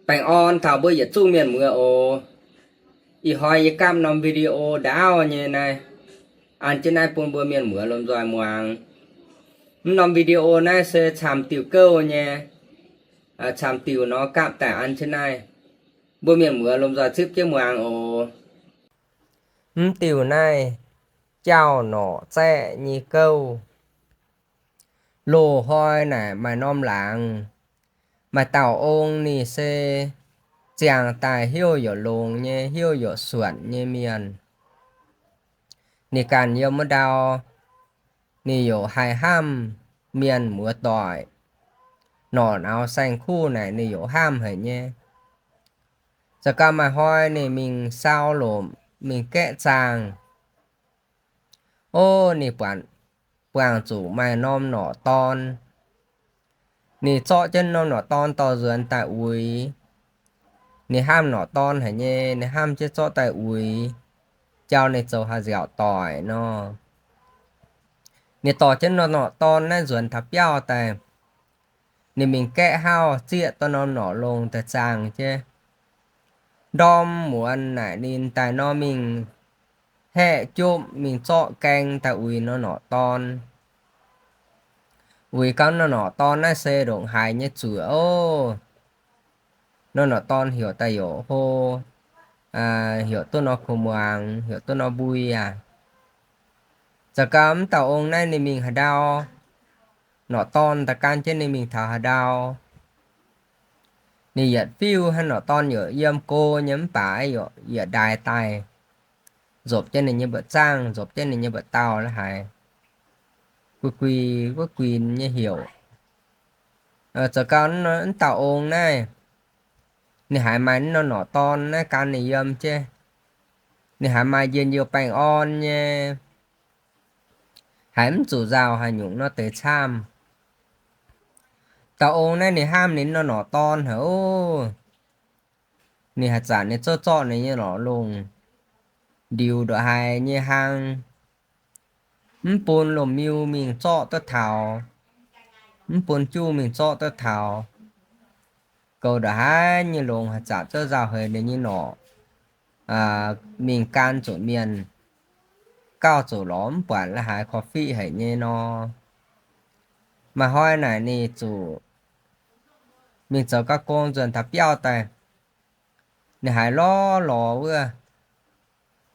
Baengh orn taux mbuo yietc zungv mienh muoz oc. Ih hnoi yie gapv norm video ndaauv nyei naaiv, an jienv naaiv bun mbuo mienh muoz lomh nzoih muangx. Mv norm video naaiv se camv diuh gouv nyei, camv diuh nor gapv daaih an jienv naaiv, mbuo mienh muoz lomh nzoih zipv jienv muangx oc. Mv diuh naaiv, jaauv norqc zaeqv nyei gouv. Loz-hnoi naaic maaih norm laangz, maaih dauh ong, ninh se ziangh daaih heuc youc longx nyei, heuc youc suonc nyei mienh. Ninh ganh yiem wuov ndau, ninh youc haih hnamv mienh muoz doic. Norqc nauz saeng-kuv naaic ninh youc hnamv haic nyei. Za'gau maaih hnoi ninh mingh sau lomc, mingh gaeqv zaangh. Ov, ninh buatc buangh zuqc maaih norm norqc dorn. Ninh zorqv jienv norm norqc dorn dorh nzuonx daaih uix. Ninh hnamv norqc dorn haic nyei, ninh hnamv jienv zorqv daaih uix, jauv ninh zoux haih nziaauc doic nor. Ninh dorh jienv norm norqc dorn naaiv nzuonx taux biauv daaih, ninh mingh gaeqv hauv zieqv dorh norm norqc longh daaih zaangh jienv. Ndorm muonz naaic ninh daaih nor mingh haeqv jomv mingh zorqv gaeng daaih uix norm norqc dorn. Uix gau norm norqc dorn naaiv se ndongc haaix nyei zuoqc ov. Norm norqc dorn heuc daaih youc hlo, heuc duqv norm kuv muangx, heuc duqv norm mbui aqv. Za'gau mv dauh ong naaiv ninh mingh haaix ndau, norqc dorn daaih gan jienv ninh mingh taux haaix ndau. Ninh yietc fiuv hnangv norqc dorn youc yiem go nyei mv baac yietc ndaaix daaih, nzopc jienv ninh nyei mbuoqc zaangv, nzopc jienv ninh nyei mbuoqc dauh la'haaix, guix guix guix guix nyei heuc. Za'gau mv dauh ong naaiv, ninh haiz maaih mv norm norqc dorn naaiv gan ninh yiem jienv, ninh haiz maaih njien-youh baengh orn nyei, haiz mv zuqc nzauh haaix nyungc nor deix camv. Dauh ong naaiv ninh hnamv ninh norm norqc dorn haic ov. Ninh haaix zanc ninh zouv zorqv ninh nyei norqc longh, ndiux ndongc haaix nyei hlang, mv bun lomh miu mingh zorqv duqv taux, mv bun juv mingh zorqv duqv taux. Goux ndongc haaix nyei longx haaix zanc zouv nzauh haic ninh nyei norqc, mingh gan zuqc mienh, gauh zuqc lorz mv buatc la'haaix korv-fiqv haic nyei nor. Maaih hnoi naaic ninh zuqc mingh zoux gauh gong nzuonx taux biauv daaih, ninh haiz lorz lorz wuov.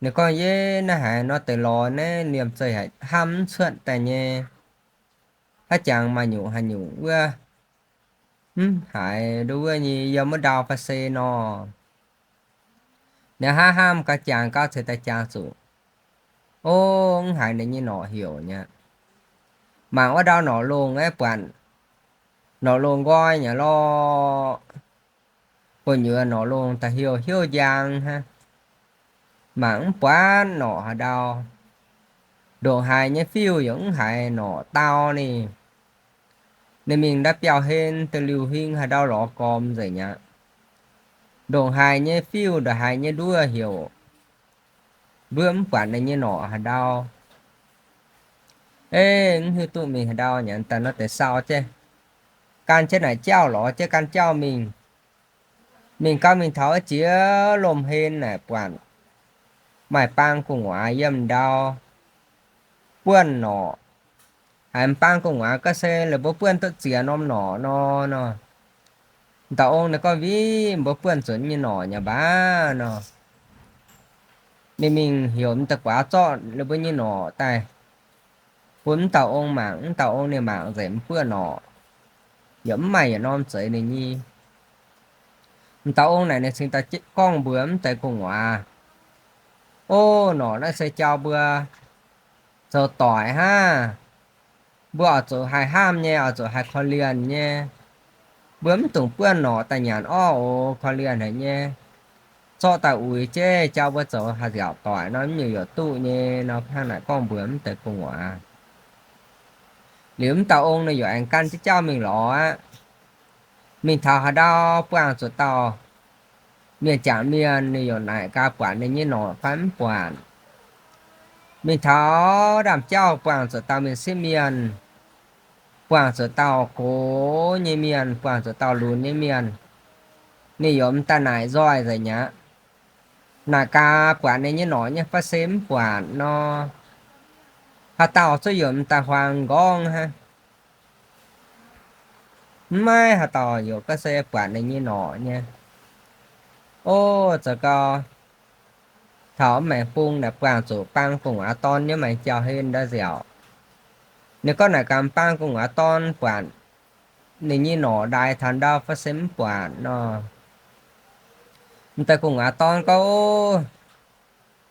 Ninh gorngv, yie naaiv haiz nor deix lorz naaiv liemh zeih haic hnamv mv cuotv daaih nyei. Haaix jangx maaih nyungc haaix nyungc wuov, mv haiz nduov wuov nyei yiem wuov ndau fai se nor. Ninh hnamv hnamv gau jangx gau ceix daaih jangx zuqc, ov, mv haiz ninh nyei norqc heuc nyei. Mangc wuov ndau norqc longh aeqv, buatc norqc longh nqoi nyei lorqc. Gu'nyuoz norqc longh da'heuc heuc njang hnangv. Mangc mv buatc norqc haaix ndau. Ndongc haaix nyei fiuv yaac mv haiz norqc dau ninh. Ninh mingh ndau biauv-hlen da'liuh huing haaix ndau lorz gormx nzengc aqv. Ndongc haaix nyei fiuv, ndongc haaix nyei nduov heuc, mbuo mv buatc ninh nyei norqc haaix ndau. Ei, mv hiuv duqv mingh haaix ndau nyanc daaih nor deix sau jienv, gan jienv naaic jauv lorz jienv gan jauv mingh. Mingh gau mingh taux jiex lomh hlen naaic buatc maaih baang gu'nguaaz yiem ndau buonv norqc. Haiz m'baang gu'nguaaz gorngv se laaix mbuo buonv duqv ziex norm norqc nor, nor. M'dauh ong ninh gorngv, Wih, mbuo buonv zuqc nyei norqc nyei mbac nor. Ninh mingh heuc m'dauh guaax zorqv laaix mbuo nyei norqc daaih bun m'dauh ong mangc. M'dauh ong ninh mangc nzengc mv buonv norqc, yaac mv maaih yietc norm zeiz ninh nyei. M'dauh ong naaic ninh cingx daaih gorngv mbuox m'daaih gu'nguaaz, Ov, norqc naaiv se jauv mbuo zoux doic hnangv. Mbuo oix zuqc haih hnamv nyei, oix zuqc haih korv-lienh nyei. Mbuo mv dungx buonv norqc daaih nyanc orv oc, korv-lienh haic nyei. Zorqv daaih uix jienv jauv mbuo zoux haih nziaauc doic nor, mv nyungc yaac duqv nyei nor. Hnangv naaic gorngv mbuox m'daaih gu'nguaaz. Liuz m'dauh ong ninh yaac aengx gan jienv jauv mingh lorz aqv. Mingh taux haaix ndau buangh zuqc dauh mienh jangc mienh, ninh yaac naaic gaax buatc ninh nyei norqc fai mv buatc. Mingh taux ndaamv-jauv buangh zuqc dauh mienh sieqv mienh, buangh zuqc dauh gox nyei mienh, buangh zuqc dauh lunx nyei mienh. ninh yaac m'daaih naaic nzoih nzengc mi'aqv. Naaic gaax buatc ninh nyei norqc nyei fa'se mv buatc nor, haaix dauh zuqc yaac m'daaih huaang nqorngv hnangv. Mv maaih haaix dauh yaac ga'se buatc ninh nyei norqc nyei. O, zoux gau, taux maengx bung naaic buangh zuqc bang gu'nguaaz dorn nyei maengx jauv-hlen ndau nziaauc. Ninh gorngv naaic gaax bang gu'nguaaz dorn buatc ninh nyei norqc ndaix taux ndau fa'se mv buatc nor, m'daaih gu'nguaaz dorn gorngv,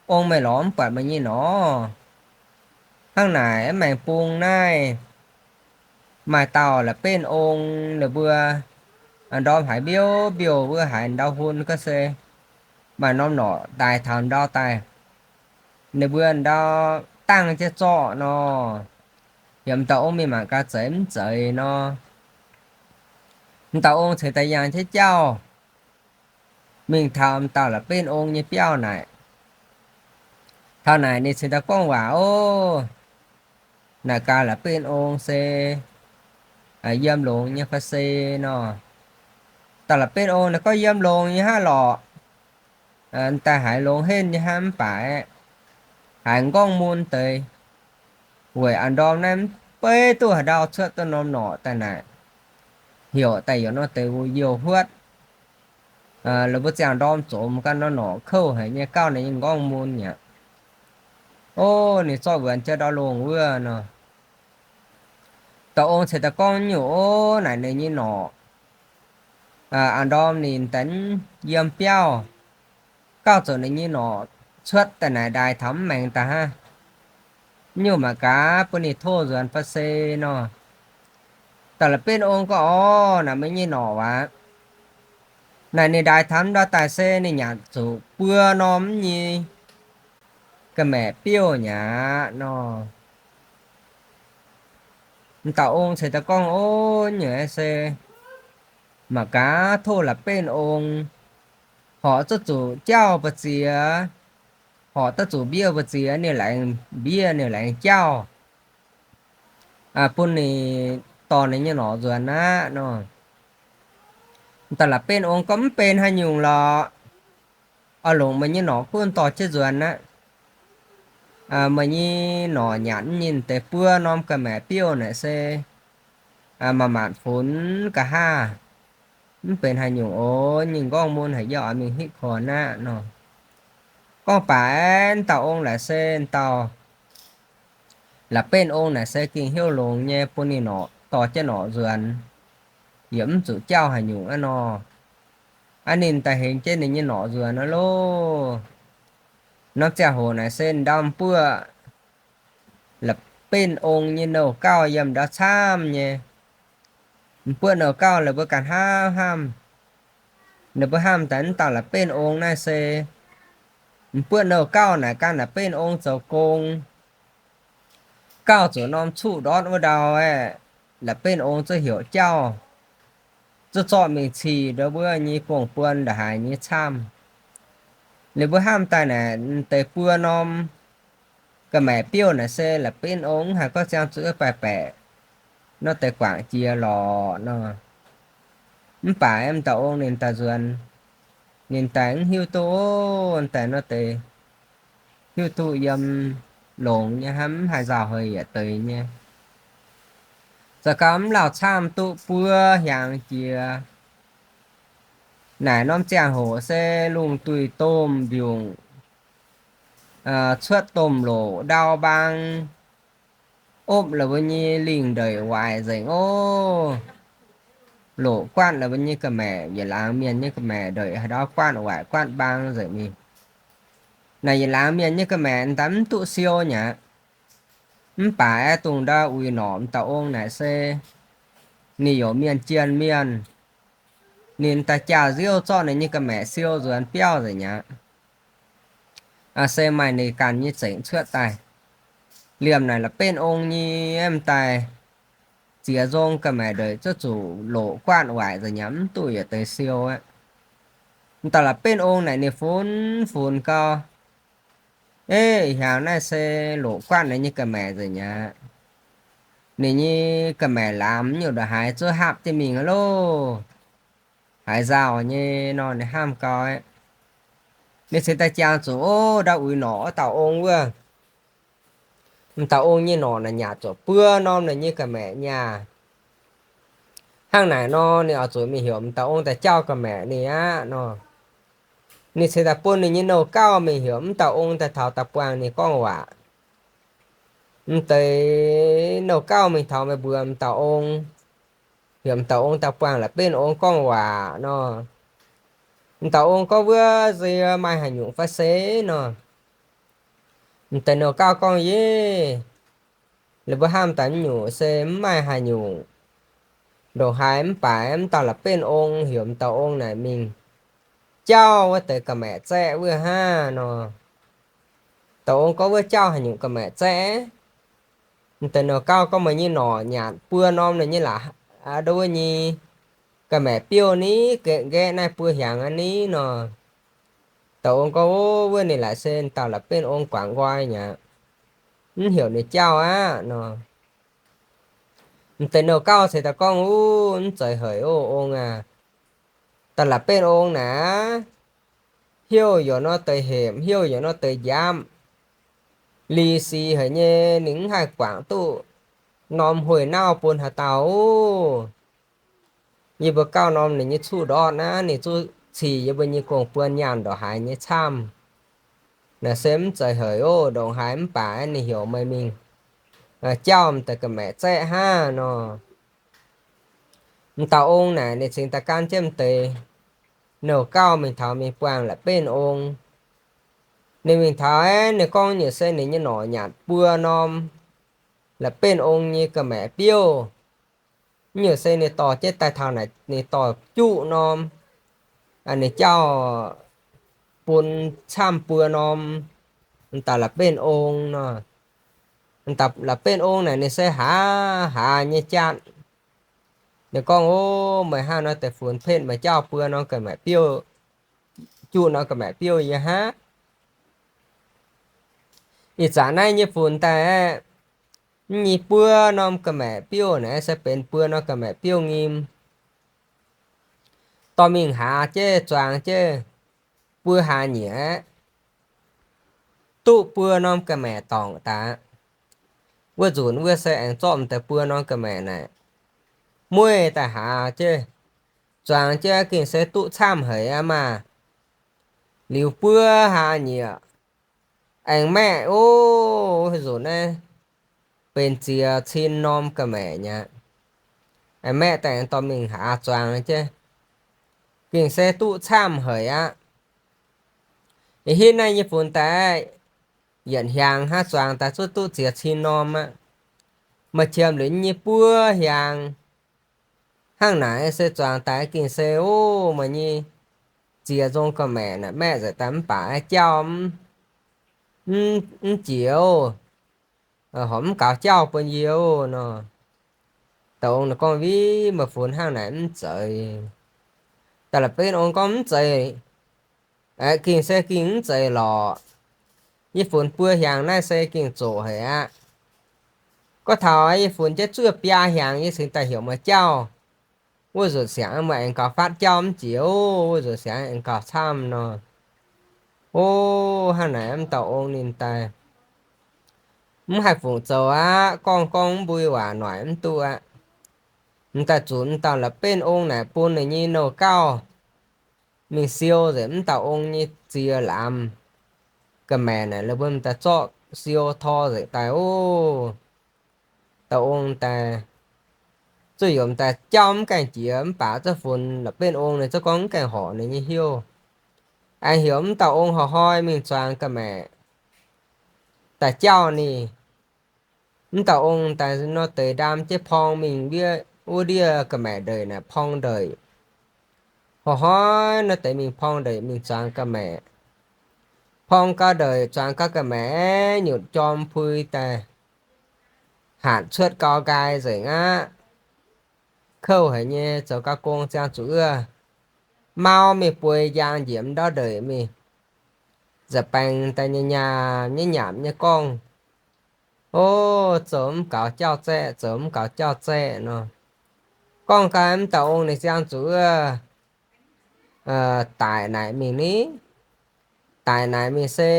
Ong, meih lorz mv buatc meih nyei norqc. Hnangv naaic maengx bung naaiv maaih dauh la'benv ong, ninh mbuo ndorm haiz mbiouv mbiouh wuov haiz ndau hun ga'se maaih norm norqc ndaix taux ndau daaih. Ninh mbuo ndau dangh jienv zorqv nor, yaac m'dauh ong mingh mangc gaax zeiz mv zeiz nor, m'dauh ong ceix daaih yangh jienv jauv mingh taux m'dauh la'benv ong nyei biauv naaic. Taux naaic ninh ceix daaih gorngv waac, O, naaic gaax la'benv ong se yiem longx nyei fa'se nor. Dauh la'benv ong naaic gorngv, Yiem longx nyei hnangv lorqc. Daaih haiz longx henv nyei hnangv mv baac haiz nqorngv mun deix. Weic a'ndorm naaiv mv beiv duqv haaix ndau cuotv duqv norm norqc daaih naaic, heuc daaih yaac nor deix wuov youh huotv. La'buo ziangh ndorm zomx ganh nor norqc kouv haic nyei gauh ninh nyei nqorngv mun mi'aqv. O, ninh zorqv wuonx jienv ndau longh wuov nor, dauh ong ceix daaih gorngv nyungc, O, naaic ninh nyei norqc a'ndorm ninh daaih yiem biauv, gauh zoux ninh nyei norqc cuotv daaih naaic ndaix taux mv maengx daaih hnangv. Nyungc mangc gaax bun ninh tov nzuonx fa'se nor. Dauh la'benv ong gorngv, Orv, naaic meih nyei norqc aqv. Naaic ninh ndaix taux ndau daaih se ninh nyanc zuqc buo norm nyei ga'maeqc biouv mi'aqv nor. M'dauh ong ceix daaih gorngv, O, nyungc se mangc gaax tov la'benv ong horpc duqv zuqc jauv mbu'ziex, horpc duqv zuqc mbiouv mbu'ziex ninh laengz mbiouv ninh laengz jauv bun ninh dorh ninh nyei norqc nzuonx aqv nor. M'dauh la'benv ong gorngv, Mv benx haaix nyungc lorqc. Oix longc meih nyei norqc gunv dorh jienv nzuonx aqv. Meih nyei norqc nyanc nyei deix buo norm ga'maeqc biouv naaic se manc-manc funx nqa'haav. Mv benx haaix nyungc oc. Nyei nqorngv mun haic, yie oix mingh hitv korx aqv nor. Gorngv baac m'dauh ong naaic se m'dauh la'benv ong naaic se gengh hnyouv longx nyei, bun ninh norqc dorh jienv norqc nzuonx yaac mv zuqc jauv haaix nyungc aqv nor. Aa, ninh daaih hengx jienv ninh nyei norqc nzuonx aqv loh. Norm ziangh hoc naaic se ndau m'buoqv la'benv ong nyei nouh gauh yiem ndau camv nyei. M'buoqv nouh gauh la'buo ganh hnamv hnamv, ninh mbuo hnamv daaih m'dauh la'benv ong naaiv se m'buoqv nouh gauh naaic gan la'benv ong zoux gong, gauh zuqc norm cuqv ndortv wuov ndau aeqv, la'benv ong zuqc heuc jauv, zuqc zorqv mingh cih ndau wuov nyei bongh buon nda'haaix nyei camv. Ninh mbuo hnamv daaih naaic deix buo norm ga'maeqc biouv naaic se la'benv ong mv haih gorngv ziangh zuqc baeqc baeqc nor deix guangc jiex lorqc nor. Mv baac m'dauh ong ninh daaih nzuonx, ninh daaih mv hiuv duqv, daaih nor deix hiuv duqv yiem longx nyei hnangv, mv haih nzauh haic yietc deix nyei. Zoux gau mv lauh camv duqv buo hiaangx jiex. Naaic norm ziangh hoc se lungh duih domh mbiungc, cuotv domh loqc ndau mbaang, opv la'buo nyei lingh ndeic waaic nzengc oc. Loqc guaatv la'buo nyei ga'maeqc, yietc laangz mienh nyei ga'maeqc ndeic haaix ndau guaatv waaic guaatv mbaang nzengc mingh. Naaic yietc laangz mienh nyei ga'maeqc daaih mv duqv siou mi'aqv. Mv baac aeqv, dongh ndau uix norqc m'dauh ong naaic se ninh youc mienh jienh mienh, ninh daaih jaax nziouv zorqv ninh nyei ga'maeqc siou nzuonx biauv nzengc mi'aqv. Se maaih ninh ganh nyei zengc cuotv daaih. Liemh naaic la'benv ong nyei m'daaih ziex nzong ga'maeqc ndeic zuqv zuqc loqc guaatv waaic nzengc mi'aqv, mv duqv yietc deix siou aqv. M'daaih la'benv ong naaic ninh funx funx gau, Eix, hiaangx naaiv se loqc guaatv ninh nyei ga'maeqc nzengc mi'aqv. Ninh nyei ga'maeqc laamz nyungc ndongc haaix zuqv hapv jienv mingh aqv loh. haaix nzauh nyei nor ninh hnamv gau aqv. Ninh cingx daaih jangx zuqc, ov, ndau uix norqc wuov dauh ong wuov. M'dauh ong nyei norqc naaic nyanc zuqc buo norm ninh nyei ga'maeqc nyaah. Hnangv naaic nor ninh oix zuqc mingh heuc m'dauh ong daaih jauv ga'maeqc ninh aqv nor. Ninh cingx daaih bun ninh nyei nouh gauv mingh heuc m'dauh ong daaih taux daaih buangh ninh gorngv waac. M'deix nouh gauv mingh taux meih mbuo m'dauh ong, heuc m'dauh ong daaih buangh la'benv ong gorngv waac nor. M'dauh ong gorngv, wuov nziex maaih haaix nyungc fai se nor. M'deix nouh gauv gorngv, yie, ninh mbuo hnamv daaih m'nyungc se mv maaih haaix nyungc. Ndongc haaix mv baac m'dauh la'benv ong heuc m'dauh ong naaic mingh jauv wuov deix ga'maeqc zaeqv wuov hnangv nor. Dauh ong gorngv, wuov jauv haaix nyungc ga'maeqc zaeqv? M'deix nouh gauv gorngv, meih nyei norqc nyanc buo norm ninh nyei la'haaix, aa, ndau wuov nyei ga'maeqc biouv ni, nqaeqv naaiv buo hnyangx aqv ni nor. Dauh ong gorngv, ov, wuov ninh laaic se dauh la'benv ong guangc nqoi nyei aqv. Mv heuc ninh jauv aqv nor. M'deix nouh gauv cingx daaih gorngv, ov, mv zeiz haic ov, ong aac. Dauh la'benv ong naaic, heuc yaac nor deix hepc, heuc yaac nor deix njaapv. Lih sic haic nyei, ninh mv haih guangc duqv norm huih nauv bun haaix dauh ov. Yie mbuo gauh norm ninh nyei cuqv ndortv naaiv, ninh zuqc cih yie mbuo nyei gong-buon nyaanh ndongc haaix nyei camv. Naaic se mv zeiz haic ov, ndongc haaix mv baac ninh heuc meih mingh jauv m'deix ga'maeqc zaeqv hnangv nor. M'dauh ong naaic ninh cingx daaih gan jienv m'deix nouh gauv mingh taux mingh buangh la'benv ong. Ninh mingh taux aeqv, ninh gorngv nyungc se ninh nyei norqc nyanc buo norm la'benv ong nyei ga'maeqc biouv. Nyungc se ninh dorh jienv daaih taux naaic ninh dorh juqv norm, ninh jauv bun camv buo norm m'dauh la'benv ong nor. M'dauh la'benv ong naaic ninh se haaz haaz nyei jatv. Ninh gorngv, ov, meih hnangv nor deix funx petv meih jauv buo norm ga'maeqc biouv, juqv norm ga'maeqc biouv yie hnangv. Ih zanc naaiv nyei funx daaih aeqv, mv nyei buo norm ga'maeqc biouv naaiv se benx buo norm ga'maeqc biouv nyim. Dorh mingh haaz jienv zuangx jienv buo hlaax nyieqc aeqv, duqv buo norm ga'maeqc dorngc daaih. Wuov nzunc wuov se aengx zorqv m'deix buo norm ga'maeqc naaic mueiz daaih haaz jienv zuangx jienv, gengh se duqv camv haic aqv maah. Liuz buo hlaax nyieqc aengx maeqv, ov, nzunc naaiv benx ziex cin norm ga'maeqc nyei aqv. Aengx maeqv daaih aengx dorh mingh haaz zuangx jienv, gengh se duqv camv haic aqv. Ih hitv naaiv nyei funx daaih yietc hnyangx hnangv zuangx daaih zuqc duqv ziex cin norm aqv. Maaih qiemx liuz nyei buo hnyangx hnangv naaic se zuangx daaih gengh se, ov, meih nyei ziex nzong ga'maeqc naaic maeqv nzengc daaih mv baac jauv mv, mv, mv jiex ov, horpc mv gaux jauv bun yie ov nor. Dauh ong naaic gorngv, Viv, meih funx hnangv naaic mv zeiz. Da'la'benv ong gorngv, Mv zeiz. Aeqv, gengh se gengh mv zeiz lorqc. Yie funx buo hnyangx naaiv se gengh zoqc haic aqv. Gorngv taux yie funx jienv zuov biaa hnyangx yie cingx daaih heuc meih jauv. Wuov nzunc siangx meih aengx gaux fatv jauv mv jiex ov, wuov nzunc siangx aengx gaux camv nor. Ov, hnangv naaic m'dauh ong ninh daaih mv haih fungc zoux aqv, gorngv gorngv mv mbui waac noic mv duqv aqv. M'daaih zunc m'dauh la'benv ong naaic bun ninh nyei nouh gauv mingh siou nzengc m'dauh ong nyei ziex lamz ga'maeqc naaic, la'buo m'daaih zorqv siou tor nzengc daaih ov. Dauh ong daaih zuqc yaac m'daaih jauv mv gaengh jiex, mv baac zuqc funx la'benv ong ninh zuqc gorngv mv gaengh horc ninh nyei hnyouv. Aengx heuc m'dauh ong horc hnoi mingh zuangx ga'maeqc daaih jauv ninh. M'dauh ong daaih nor deix ndaam jienv porng mingh wuov ndiev ga'maeqc ndeic naaic porng ndeic. Horc hnoi nor deix mingh porng ndeic mingh zuangx ga'maeqc. Porng gau ndeic zuangx gau ga'maeqc, nyutc jorm pui daaih hatc cuotv gau nqaai nzengc aqv. Kouv haic nyei, zoux gau gong ziangh zuqc wuov mauv mingh bueix njang njiec m'ndau ndeic mingh, nza'baengx daaih nyanc nyanc nyei nyanc nyei gorngv, Ov, zoux mv gaux jauv zaeqv, zoux mv gaux jauv zaeqv nor. Gorngv gau m'dauh ong ninh ziangh zuqc wuov daic naaic mingh ni. Daic naaic mingh se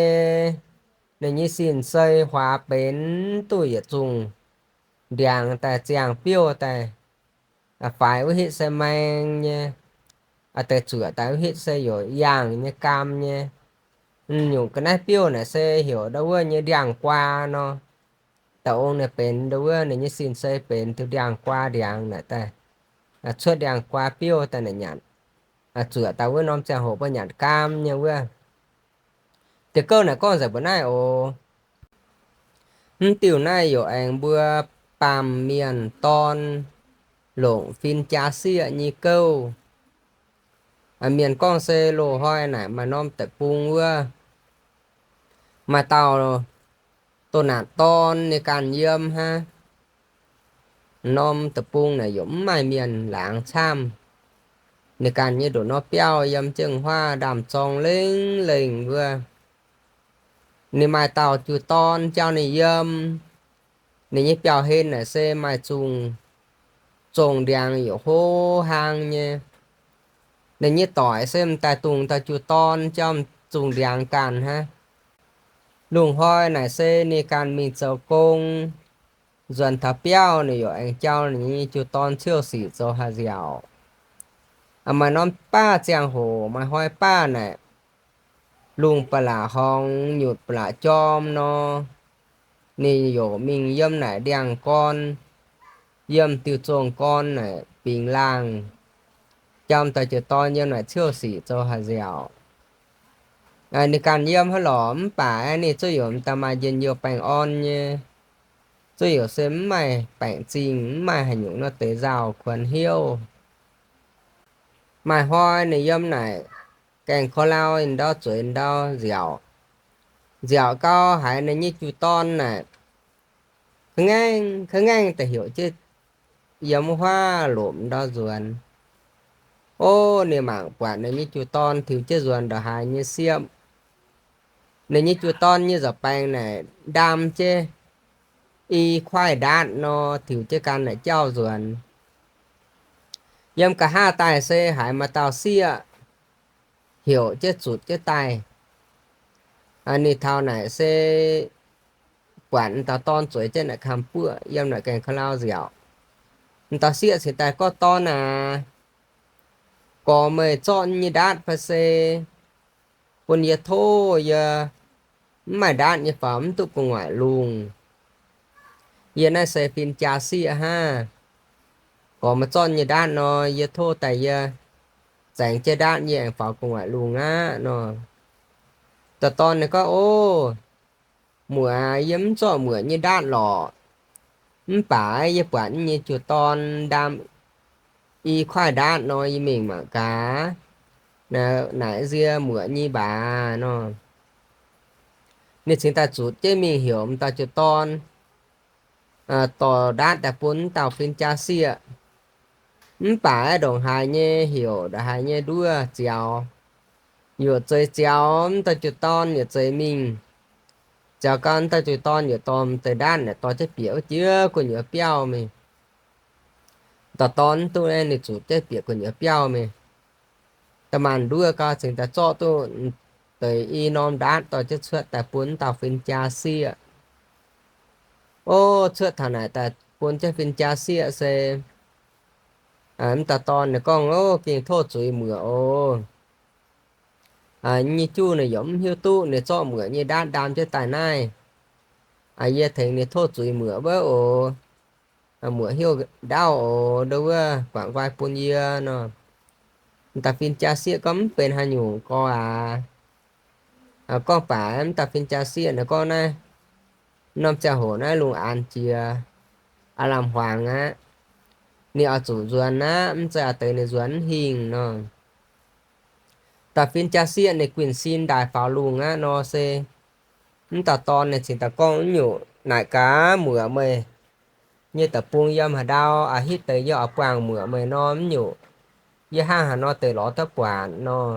ninh nyei sin-sei huaax benx duqv yietc zungh ndiangx daaih ziangh biouv daaih, faix wuov hitv se maeng nyei, deix zuoqc daaih wuov hitv se youc yaangh nyei gaam nyei. Nyungc ga'naaiv biouv naaic se heuc ndau wuov nyei ndiangx-guaa nor. Da'ong ninh benx ndau wuov ninh nyei sin-sei benx ndiangx-guaa ndiangx naaic daaih, cuotv ndiangx-guaa biouv daaih naaic nyanc, zuoqc daaih wuov norm ziangh hoc mbuo nyanc gaam nyei wuov. Diuh gouv naaic gorngv nzengc mbuo naaiv oc. Mv diuh naaiv youc aengx mbuo baamh mienh dorn longc fin-jaa-sieqv nyei gouv. Mienh gorngv se loz-hnoi naaic maaih norm deic-bung wuov, maaih dauh doh naanc dorn ninh ganh yiem hnangv. Norm deic-bung naaic yaac mv maaih mienh laangz camv. Ninh ganh nyei ndoqc norm biauv yiem jienv huaav ndaamv-zorng lengh lengh wuov. Ninh maaih dauh juv dorn jauv ninh yiem. Ninh nyei biauv-hlen naaic se maaih zungh zongh ndiangx yaac hlo hlang nyei. Ninh nyei doic se m'daaih dungx dauh juv dorn jauv zungh ndiangx ganh hnangv. Lungh hnoi naaic se ninh ganh mingh zoux gong, nzuonx taux biauv ninh yaac aengx jauv ninh nyei juv dorn ciouv sic zoux haaix nziaauc. Maaih norm baav ziangh hoc, maaih hnoi baav naaic, lungh ba'laqc horngz nyutc ba'laqc jorm nor, ninh yaac mingh yiem naaic ndiangx-gorn, yiem diuh zongh gorn naaic bingx laangh, jauv dauh juv dorn yiem naaic ciouv sic zoux haaix nziaauc. Ninh ganh yiem hnangv lorqc mv baac ninh zuqc yaac m'daaih maaih njien-youh baengh orn nyei. Zuqc yaac se mv maaih baengc zingh, mv maaih haaix nyungc nor deix nzauh kuonx hnyouv. Maaih hnoi ninh yiem naaic gaengh korv-lauh ndau zueiz ndau nziaauc. Nziaauc gau haiz ninh nyei juv dorn naaic, ka'ngaengv ka'ngaengv daaih heuc jienv yiem wuov huaav lomc ndau nzuonx. Ov, ninh mangc buatc ninh nyei juv dorn tiux jienv nzuonx ndongc haaix nyei siepv. Ninh nyei juv dorn nyei nza'baengx naaic ndaam jienv i kuaaiv ndaatv nor, tiux jienv gan naaic jauv nzuonx. Yiem nqa'haav daaih se haiz maaih dauh sieqv heuc jienv zutc jienv daaih. Ninh taux naaic se buatc m'dauh dorn zueiz jienv naaic kamx buoqv yiem naaic gaengh korv-lauh nziaauc. M'dauh sieqv cingx daaih gorngv, Dorn aac, gorx meih zorqv nyei ndaatv fai se bun yie tov yie mv maaih ndaatv nyei faaux mv duqv gu'nguaaic lungh. Yie naaiv se fin-jaa sieqv hnangv. Gorx meih zorqv nyei ndaatv nor, yie tov daaih yie zaengx jienv ndaatv yie aengx faaux gu'nguaaic lungh aqv nor. Dauh dorn ninh gorngv, Ov, muoc aac, yie mv zorqv muoc nyei ndaatv lorqc. Mv baac yie buatc yie nyei juv dorn ndaam i kuaaiv ndaatv nor, yie mingh mangc gaax, naaic nzie muoc nyei mbaaz nor. Ninh cingx daaih zutc jienv mingh heuc m'dauh juv dorn dorh ndaatv daaih bun m'dauh fin-jaa sieqv. Mv baac ndongc haaix nyei heuc, ndongc haaix nyei nduov ziaaux, yaac zeiz ziaaux, m'dauh juv dorn yaac zeiz mingh. Ziaaux gau, m'dauh juv dorn yaac dorh m'deix ndaatv naaic dorh jienv bieqc wuov jiex gu'nyuoz biauv mingh. Dauh dorn mv duqv, ninh zuqc jienv bieqc gu'nyuoz biauv mingh. Da'maanc nduov gau cingx daaih zorqv duqv deix i norm ndaatv dorh jienv cuotv daaih bun m'dauh fin-jaa sieqv. Ov, cuotv taux naaic daaih bun jienv fin-jaa sieqv se m'dauh dorn ninh gorngv, Ov, gengh tov zuiz muoc oc. Nyei juv ninh yaac mv hiuv duqv ninh zorqv muoc nyei ndaatv ndaam jienv daaih naaiv. Yie tengx ninh tov zuiz muoc wuov oc. Muoc hiuv ndaauv oc, ndo wuov guangc nqoi bun yie nor. M'dauh fin-jaa sieqv gorngv, Mv benx haaix nyungc gorx aac. Gorngv baac m'dauh fin-jaa sieqv naaic gorngv, Naaiv norm ziangh hoc naaiv lungh aanx jiex, aav lamh hmuangx aqv. Ninh oix zuqc nzuonx aqv, mv zeiz a'deix ninh nzuonx mv hingh nor. Dauh fin-jaa sieqv ninh guinh sin ndaaih faaux lungh aqv nor se, m'dauh dorn ninh cingx daaih gorngv, Mv nyungc, naaic gaax, muoc meih nyei deic-bung yiem haaix ndau, a'hitv deix yie oix buangh muoc meih nor, mv nyungc, yie hnangv haaix nor deix lorz duqv buatc nor.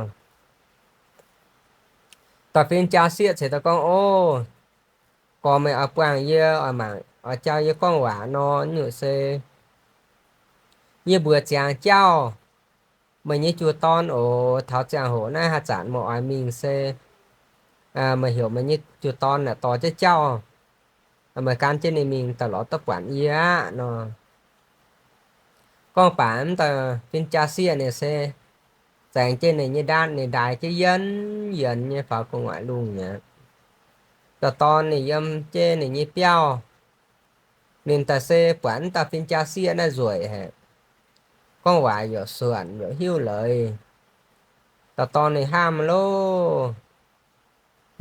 Dauh fin-jaa sieqv cingx daaih gorngv, Ov, gorx meih oix buangh yie, oix mangc, oix jauv yie gorngv waac nor, mv nyungc se yie mbuox ziangx jauv, meih nyei jiu-dorn oc, taux ziangh hoc naaiv haaix zanc meih oix mingh se meih heuc meih nyei jiu-dorn naaic dorh jienv jauv, meih gan jienv ninh mingh daaih lorz duqv buatc yie aqv nor. Gorngv baac mv dauh fin-jaa-sieqv ninh se zaengx jienv ninh nyei ndaatv, ninh ndaix jienv yienx yienx nyei faaux gu'nguaaic lungh aqv. Dauh dorn ninh yiem jienv ninh nyei biauv, ninh daaih se buatc mv dauh fin-jaa-sieqv naaiv nzueic haic, gorngv waac youc suonc youc hiuv leiz. Dauh dorn ninh hnamv loh,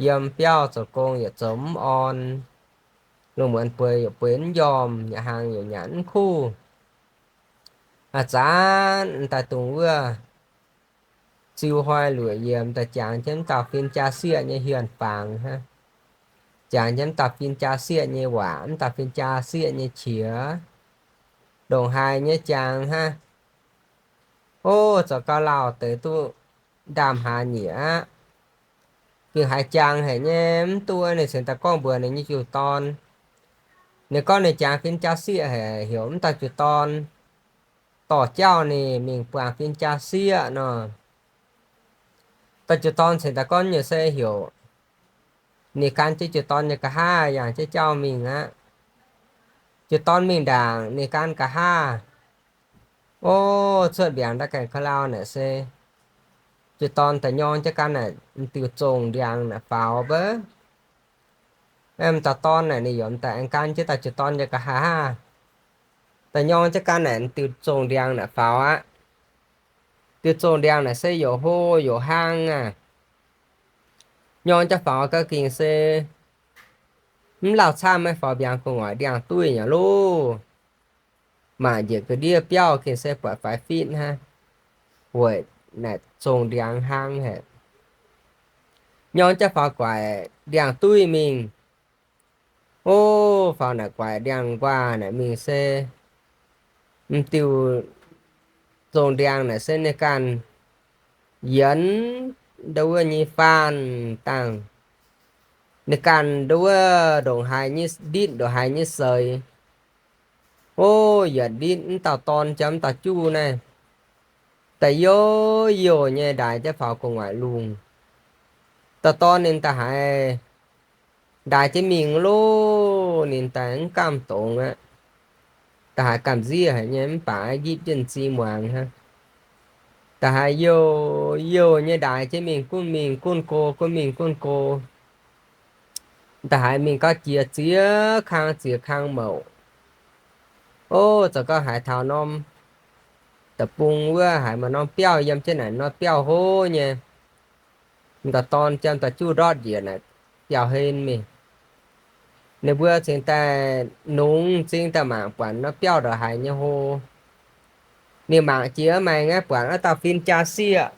yiem biauv zoux gong yaac zoux mv orn, lungh muonz bueix yaac bueix mv njormh, nyanc hnaangx yaac nyanc mv kuv. A'zanc daaih dungx wuov ziux hnoi luoqc yiemc daaih jangx jienv mv dauh fin-jaa-sieqv nyei hienh-fangx hnangv, jangx jienv mv dauh fin-jaa-sieqv nyei waac, mv dauh fin-jaa-sieqv nyei qiex, ndongc haaix nyei jangx hnangv. Ov, zoux gau lauh deix duqv ndaamv-hlaax nyieqc aqv. Gengh haiz jangx haic nyei, mv duqv ninh cingx daaih gorngv mbuox ninh nyei jiu-dorn. Ninh gorngv ninh jangx fin-jaa-sieqv haic, heuc mv dauh jiu-dorn dorh jauv ninh mingh buangh fin-jaa-sieqv nor. Dauh jiu-dorn cingx daaih gorngv nyei se heuc ninh gan jienv jiu-dorn nyei nqa'haav yangh jienv jauv mingh aqv. Jiu-dorn mingh ndaangc ninh gan nqa'haav, ov, cuotv mbiaangx ndau gaengh ka'lau naaic se jiu-dorn daaih nyorng jienv gan naaic m'diuh zongh ndiangx naaic faaux mbouv. M'dauh dorn naaic ninh yaac m'daaih aengx gan jienv dauh jiu-dorn nyei nqa'haav, daaih nyorng jienv gan naaic m'diuh zongh ndiangx naaic faaux aqv. Diuh zongh ndiangx naaic se youc hlo youc hlang aqv. Nyorng jienv faaux gau gengh se mv lauh camv, maiv faaux mbiaangx gu'nguaaic ndiangx-duih nyei loh. Mangc njiec ga'ndiev biauv gengh se buatc faix fitv hnangv, weic naaic zongh ndiangx hlang haic. Nyorng jienv faaux guaix ndiangx-duih mingh. Ov, faaux naaic guaix ndiangx-nquaah naaic mingh se m'diuh zongh ndiangx naaic se ninh ganh yienx ndau wuov nyei faanh dangh, ninh ganh ndau wuov ndongc haaix nyei nditv, ndongc haaix nyei seix. Ov, yietc nditv mv dauh dorn jauv mv dauh juv naaiv daaih youh youh nyei ndaix jienv faaux gu'nguaaic lungh. Dauh dorn ninh da'haiz ndaix jienv mingh loh, ninh daaih mv gamh dongz aqv. Da'haiz gamh nziev haic nyei mv baac yipv jienv m'zing muangx hnangv. Da'haiz youh youh nyei ndaix jienv mingh, gunv mingh gunv go, gunv mingh gunv go. Da'haiz mingh gau jiex ziex kang ziex kang mouc. Ov, zoux gau haiz taux norm deic-bung wuov haiz maaih norm biauv yiem jienv naaic, norm biauv hlo nyei. M'dauh dorn jiem dauh juv ndortv njiec naaic biauv-hlen mingh. Ninh mbuo cingx daaih nungx m'zing daaih mangc buatc norm biauv ndongc haaix nyei hlo. Ninh mangc jiex maengx aeqv, buatc wuov dauh fin-jaa-sieqv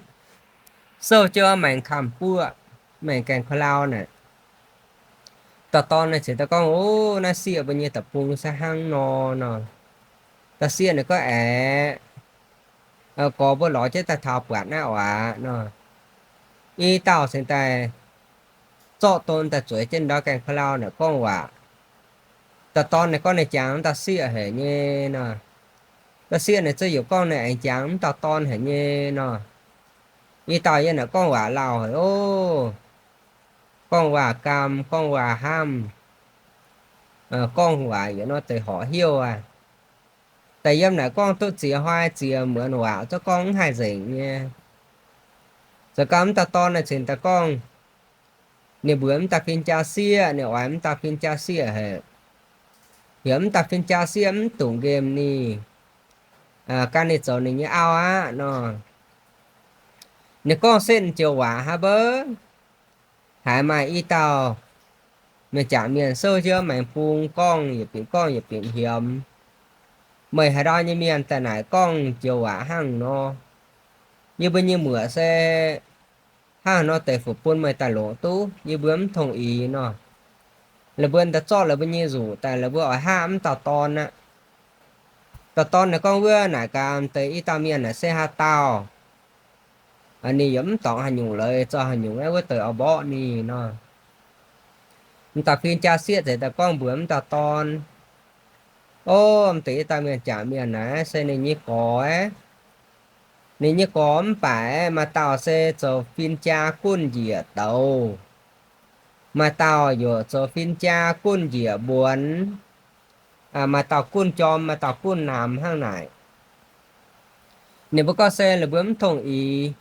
souv jienv maengx kamx buoqv, maengx gaengh ka'lau naaic. Dauh dorn naaic cingx daaih gorngv, Ov, naaiv sieqv mbuo nyei deic-bung se hnangv nor nor. Dauh sieqv naaic gorngv, Aeqv, gorx mbuo lorz jienv daaih taux buatc naaiv oc aqv nor. I dauh cingx daaih zorqv don daaih zueiz jienv ndau gaengh ka'lau naaic gorngv waac. Dauh dorn naaic gorngv ninh jangx dauh sieqv haic nyei nor. Dauh sieqv naaic zungv yaac gorngv ninh aengx jangx mv dauh dorn haic nyei nor. I dauh yiem naaic gorngv waac lauh haic oc. Gorngv waac gaam, gorngv waac hnamv, gorngv waac yietc norm deix horpc heuc aqv. Daaih yiem naaic gorngv duqv ziex hnoi ziex muonz waac, zungv gorngv mv haih nzengc nyei. Zoux gau mv dauh dorn naaic cingx daaih gorngv, ninh mbuox mv dauh fin-jaa-sieqv, ninh oix mv dauh fin-jaa-sieqv haic. Heuc mv dauh fin-jaa-sieqv mv dungx nqemh ninh, gan ninh zoux ninh nyei auv aqv nor. Ninh gorngv setv joux waac hnangv mbouv. Haiz maaih i dauh mienh jangc mienh souv jienv maengx bung gorngv yietc bieqc gorngv yietc bieqc hiemx, Meih haaix ndau nyei mienh daaih naaic gorngv joux waac hnangv nor? Yie mbuo nyei muoc se hnangv nor deix fu'jueiv bun meih daaih longc duqv, yie mbuo mv tong-ix nor. Laaix mbuo daaih zorqv laaix mbuo nyei nzuqc daaih, laaix mbuo oix haav mv dauh dorn aqv. Dauh dorn naaic gorngv wuov naaic gaax, Deix i dauh mienh naaic se haaix dauh? Ninh yaac mv dorngx haaix nyungc leiz, zoih haaix nyungc aeqv, wuov deix oix mborqv ninh nor. M'dauh fin-jaa-sieqv ziouc daaih gorngv mbuox m'dauh dorn, Ov, m'deix i dauh mienh jangc mienh naaiv se ninh nyei gorx aeqv. Ninh nyei gorx mv baac maaih dauh se zoux fin-jaa gunh njiec douz, maaih dauh yaac zoux fin-jaa gunh njiec mbuonx, maaih dauh gunh jorm, maaih dauh gunh namx hnangv naaic. Ninh mbuo gorngv se ninh mbuo mv tongh ix,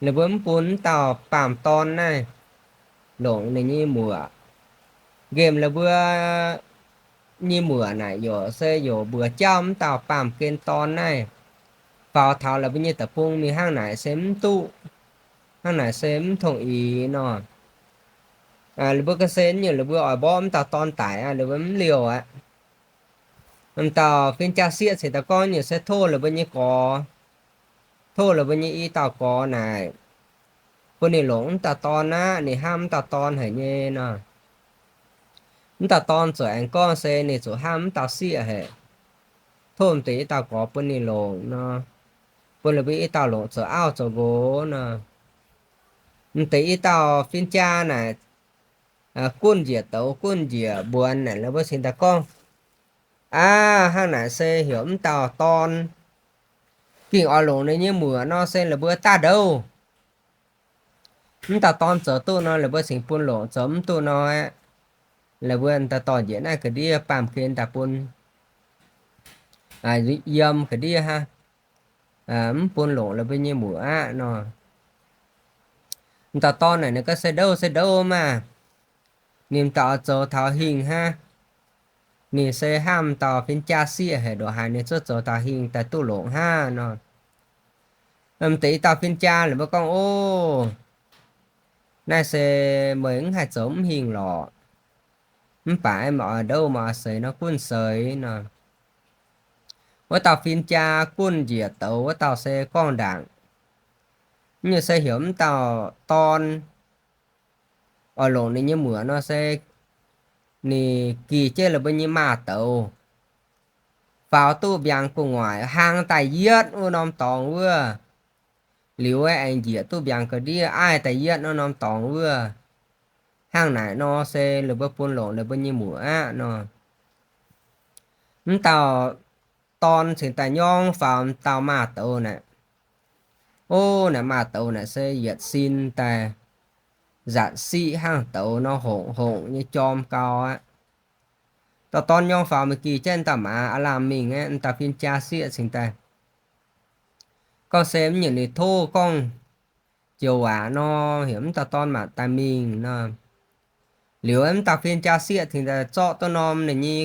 ninh mbuo mv bun mv dauh baamh dorn naaiv longc ninh nyei muoc. Nqemh ninh mbuo nyei muoc naaic yaac se yaac mbuox jauv mv dauh baamh gen dorn naaiv faaux taux ninh mbuo nyei deic-bung mingh hnangv naaic se mv duqv, hnangv naaic se mv tongh ix nor. Ninh mbuo ga'sen nyungc ninh mbuo oix mborqv mv dauh dorn daic aqv, ninh mbuo mv liouh aqv. Mv dauh fin-jaa sieqv cingx daaih gorngv nyungc se tov ninh mbuo nyei gorx, tov ninh mbuo nyei i dauh gorx naaic, bun ninh longc mv dauh dorn aqv, ninh hnamv mv dauh dorn haic nyei nor. Mv dauh dorn ziouc aengx gorngv se ninh zuqc hnamv mv dauh sieqv haic, tov m'deix i dauh gorx bun ninh longc nor, bun ninh mbuo i dauh longc zoux auv zoux nqox nor. M'deix i dauh fin-jaa naaic, gunh njiec douz gunh njiec mbuonx naaic, ninh mbuo cingx daaih gorngv, aav, hnangv naaic se heuc mv dauh dorn gengh oix longc ninh nyei muoc nor se ninh mbuo daaih ndouv. Mv dauh dorn zoux duqv nor, ninh mbuo cingx bun longc, zoux mv duqv nor aeqv, ninh mbuo daaih dorh njiec naaiv ga'ndiev baamh gen daaih bun yiem ga'ndiev hnangv, mv bun longc ninh mbuo nyei muoc aqv nor. Mv dauh dorn naaic ninh gorngv se ndouv se ndouv maah. Ninh dauh zoux taux hingh hnangv. Ninh se hnamv dauh fin-jaa sieqv haic ndongc haaix ninh cuotv zoux taux hingh daaih duqv longc hnangv nor. M'deix i dauh fin-jaa ninh mbuo gorngv, ov, naaiv se meih mv haih zoux mv hingh lorqc. Mv baac meih oix ndouv meih oix seix nor gunv seix nor. Wuov dauh fin-jaa gunh njiec douz wuov dauh se gorngv ndaangc, nyungc se heuc mv dauh dorn oix longc ninh nyei muoc nor se ninh gih jienv ninh mbuo nyei maaz-douz, faaux duqv mbiaangx gu'nguaaic, hlang daaih yietv wuov norm dorngx wuov. Liuz aengx njiec duqv mbiaangx ga'ndiev, aiv daaih yietv wuov norm dorngx wuov. Hnangv naaic nor se ninh mbuo bun longc ninh mbuo nyei muoc aqv nor. Mv dauh dorn cingx daaih nyorng faaux dauh maaz-douz naaic. Ov, naaic maaz-douz naaic se yietc sin daaih nzatc siqv hnangv douz nor, hongc hongc nyei jorm gau aqv. Dauh dorn nyorng faaux mingh gih jienv dauh maaz aav lamh mingh aqv. Mv dauh fin-jaa sieqv cingx daaih gorngv se mv nyungc ninh tov gorngv joux waac nor, heuc mv dauh dorn maanc daaih mingh nor. Liuz mv dauh fin-jaa sieqv cingx daaih zorqv duqv norm ninh nyei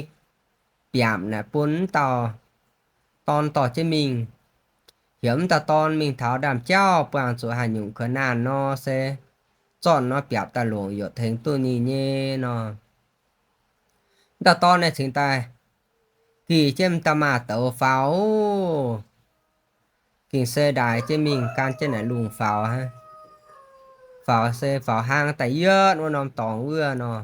biaapc naaic bun mv dauh dorn dorh jienv mingh, heuc mv dauh dorn mingh taux ndaamv-jauv buangh zuqc haaix nyungc kouv naanh nor se zorqv norm biaapc daaih longc yaac tengx duqv ninh nyei nor. Mv dauh dorn naaic cingx daaih gih jienv mv dauh maaz-douz faaux, gengh se ndaaix jienv mingh gan jienv naaic lungh faaux hnangv. Faaux se faaux hlang daaih yietv wuov norm dorngx wuov nor.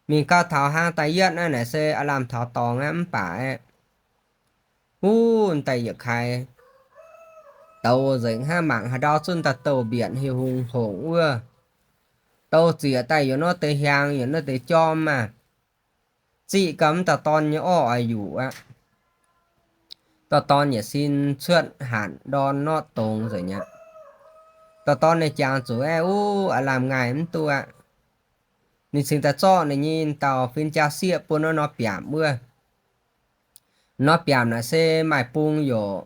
Mingh gau taux hlang daaih yietv naaiv naaic se aav lamh taux dorngx aqv mv baac aeqv, wuov daaih yietc kaaix douz nzengc hnangv, mangc haaix ndau zunv daaih douz mbienc hiuv hungh hongc wuov. Douz ziec daaih yaac nor deix hiaangx yaac nor deix jorm maah. Ziqv gau mv dauh dorn nyei orv oix yuqc aqv. Dauh dorn yietc sin cuotv hanc ndorn norqv dongz nzengc aqv. Dauh dorn ninh jangx zuqc aeqv, wuov aav lamh ngaih mv duqv aqv. Ninh cingx daaih zorqv ninh nyei dauh fin-jaa sieqv bun norm biaapc wuov. Norm biaapc naaic se maaih bung yaac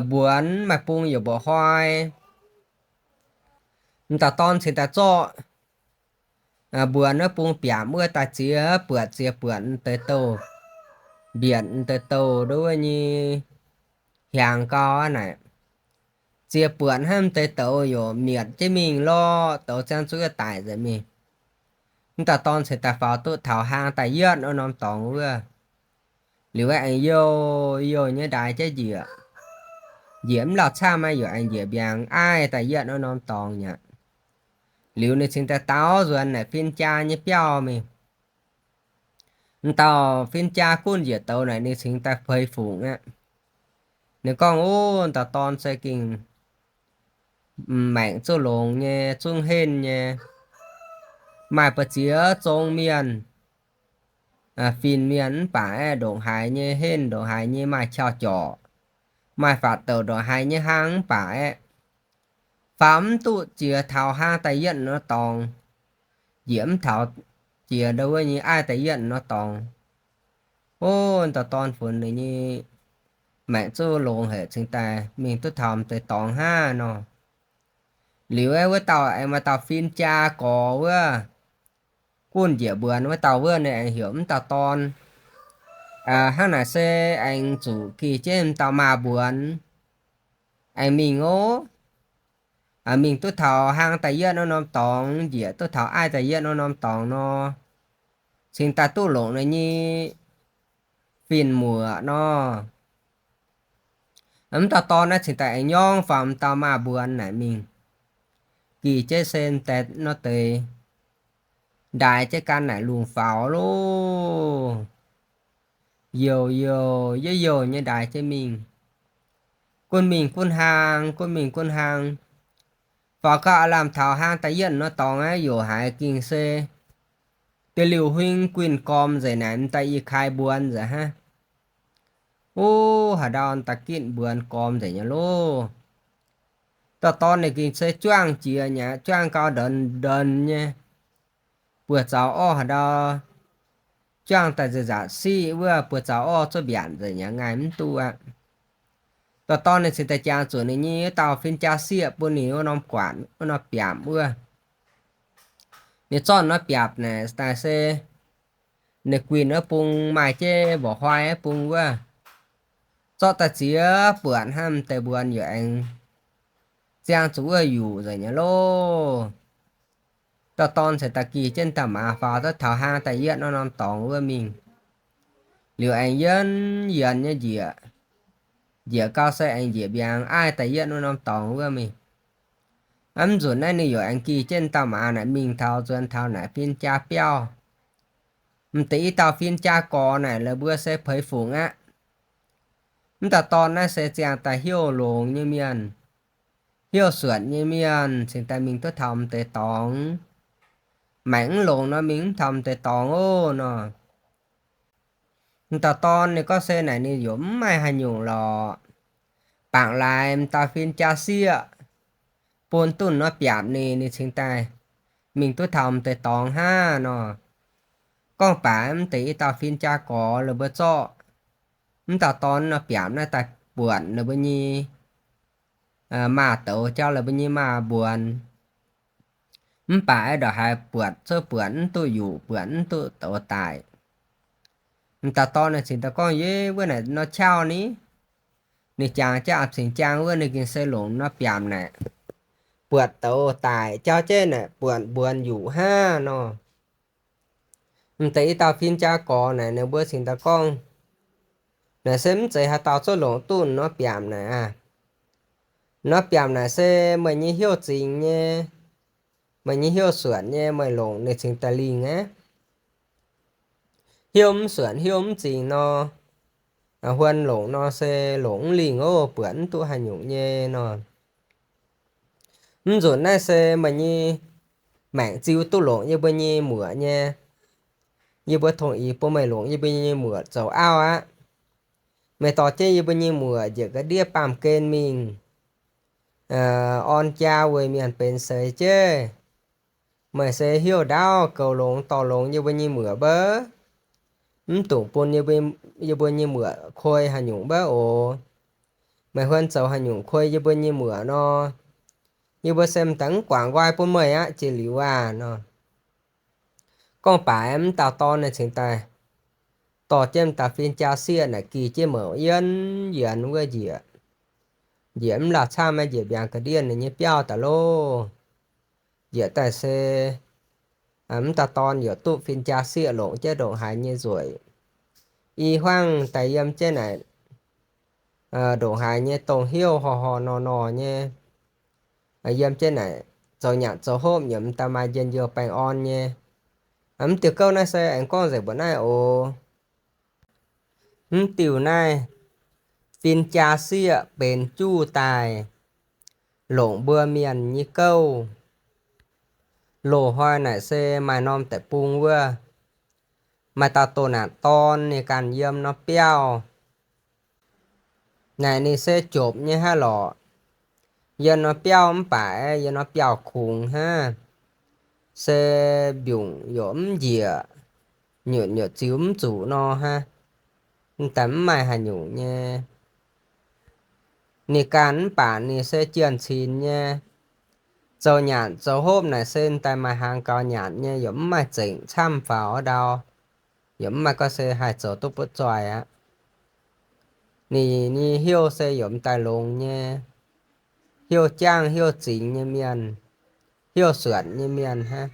mbuonx, maaih bung yaac mba'hnoi. M'dauh dorn cingx daaih zorqv mbuonx wuov bung biaapc wuov daaih ziex buatc ziex buatc m'deix douz, mbienc m'deix douz nduov nyei hiaangx gau aqv naaic. Ziex buatc hnangv m'deix douz yaac mietc jienv mingh lorqc, douz ziangv zuqv daic nzengc mingh. M'dauh dorn cingx daaih faaux duqv taux hlang daaih yietv wuov norm dorngx wuov. Liuz aengx youh youh nyei ndaix jienv njiec. Njiec mv lauh camv maah, yaac aengx njiec mbiaangx aiv daaih yietv wuov norm dorngx aqv. Liuz ninh cingx daaih daaux nzuonx naaic fin-jaa nyei biauv mingh. M'dauh fin-jaa gunv njiec douz naaic ninh cingx daaih feix fungc aqv. Ninh gorngv, Ov, m'dauh dorn se gengh maengc zuqc longx nyei, zungv henv nyei, maaih ba'ziex zong mienh, fin-mienh mv baac aeqv, ndongc haaix nyei henv, ndongc haaix nyei maaih qauv jorc, maaih faatv douc ndongc haaix nyei hnangv mv baac aeqv, faaux mv duqv jiex taux hnangv da'yietv norm dorngx, njiec mv taux jiex ndau wuov nyei aiv da'yietv norm dorngx. Ov, dauh dorn funx ninh nyei maengc zuqc longx haic cingx daaih mingh duqv taux m'deix dorngx hnangv nor. Liuz aeqv, wuov dauh aengx maaih dauh fin-jaa gorx wuov, gunv njiec mbuonx wuov dauh wuov ninh aengx heuc mv dauh dorn, hnangv naaic se aengx zuqc gih jienv m'dauh maaz mbuonx aengx mingh ov. Mingh duqv taux hnangv da'yietv norm dorngx, njiec duqv taux aiv da'yietv norm dorngx nor, cingx daaih duqv longc ninh nyei fin-muoc nor. Mv dauh dorn naaiv cingx daaih aengx nyorngv faaux m'dauh maaz mbuonx naaic mingh, gih jienv se m'deix nor deix, ndaaix jienv gan naaic lungh faaux loh. Youh youh, youh youh nyei ndaaix jienv mingh. Gunv mingh gunv hlang, gunv mingh gunv hlang. Faaux gau aav lamh taux hnangv da'yietv norm dorngx aeqv, youc haiz gengh se da'liuh huing guinh gormx nzengc naaic, m'daaih i kai mbuonx nzengc hnangv. Ov, haaix ndau da'gitv mbuonx gormx nzengc nyei loh. Dauh dorn ninh gengh se juangv jiex nyei, juangv gau ndonx ndonx nyei. Buoz zaux orv haaix ndau juangv daaih nzengc nzaqc siqv wuov, buoz zaux orv zuov mbiaatc nzengc nyei, ngaih mv duqv aqv. Dauh dorn ninh cingx daaih jangx zuqc ninh nyei wuov dauh fin-jaa sieqv bun ninh wuov norm guatc, wuov norm biaapc wuov. Ninh zorqv norm biaapc naaic daaih se ninh guinh wuov bung, maaih jienv mborqc huaai wuov bung wuov, zorqv daaih ziex buonc hnangv, m'deix mbuonx yaac aengx ziangh zuqc wuov yuqc nzengc nyei loh. Dauh dorn cingx daaih gih jienv dauh maaz faaux duqv taux hnangv da'yietv norm dorngx wuov mingh. Liuz aengx yienx yienx nyei njiec, njiec gau se aengx njiec mbiaangx aiv da'yietv norm dorngx wuov mingh. Mv nzunc naaiv ninh yaac aengx gih jienv dauh maaz naaic mingh taux nzuonx taux naaic fin-jaa biauv. M'deix i dauh fin-jaa gorx naaic la'buo se peix fungc aqv. Mv dauh dorn naaiv se ziangh daaih heuc longx nyei mienh, heuc suonc nyei mienh, cingx daaih mingh duqv taux m'deix dorngx. Maengc mv longx nor mingh mv taux m'deix dorngx ov nor. M'dauh dorn ninh gorngv se naaic ninh yaac mv maaih haaix nyungc lorqc. Bangc laaix m'dauh fin-jaa sieqv bun duqv norm biaapc ninh, ninh cingx daaih mingh duqv taux m'deix dorngx hnangv nor. Gorngv baac mv deix i dauh fin-jaa gorx la'buo zorqv mv dauh dorn norm biaapc naaiv daaih buatc ninh mbuo nyei maaz-douz jauv, ninh mbuo nyei maaz mbuonx. Mv baac ndongc haaix buatc cuotv buatc mv duqv yuqc, buatc mv duqv douz daic. M'dauh dorn naaic cingx daaih gorngv, Yie wuov naaic nor qauv ni? Ninh jangx jienv a'cingx jaang wuov, ninh gengh se longc norm biaapc naaic buatc douz daic, jauv jienv naaic buatc mbuonx yuqc hnangv nor. M'deix i dauh fin-jaa gorx naaic ninh mbuo cingx daaih gorngv, Naaic se mv zeiz haaix dauh cuotv longc duqv norm biaapc naaic aqv. Norm biaapc naaic se meih nyei heuc zingx nyei, meih nyei heuc suonc nyei, meih longc ninh cingx daaih lingh aqv. Heuc mv suonc heuc mv zingx nor, huon longc nor se longc mv lingh ov, buatc mv duqv haaix nyungc nyei nor. Mv nzunc naaiv se meih nyei maengc ziux duqv longc yie mbuo nyei muoc nyei. Yie mbuo tongx ix bun meih longc yie mbuo nyei muoc zoux auv aqv. Meih dorh jienv yie mbuo nyei muoc njiec ga'ndiev baamh gen mingh orn jaa weic mienh benx seix jeiv. Meih se heuc ndaauv goux longx dorh longx yie mbuo nyei muoc mbouv, mv dungx bun yie mbuo nyei muoc koi haaix nyungc mbouv oc. Meih huon zoux haaix nyungc koi yie mbuo nyei muoc nor, yie mbuo se m'daaih mv guangc nqoi bun meih aqv jiex liuz aac nor. Gorngv baac mv dauh dorn naaic cingx daaih dorh jienv m'dauh fin-jaa sieqv naaic gih jienv mouc yienx yienx wuov njiec. Njiec mv lauh camv, njiec mbiaangx ga'ndiev ninh nyei biauv daaih loh. Njiec daaih se mv dauh dorn yaac duqv fin-jaa sieqv longc jienv ndongc haaix nyei nzueic. I hmuangv daaih yiem jienv naaic ndongc haaix nyei dongh heuc horh horh nor nor nyei. Yiem jienv naaic zoux nyanc zoux hopv, nyiemc m'daaih maaih njien-youh baengh orn nyei. Mv diuh gouv naaiv se aengx gorngv nzengc mbuoqc naaiv oc. Mv diuh naaiv, fin-jaa sieqv benx juv daaih, longc mbuo mienh nyei gouv. Loz-hnoi naaic se maaih norm deic-bung wuov, maaih dauh doh naanc dorn ninh ganh yiem norm biauv. Naaic ninh se jopc nyei hnangv lorqc. Yiem norm biauv mv baac yiem norm biauv kungx hnangv, se mbiungc yaac mv njiec, nyutc yaac ziux mv zuqc nor hnangv. M'daaih mv maaih haaix nyungc nyei. Ninh ganh mv baac ninh se jienh cin nyei. Zoux nyanc zoux hopv naaic se m'daaih maaih hnaangx gaux nyanc nyei, yaac mv maaih zengc camv faaux ndau, yaac mv maaih gorngv se haih zoux duqv butv zoih aqv. Ninh nyei hnyouv se yaac m'daaih longx nyei, hnyouv jangv hnyouv zingx nyei mienh, hnyouv suonc nyei mienh hnangv.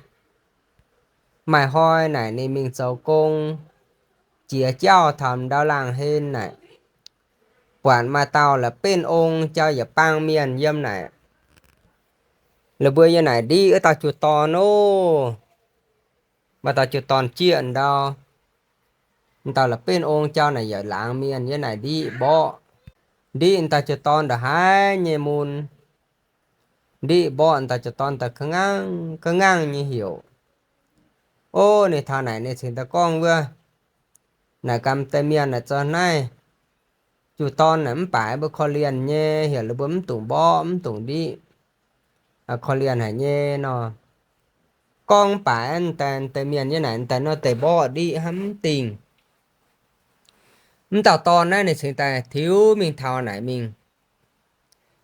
Maaih hnoi naaic ninh mingh zoux gong, jiex jauv taux ndau laangh hlen naaic, buatc maaih dauh la'benv ong jauv yietc baang mienh yiem naaic. La'mbuo yiem naaic ndiqv wuov dauh jiu-dorn oc. Maaih dauh jiu-dorn jieqv ndau, dauh la'benv ong jauv naaic yietc laangz mienh yiem naaic ndiqv mborqv, ndiqv dauh jiu-dorn ndongc haaix nyei mun, ndiqv mborqv dauh jiu-dorn daaih ka'ngaangv ka'ngaangv nyei heuc. Ov, ninh taux naaic ninh cingx daaih gorngv wuov, naaic gamh deix mienh naaic zoux naaiv jiu-dorn naaic mv baac mbuo korv-lienh nyei, heuc ninh mbuo mv dungx mborqv mv dungx ndiqv, korv-lienh haic nyei nor. Gorngv mv baac deix mienh yiem naaic daaih nor deix mborqv ndiqv hnamv mv dingh. Mv dauh dorn naaiv ninh cingx daaih tiux mingh taux naaic mingh,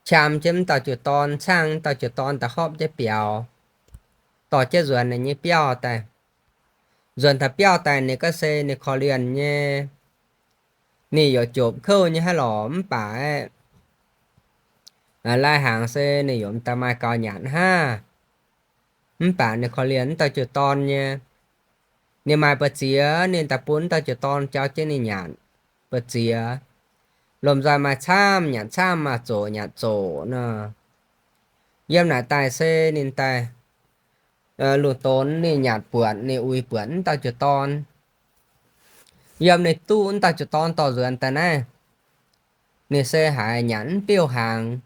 qam jienv mv dauh jiu-dorn, caangv mv dauh jiu-dorn daaih hopv jienv biaux, dorh jienv nzuonx ninh nyei biauv daaih. Nzuonx taux biauv daaih ninh gorngv se ninh korv-lienh nyei, ninh yaac jopc kouv nyei hnangv lorqc mv baac lai-hnaangx se ninh yaac m'daaih maaih gaux nyanc hnangv. Mv baac ninh korv-lienh mv dauh jiu-dorn nyei. Ninh maaih mbu'ziex ninh daaih bun mv dauh jiu-dorn jauv jienv ninh nyanc. Mbu'ziex lomh nzoih maaih camv nyanc camv, maaih zoqc nyanc zoqc nor. Yiem naaic daaih se ninh daaih lungh donx ninh nyanc buonc, ninh uix buonc mv dauh jiu-dorn. Yiem ninh duqv mv dauh jiu-dorn dorh nzuonx daaih naaiv, ninh se haiz nyanc mv beuv hnaangx,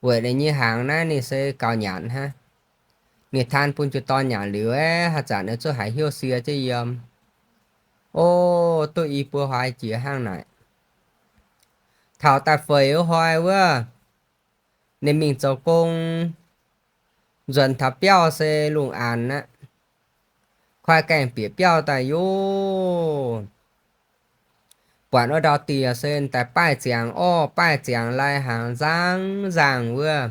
weic ninh nyei hnaangx naaiv ninh se gaux nyanc hnangv. Ninh taan bun jiu-dorn nyanc liuz aeqv, haaix zanc ninh zungv haiz hnyouv sie jienv yiem. Ov, duqv i buo hlaax jiex hnangv naaic. Taux daaih feix wuov hnoi wuov, ninh mingh zoux gong, nzuonx taux biauv se lungh aanx aqv. Koi gaengh bieqc biauv daaih yov, buatc wuov ndau-dieh se daaih baaih ziangx orv baaih ziangx lai-hnaangx nzangv nzangh wuov.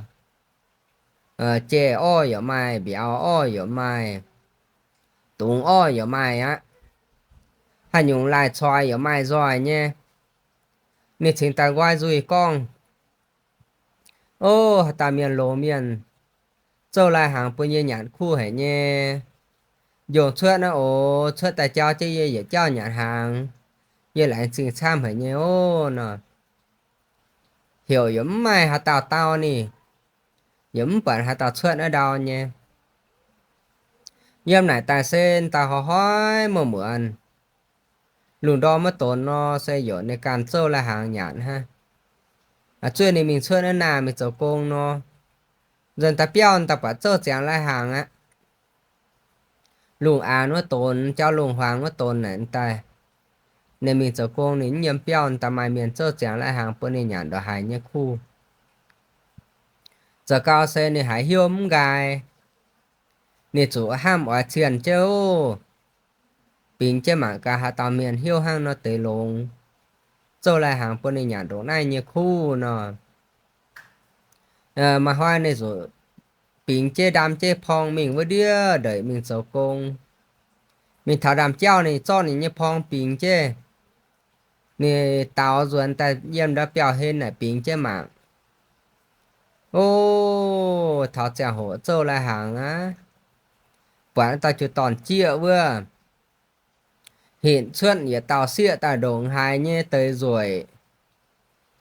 Jai orv yaac maaih, mbiauz orv yaac maaih, dungz orv yaac maaih aqv. Haaix nyungc laaih coix yaac maaih nzoih nyei. Ninh cingx daaih nqoi nzuih gorngv, Ov, haaix dauh mienh longx mienh, zouv lai-hnaangx bun yie nyanc kuv haic nyei. Njongc cuotv naaiv oc, cuotv daaih jauv jienv yie yietc jauv nyanc hnaangx, yie laengz zingh camv haic nyei ov nor. Heuc yaac mv maaih haaix dauh dau ninh, yaac mv buatc haaix dauh cuotv naaiv ndau nyei. Yiem naaic daaih se daaih hnoi-hnoi muonz-muonz, lungh ndorm maiv donx nor se yaac ninh ganh zouv lai-hnaangx nyanc hnangv. Zuov ninh mingh cuotv naaiv naah mingh zoux gong nor, nzuonx daaih biauv daaih buatc zouv ziangx lai-hnaangx aqv. Lungh aanx wuov donx, jauv lungh hmuangx wuov donx naaic daaih, ninh mingh zoux gong ninh mv yiem biauv daaih maaih mienh zouv ziangx lai-hnaangx bun ninh nyanc ndongc haaix nyei kuv. Zoux gau se ninh haiz hnyouv mv nqaai, ninh zuqc hnamv oix cienh jienv, bingx jienv mangc gaax haaix dauh mienh hnyouv hnangv nor deix longx, zouv lai-hnaangx bun ninh nyanc ndongc naaiv nyei kuv nor. Maaih hnoi ninh zuqc bingx jienv ndaam jienv porng mingh wuov ndiev ndeic mingh zoux gong. Mingh taux ndaamv jauv ninh zorqv ninh nyei porng bingx jienv, ninh daaux nzuonx daaih yiem ndau biauv-hlen naaic bingx jienv mangc. Ov, taux ziangh hoc zouv lai-hnaangx aqv, buatc dauh jiu-dorn jieqv wuov, hinc cuotv yietc dauh sieqv daaih ndongc haaix nyei deix nzueic,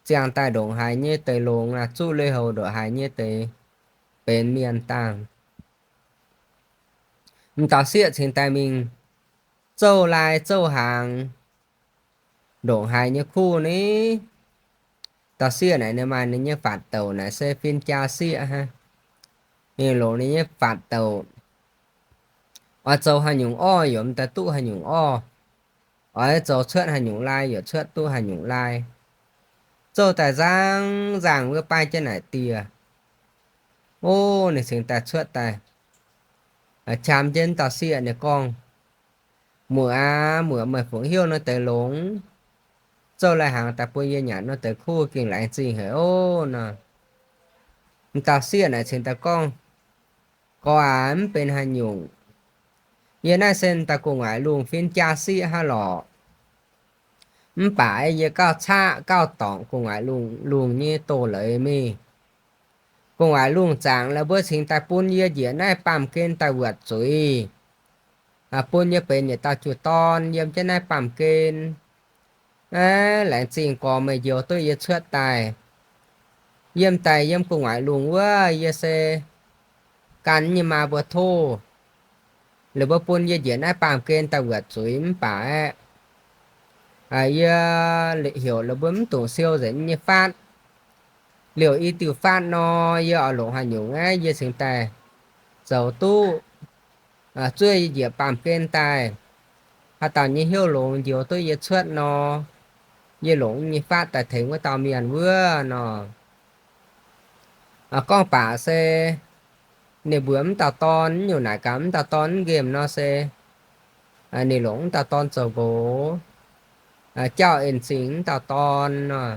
ziangh daaih ndongc haaix nyei deix longx, zuqv lui-houx ndongc haaix nyei deix benx mienh dangh. M'dauh sieqv cingx daaih mingh zouv lai zouv hnaangx ndongc haaix nyei kuv ni. Dauh sieqv naaic ninh maaih ninh nyei fatv douc naaic se fin-jaa sieqv hnangv. Ninh longc ninh nyei fatv douc, oix zoux haaix nyungc orv yaac m'daaih duqv haaix nyungc orv, oix zoux cuotv haaix nyungc lai yaac cuotv duqv haaix nyungc lai. zouv daaih nzang nzangc wuov baav jienv naaic dieh. O, ninh cingx daaih cuotv daaih, qam jienv dauh sieqv ninh gorngv, Muoc aac, muoc, meih fungc heuc nor deix longx, zouv lai-hnaangx daaih bun yie nyanc nor deix kuv gengh laengz zingh haic ov nor. M'dauh sieqv naaic cingx daaih gorngv, Gorx aac, mv benx haaix nyungc. Yie naaiv se daaih gu'nguaaic lungh fin-jaa sieqv hnangv lorqc. Mv baac yie gauh caqv gauh dorngc gu'nguaaic lungh, lungh nyei doz-leiz mingh. Gu'nguaaic lungh zaangc la'buo cingx daaih bun yie njiec naaiv baamh gen daaih wuotc zuiz, bun yie benx yietc dauh jiu-dorn yiem jienv naaiv baamh gen. Aav, laengz zingh gorx meih njoux duqv yie cuotv daaih. Yiem daaih yiem gu'nguaaic lungh wuov yie se gan nyei maa mbuo tov, la'buo bun yie njiec naaiv baamh gen daaih wuotc zuiz mv baac aeqv, yie heuc la'buo mv dungx siou nzengc nyei faatv. Liouh i diuh faatv nor, yie oix longc haaix nyungc aeqv, yie cingx daaih zoux duqv zuov yie njiec baamh gen daaih. Haaix dauh nyei hnyouv longx njoux duqv yie cuotv nor, yie longc nyei faatv daaih tengx wuov dauh mienh wuov nor. Gorngv baac se ninh mbuox mv dauh dorn, nyungc naaic gaax mv dauh dorn mv nqemh nor se ninh longc mv dauh dorn zoux nqox, jauv en-zingh mv dauh dorn nor.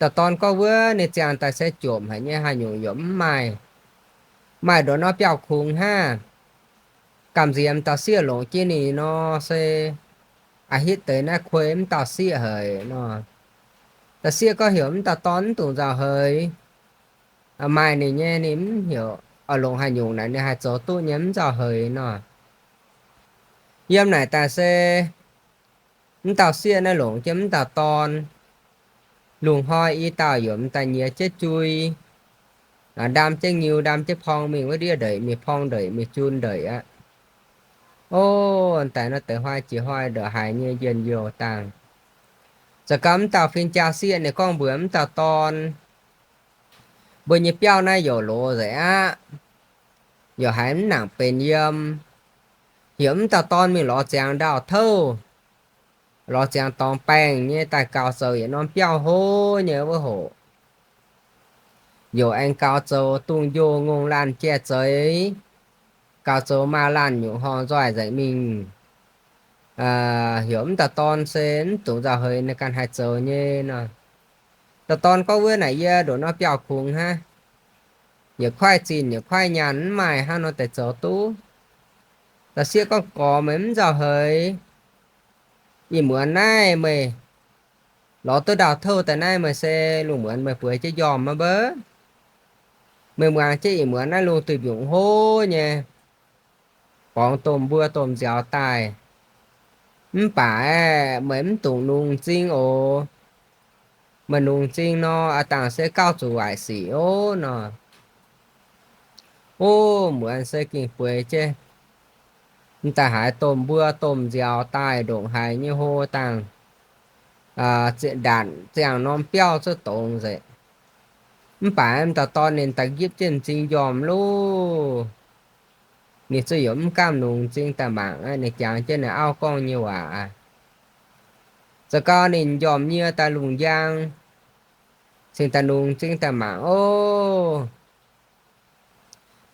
Dauh dorn gorngv wuov ninh ziangh daaih se jomc haic nyei, haaix nyungc yaac mv maaih. Maaih nduqc norm biauv-kungx hnangv. Gamh nziex m'dauh sieqv longc jienv ninh nor se a'hitv deix naaiv kuei mv dauh sieqv haic nor. Dauh sieqv gorngv heuc mv dauh dorn mv dungx nzauh heix. Maaih ninh nyei ninh mv heuc, oix longc haaix nyungc naaic ninh haih zoux duqv nyei mv nzauh heix nor. Yiem naaic daaih se mv dauh sieqv naaiv longc jienv mv dauh dorn. Lungh hnoi i dauh yaac m'daaih nyiex jienv jui, ndaam jienv ngiu, ndaam jienv porng mingh wuov ndiev ndeic mingh, porng ndeic mingh, jun ndeic aqv. O, daaih nor deix hnoi jiex hnoi ndongc haaix nyei njien-youh dangh. Za'gengh mv dauh fin-jaa sieqv ninh gorngv mbuox mv dauh dorn, mbuo nyei biauv naaiv yaac loz nzengc aqv. Yaac haiz mv nangc benx yiem. Heuc mv dauh dorn mingh lorz ziangx ndau-touv, lorz ziangx dorngx baengh nyei daaih gaux zoux yietc norm biauv hlo nyei wuov hoc. Yaac aengx gaux zoux dungz-njoh ngongh laanh jai-zeix, gaux zoux maaz-laanh nyungc horngh nzoih nzengc mingh. Heuc mv dauh dorn se mv dungx nzauh heix, ninh ganh haih zoux nyei nor. Dauh dorn gorngv wuov naaic yie ndoqc norm biauv-kungx hnangv, yietc kuaaiv zinh yietc kuaaiv nyaanh mv maaih hnangv nor deix zoux duqv. Dauh sieqv gorngv gorx meih mv nzauh heix. Ih muonz naaiv meih lorz duqv ndau-touv daaih naaiv meih se lungh muonz meih bueix jienv njormh maiv mbouv. Meih muangx jienv ih muonz naaiv lungh duih mbiungc hlo nyei, borngz domh mbuo domh nziaaux daaih. Mv baac aeqv, meih mv dungx nungx m'zing oc. Meih nungx m'zing nor, a'dangc se gauh zuqc waaic sic ov nor. O, muonz se gengh bueix jienv m'daaih haaix domh mbuo domh nziaaux daaih ndongc haaix nyei hlo dangh, ndaatc ziangh norm biauv cuotv dongz nzengc. Mv baac m'dauh dorn ninh daaih nqipv jienv m'zing njormh loh. Ninh zuqc yaac mv gamh nungx m'zing daaih mangc aqv. Ninh jangx jienv ninh auv gorngv nyei waac aqv. Za'gengh ninh njormh nyie daaih lungh njang, cingx daaih nungx m'zing daaih mangc ov.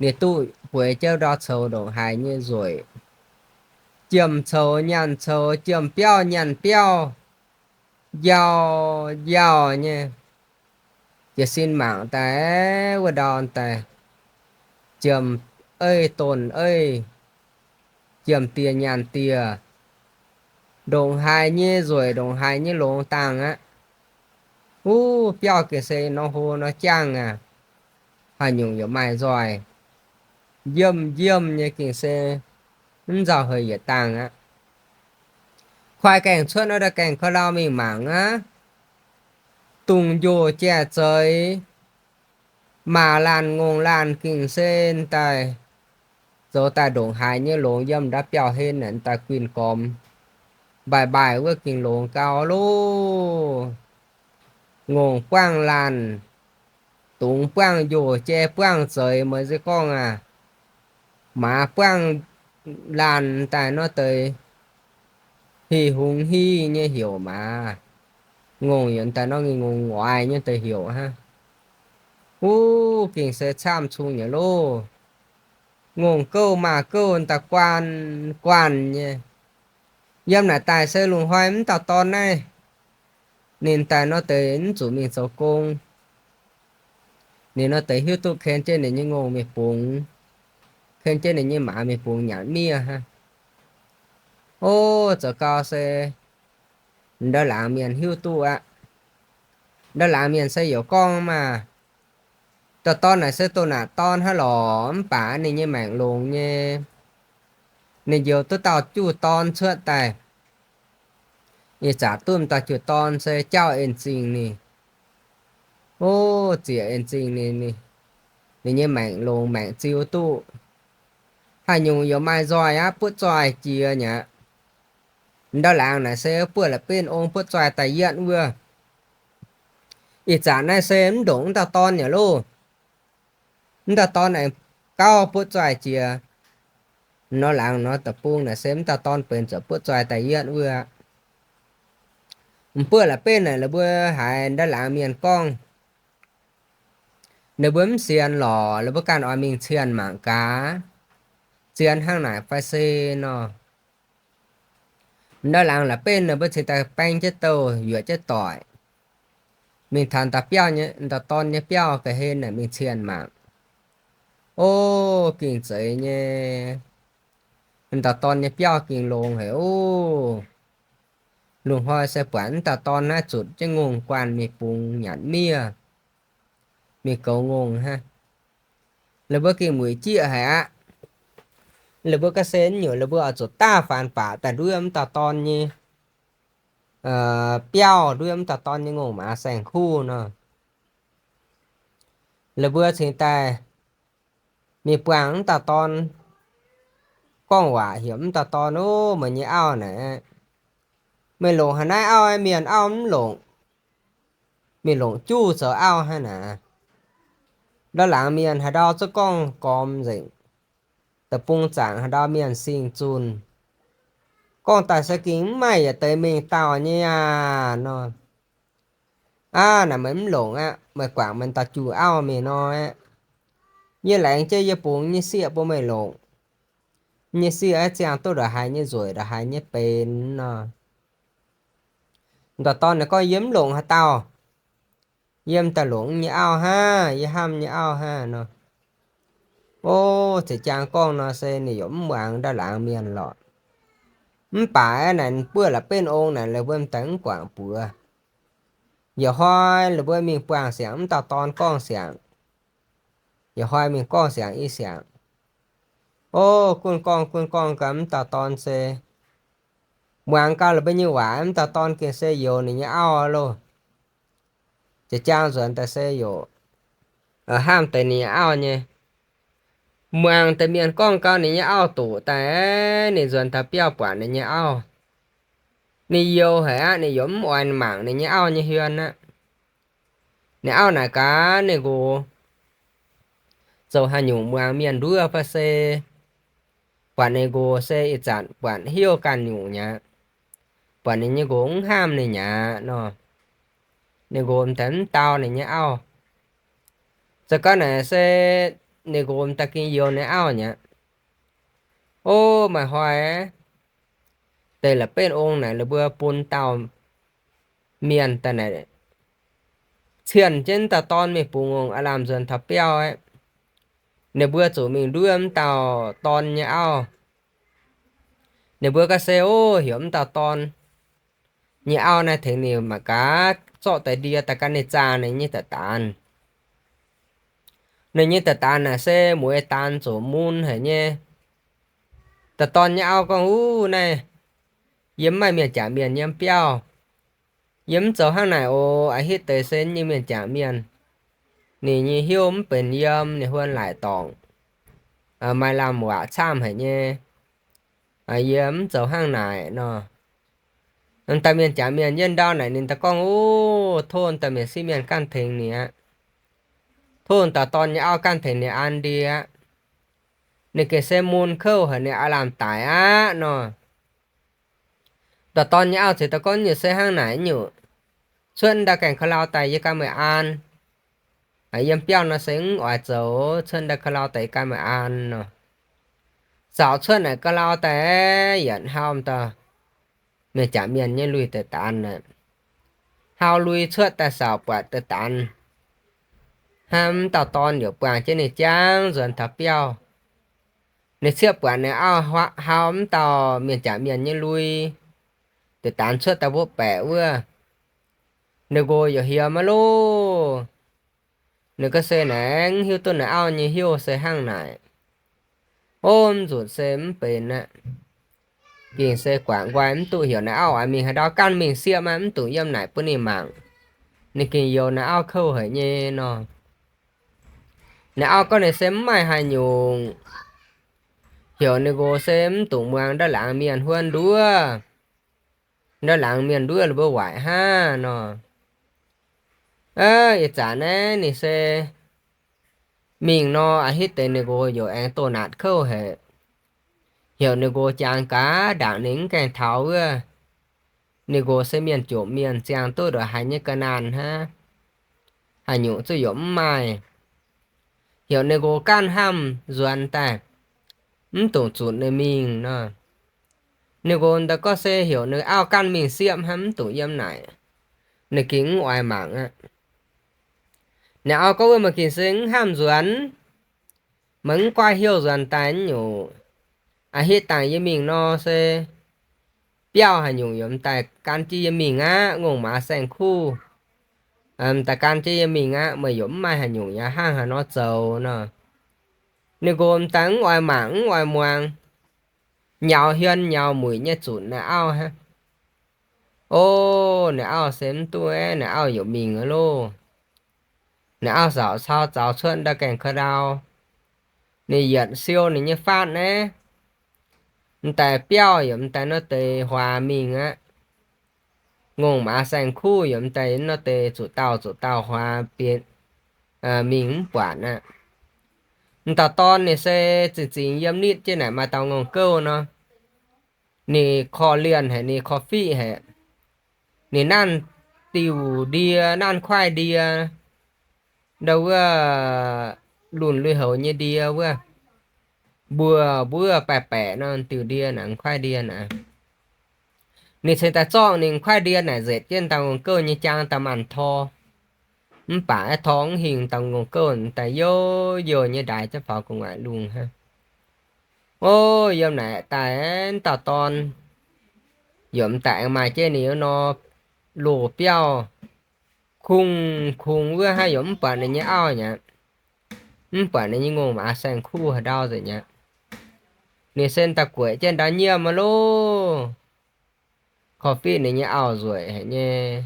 Ninh duqv bueix jienv ndau coux ndongc haaix nyei nzueic. Jiem coux nyaanh coux, jiem biauv nyaanh biauv, njaaux njaaux nyei. Jiez sin mangc daaih wuov ndau daaih, jiem eiv donx eiv, jiem dieh nyaanh dieh, ndongc haaix nyei nzueic ndongc haaix nyei longx dangh aqv. Wuov biauv gengh se nor hlo nor jangh aqv. Haaix nyungc yaac maaih nzoih, njiemv njiemv nyei gengh se mv nzauh heix yietc dangh aqv. Koi gaengh cuotv nor, gaengh koi lauh mingh mangc aqv. Dungz-njoh jai-zeix, maaz-laanh ngongh laanh gengh se daaih zoux daaih ndongc haaix nyei longx, yiem ndau biauv-hlen naaic daaih guinh gormx, mbaaih mbaaih wuov gengh longx gau loh. Ngongh buangv laanh, dungz buangv njoh, jai buangv zeix, meih se gorngv aqv, maaz buangv laanh daaih nor deix, hih hungx hih nyei heuc maaz. Ngongh yaac daaih nor ngongh ngoic nyei deix heuc hnangv. Wuov gengh se camv cung nyei loh. Ngongh gouv maaz gouv daaih guanh guanh nyei. Yiem naaic daaih se lungh hnoi mv dauh dorn naaiv, ninh daaih nor deix mv zuqc mingh zoux gong. Ninh nor deix hiuv duqv ken jienv ninh nyei ngongh mingh bungx, ken jienv ninh nyei maaz mingh bungx nyanc miev hnangv. O, zoux gau se ndau laangz mienh hiuv duqv aqv. Ndau laangz mienh se yaac gorngv maah, dauh dorn naaic se doh naanc dorn hnangv lorqc, mv baac ninh nyei maengc longx nyei. Ninh njoux duqv dauh juv-dorn cuotv daaih. Ih zanc duqv dauh juv-dorn se jauv en zingh ninh. O, ziec en zingh ninh, ninh nyei maengc longx maengc ziux duqv. Haaix nyungc yaac maaih nzoih aqv, butv zoih jiex mi'aqv. Ndau laangz naaic se buoqv la'benv ong butv zoih daaih yietv wuov. Ih zanc naaiv se mv ndongc mv dauh dorn yaac loh. Mv dauh dorn aengx gauh butv zoih jiex. Nor laangz nor deic-bung naaic se mv dauh dorn benx zuqc butv zoih daaih yietv wuov. M'buoqv la'benv naaic la'buo haiz ndau laangz mienh gorngv, ninh mbuo mv sienx lorqc, la'buo ganh oix mingh cienh mangc gaax, zien hnangv naaic fai se nor. Ndau laangz la'benv ninh mbuo cingx daaih baeng jienv douh yuoqc jienv doic, mingh taux dauh biauv nyei, dauh dorn nyei biauv ga'hlen naaic mingh cienh mangc. O, gengh zeiz nyei. Dauh dorn nyei biauv gengh longx haic oc. Lungh hnoi se buatc mv dauh dorn naaiv zutc jienv ngongh guanh mingh bungx nyanc miev, mingh goux ngongh hnangv. La'buo gengh mueic jieqv haic aqv. La'buo ga'sie nyungc la'buo oix zuqc daav faanx baac daaih nduov mv dauh dorn nyei biauv, nduov mv dauh dorn nyei ngongh maaz saeng-kuv nor. La'buo cingx daaih mingh buangh mv dauh dorn, gorngv waac heuc mv dauh dorn, Ov, meih nyei auv naaic, meih longc haaix naaiv auv? Mienh auv mv longc. Mingh longc juv zoux auv hnangv naaic. Ndau laangz mienh haaix ndau zungv gorngv gormx nzengc. Deic-bung zaangc haaix ndau mienh sing zunh. Gorngv daaih se gengh mv maaih yietc deix mengh dauh nyei aqv nor. Aav, naaic meih mv longc aqv, meih guangc meih dauh juv auv mingh nor aqv. Yie laengz jienv yie bungx nyei sieqv bun meih longc. Nyei sieqv aeqv, ziangh duqv ndongc haaix nyei nzueic ndongc haaix nyei benx nor. Dauh dorn naaic gorngv, Yie mv longc haaix dauh. Yie m'daaih longc nyei auv hnangv, yie hnamv nyei auv hnangv nor. O, ziex jaang gorngv nor se ninh yaac mv muangx ndau laangz mienh lorqc. Mv baac aeqv, naaic buoqv la'benv ong naaic la'buo m'daaih mv guangc buoz. Yietc hnoi la'buo mingh buangh siangx mv dauh dorn gorngv siangx. Yietc hnoi mingh gorngv siangx i siangx. O, gunv gorngv gunv gorngv gau mv dauh dorn se muangx gau la'buo nyei waac, mv dauh dorn gengh se youx ninh nyei auv loh. Ziex jaang nzuonx daaih se yaac hnamv deix ninh nyei auv nyei. Muangx deix mienh gorngv gau ninh nyei auv doqc daaih, ninh nzuonx taux biauv buatc ninh nyei auv. Ninh youx haic aqv, ninh yaac mv oix mangc ninh nyei auv nyei hmien aqv. Ninh auv naaic gaax ninh nqox zoux haaix nyungc muangx mienh nduov fai se buatc ninh nqox se ih zanc buatc hnyouv ganh nyungc mi'aqv. Buatc ninh nyei nqox mv hnamv ninh mi'aqv nor, ninh nqox m'daaih mv dau ninh nyei auv. Zoux gau naaic se ninh nqox m'daaih gengh youx ninh auv mi'aqv. O, maaih hnoi deix la'benv ong naaic la'buo bun dauh mienh daaih naaic cienh jienv dauh dorn mingh bungx ngongh aav lamh nzuonx taux biauv aeqv, ninh mbuo zuqc mingh nduov m'dauh dorn nyei auv. Ninh mbuo ga'sie, O, heuc m'dauh dorn nyei auv naaiv tengx ninh mangc gaax, zorqv deix ndie daaih gan ninh zaah ninh nyei da'daanx. Ninh nyei da'daanx naaic se mueiz daanx zoqc mun haic nyei. Dauh dorn nyei auv gorngv, Uv, naaiv yie mv maaih mienh jangc mienh yiem biauv. Yie mv zoux hnangv naaic oc. A'hitv deix se nyei mienh jangc mienh, ninh nyei hnyouv mv benx yiem, ninh huon laaic dorngc, maaih lamh waac camv haic nyei. Yie mv zoux hnangv naaic nor. M'daaih mienh jangc mienh yiem ndau naaic ninh daaih gorngv, Uv, tov m'daaih mienh sieqv mienh ganh tengx ninh aqv. Tov m'daaih dorn nyei auv ganh tengx ninh an ndie aqv. Ninh gengh se mun kouv haic, ninh aav lamh daic aqv nor. Dauh dorn nyei auv ziouc daaih gorngv, Nyungc se hnangv naaic nyungc. Cuotv ndau gaengh ka'lau daaih yie ganh meih an. Yiem biauv nor se mv oix zoux, cuotv ndau ka'lau daaih yie ganh meih an nor. Zaux cuotv naaic ka'lau daaih yietc hau dauh mienh jaax mienh nyei lui deix daanz naaic. Hau lui cuotv daaih saauc buatc deix daanz hnangv m'dauh dorn yaac buangh jienv ninh jangv nzuonx taux biauv. Ninh cieqv buatc ninh auv hau m'dauh mienh jaax mienh nyei lui deix daanz cuotv daaih mbuov baeqc wuov. Ninh nqox yaac hiemx maiv loh. Ninh gorngv se naaic mv hiuv duqv ninh auv nyei heuv se hnangv naaic. Ov, mv nzunc se mv benx aqv. Gengh se guangc nqoi mv duqv, heuc ninh auv oix mingh haaix ndau ganh mingh sieqv maah, mv dungx yiem naaic bun ninh mangc. Ninh gengh youx ninh auv kouv haic nyei nor. Ninh auv gorngv ninh se mv maaih haaix nyungc, heuc ninh nqox se mv dungx muangx nda'laangx mienh huotv nduov. Nda'laangx mienh nduov ninh mbuo waaic hnangv nor. Ih zanc naaiv ninh se mingh nor, a'hitv deix ninh nqox yaac aengx doh naatc kouv haic. Heuc ninh nqox jangx gaax ndaangc ninh mv gaengh taux wuov. Ninh nqox se mienh jomc mienh, ziangh duqv ndongc haaix nyei ga'naanh hnangv, haaix nyungc zuqc yaac mv maaih. Heuc ninh nqox ganh hnamv nzuonx daaih, mv dungx zunc ninh mingh nor. Ninh nqox daaih gorngv se heuc ninh auv ganh mingh sieqv hnangv, mv dungx yiem naaic. Ninh gengh mv oix mangc aqv. Ninh auv gorngv wuov, meih gengh se mv hnamv nzuonx, meih mv guaaiv heuv nzuonx daaih nyungc. A'hitv dangh yie mingh nor se biauv haaix nyungc yaac m'daaih gan jienv yie mingh aqv, ngongh maaz saeng-kuv m'daaih gan jienv yie mingh aqv, meih yaac mv maaih haaix nyungc yaac hnangv haaix nor zoux nor. Ninh nqox m'daaih mv oix mangc mv oix muangx, nyaux hien nyaux muic nyei zunc ninh auv hnangv. Ov, ninh auv se mv duqv aeqv, ninh auv yaac mingh aqv loh. Ninh auv saauc cau zaux cuotv ndau gaengh ka'ndau, ninh yietc siou ninh nyei faatv naaiv, m'daaih biauv yaac m'daaih nor deix huaax mingh aqv. Ngongh maaz saeng-kuv yaac m'daaih nor deix zuqc dauh zuqc dauh huaax bieqc mingh mv buatc aqv. M'dauh dorn ninh se zingh zingh yiem nitv jienv naaic maaih dauh ngongh gouv nor. Ninh korv-lienh haic, ninh korv-fiqv haic. Ninh naanv diuh ndie, naanv kuaaiv ndie, ndau wuov lunh lui-houx nyei ndie wuov, mbuo, mbuo baeqc baeqc nor diuh ndie naaic, kuaaiv ndie naaic. Ninh cingx daaih zorqv ninh kuaaiv ndie naaic nzetc jienv dauh ngongh gouv nyei jaang daaih maanh tor. Mv baac aeqv, tor mv hingh, dauh ngongh gouv daaih youh youh nyei ndaix jienv faaux gu'nguaaic lungh hnangv. Ov, yiem naaic daaih aeqv, dauh dorn yaac m'daaih aengx maaih jienv ninh wuov nor loz biauv, kungx kungx wuov hnangv, yaac mv buatc ninh nyei auv nyei aqv. Mv buatc ninh nyei ngongh maaz saeng-kuv haaix ndau nzengc nyei aqv. Ninh se daaih gueic jienv ndau nyiemv aqv loh. Korv-fiqv ninh nyei auv-nzueic haic nyei.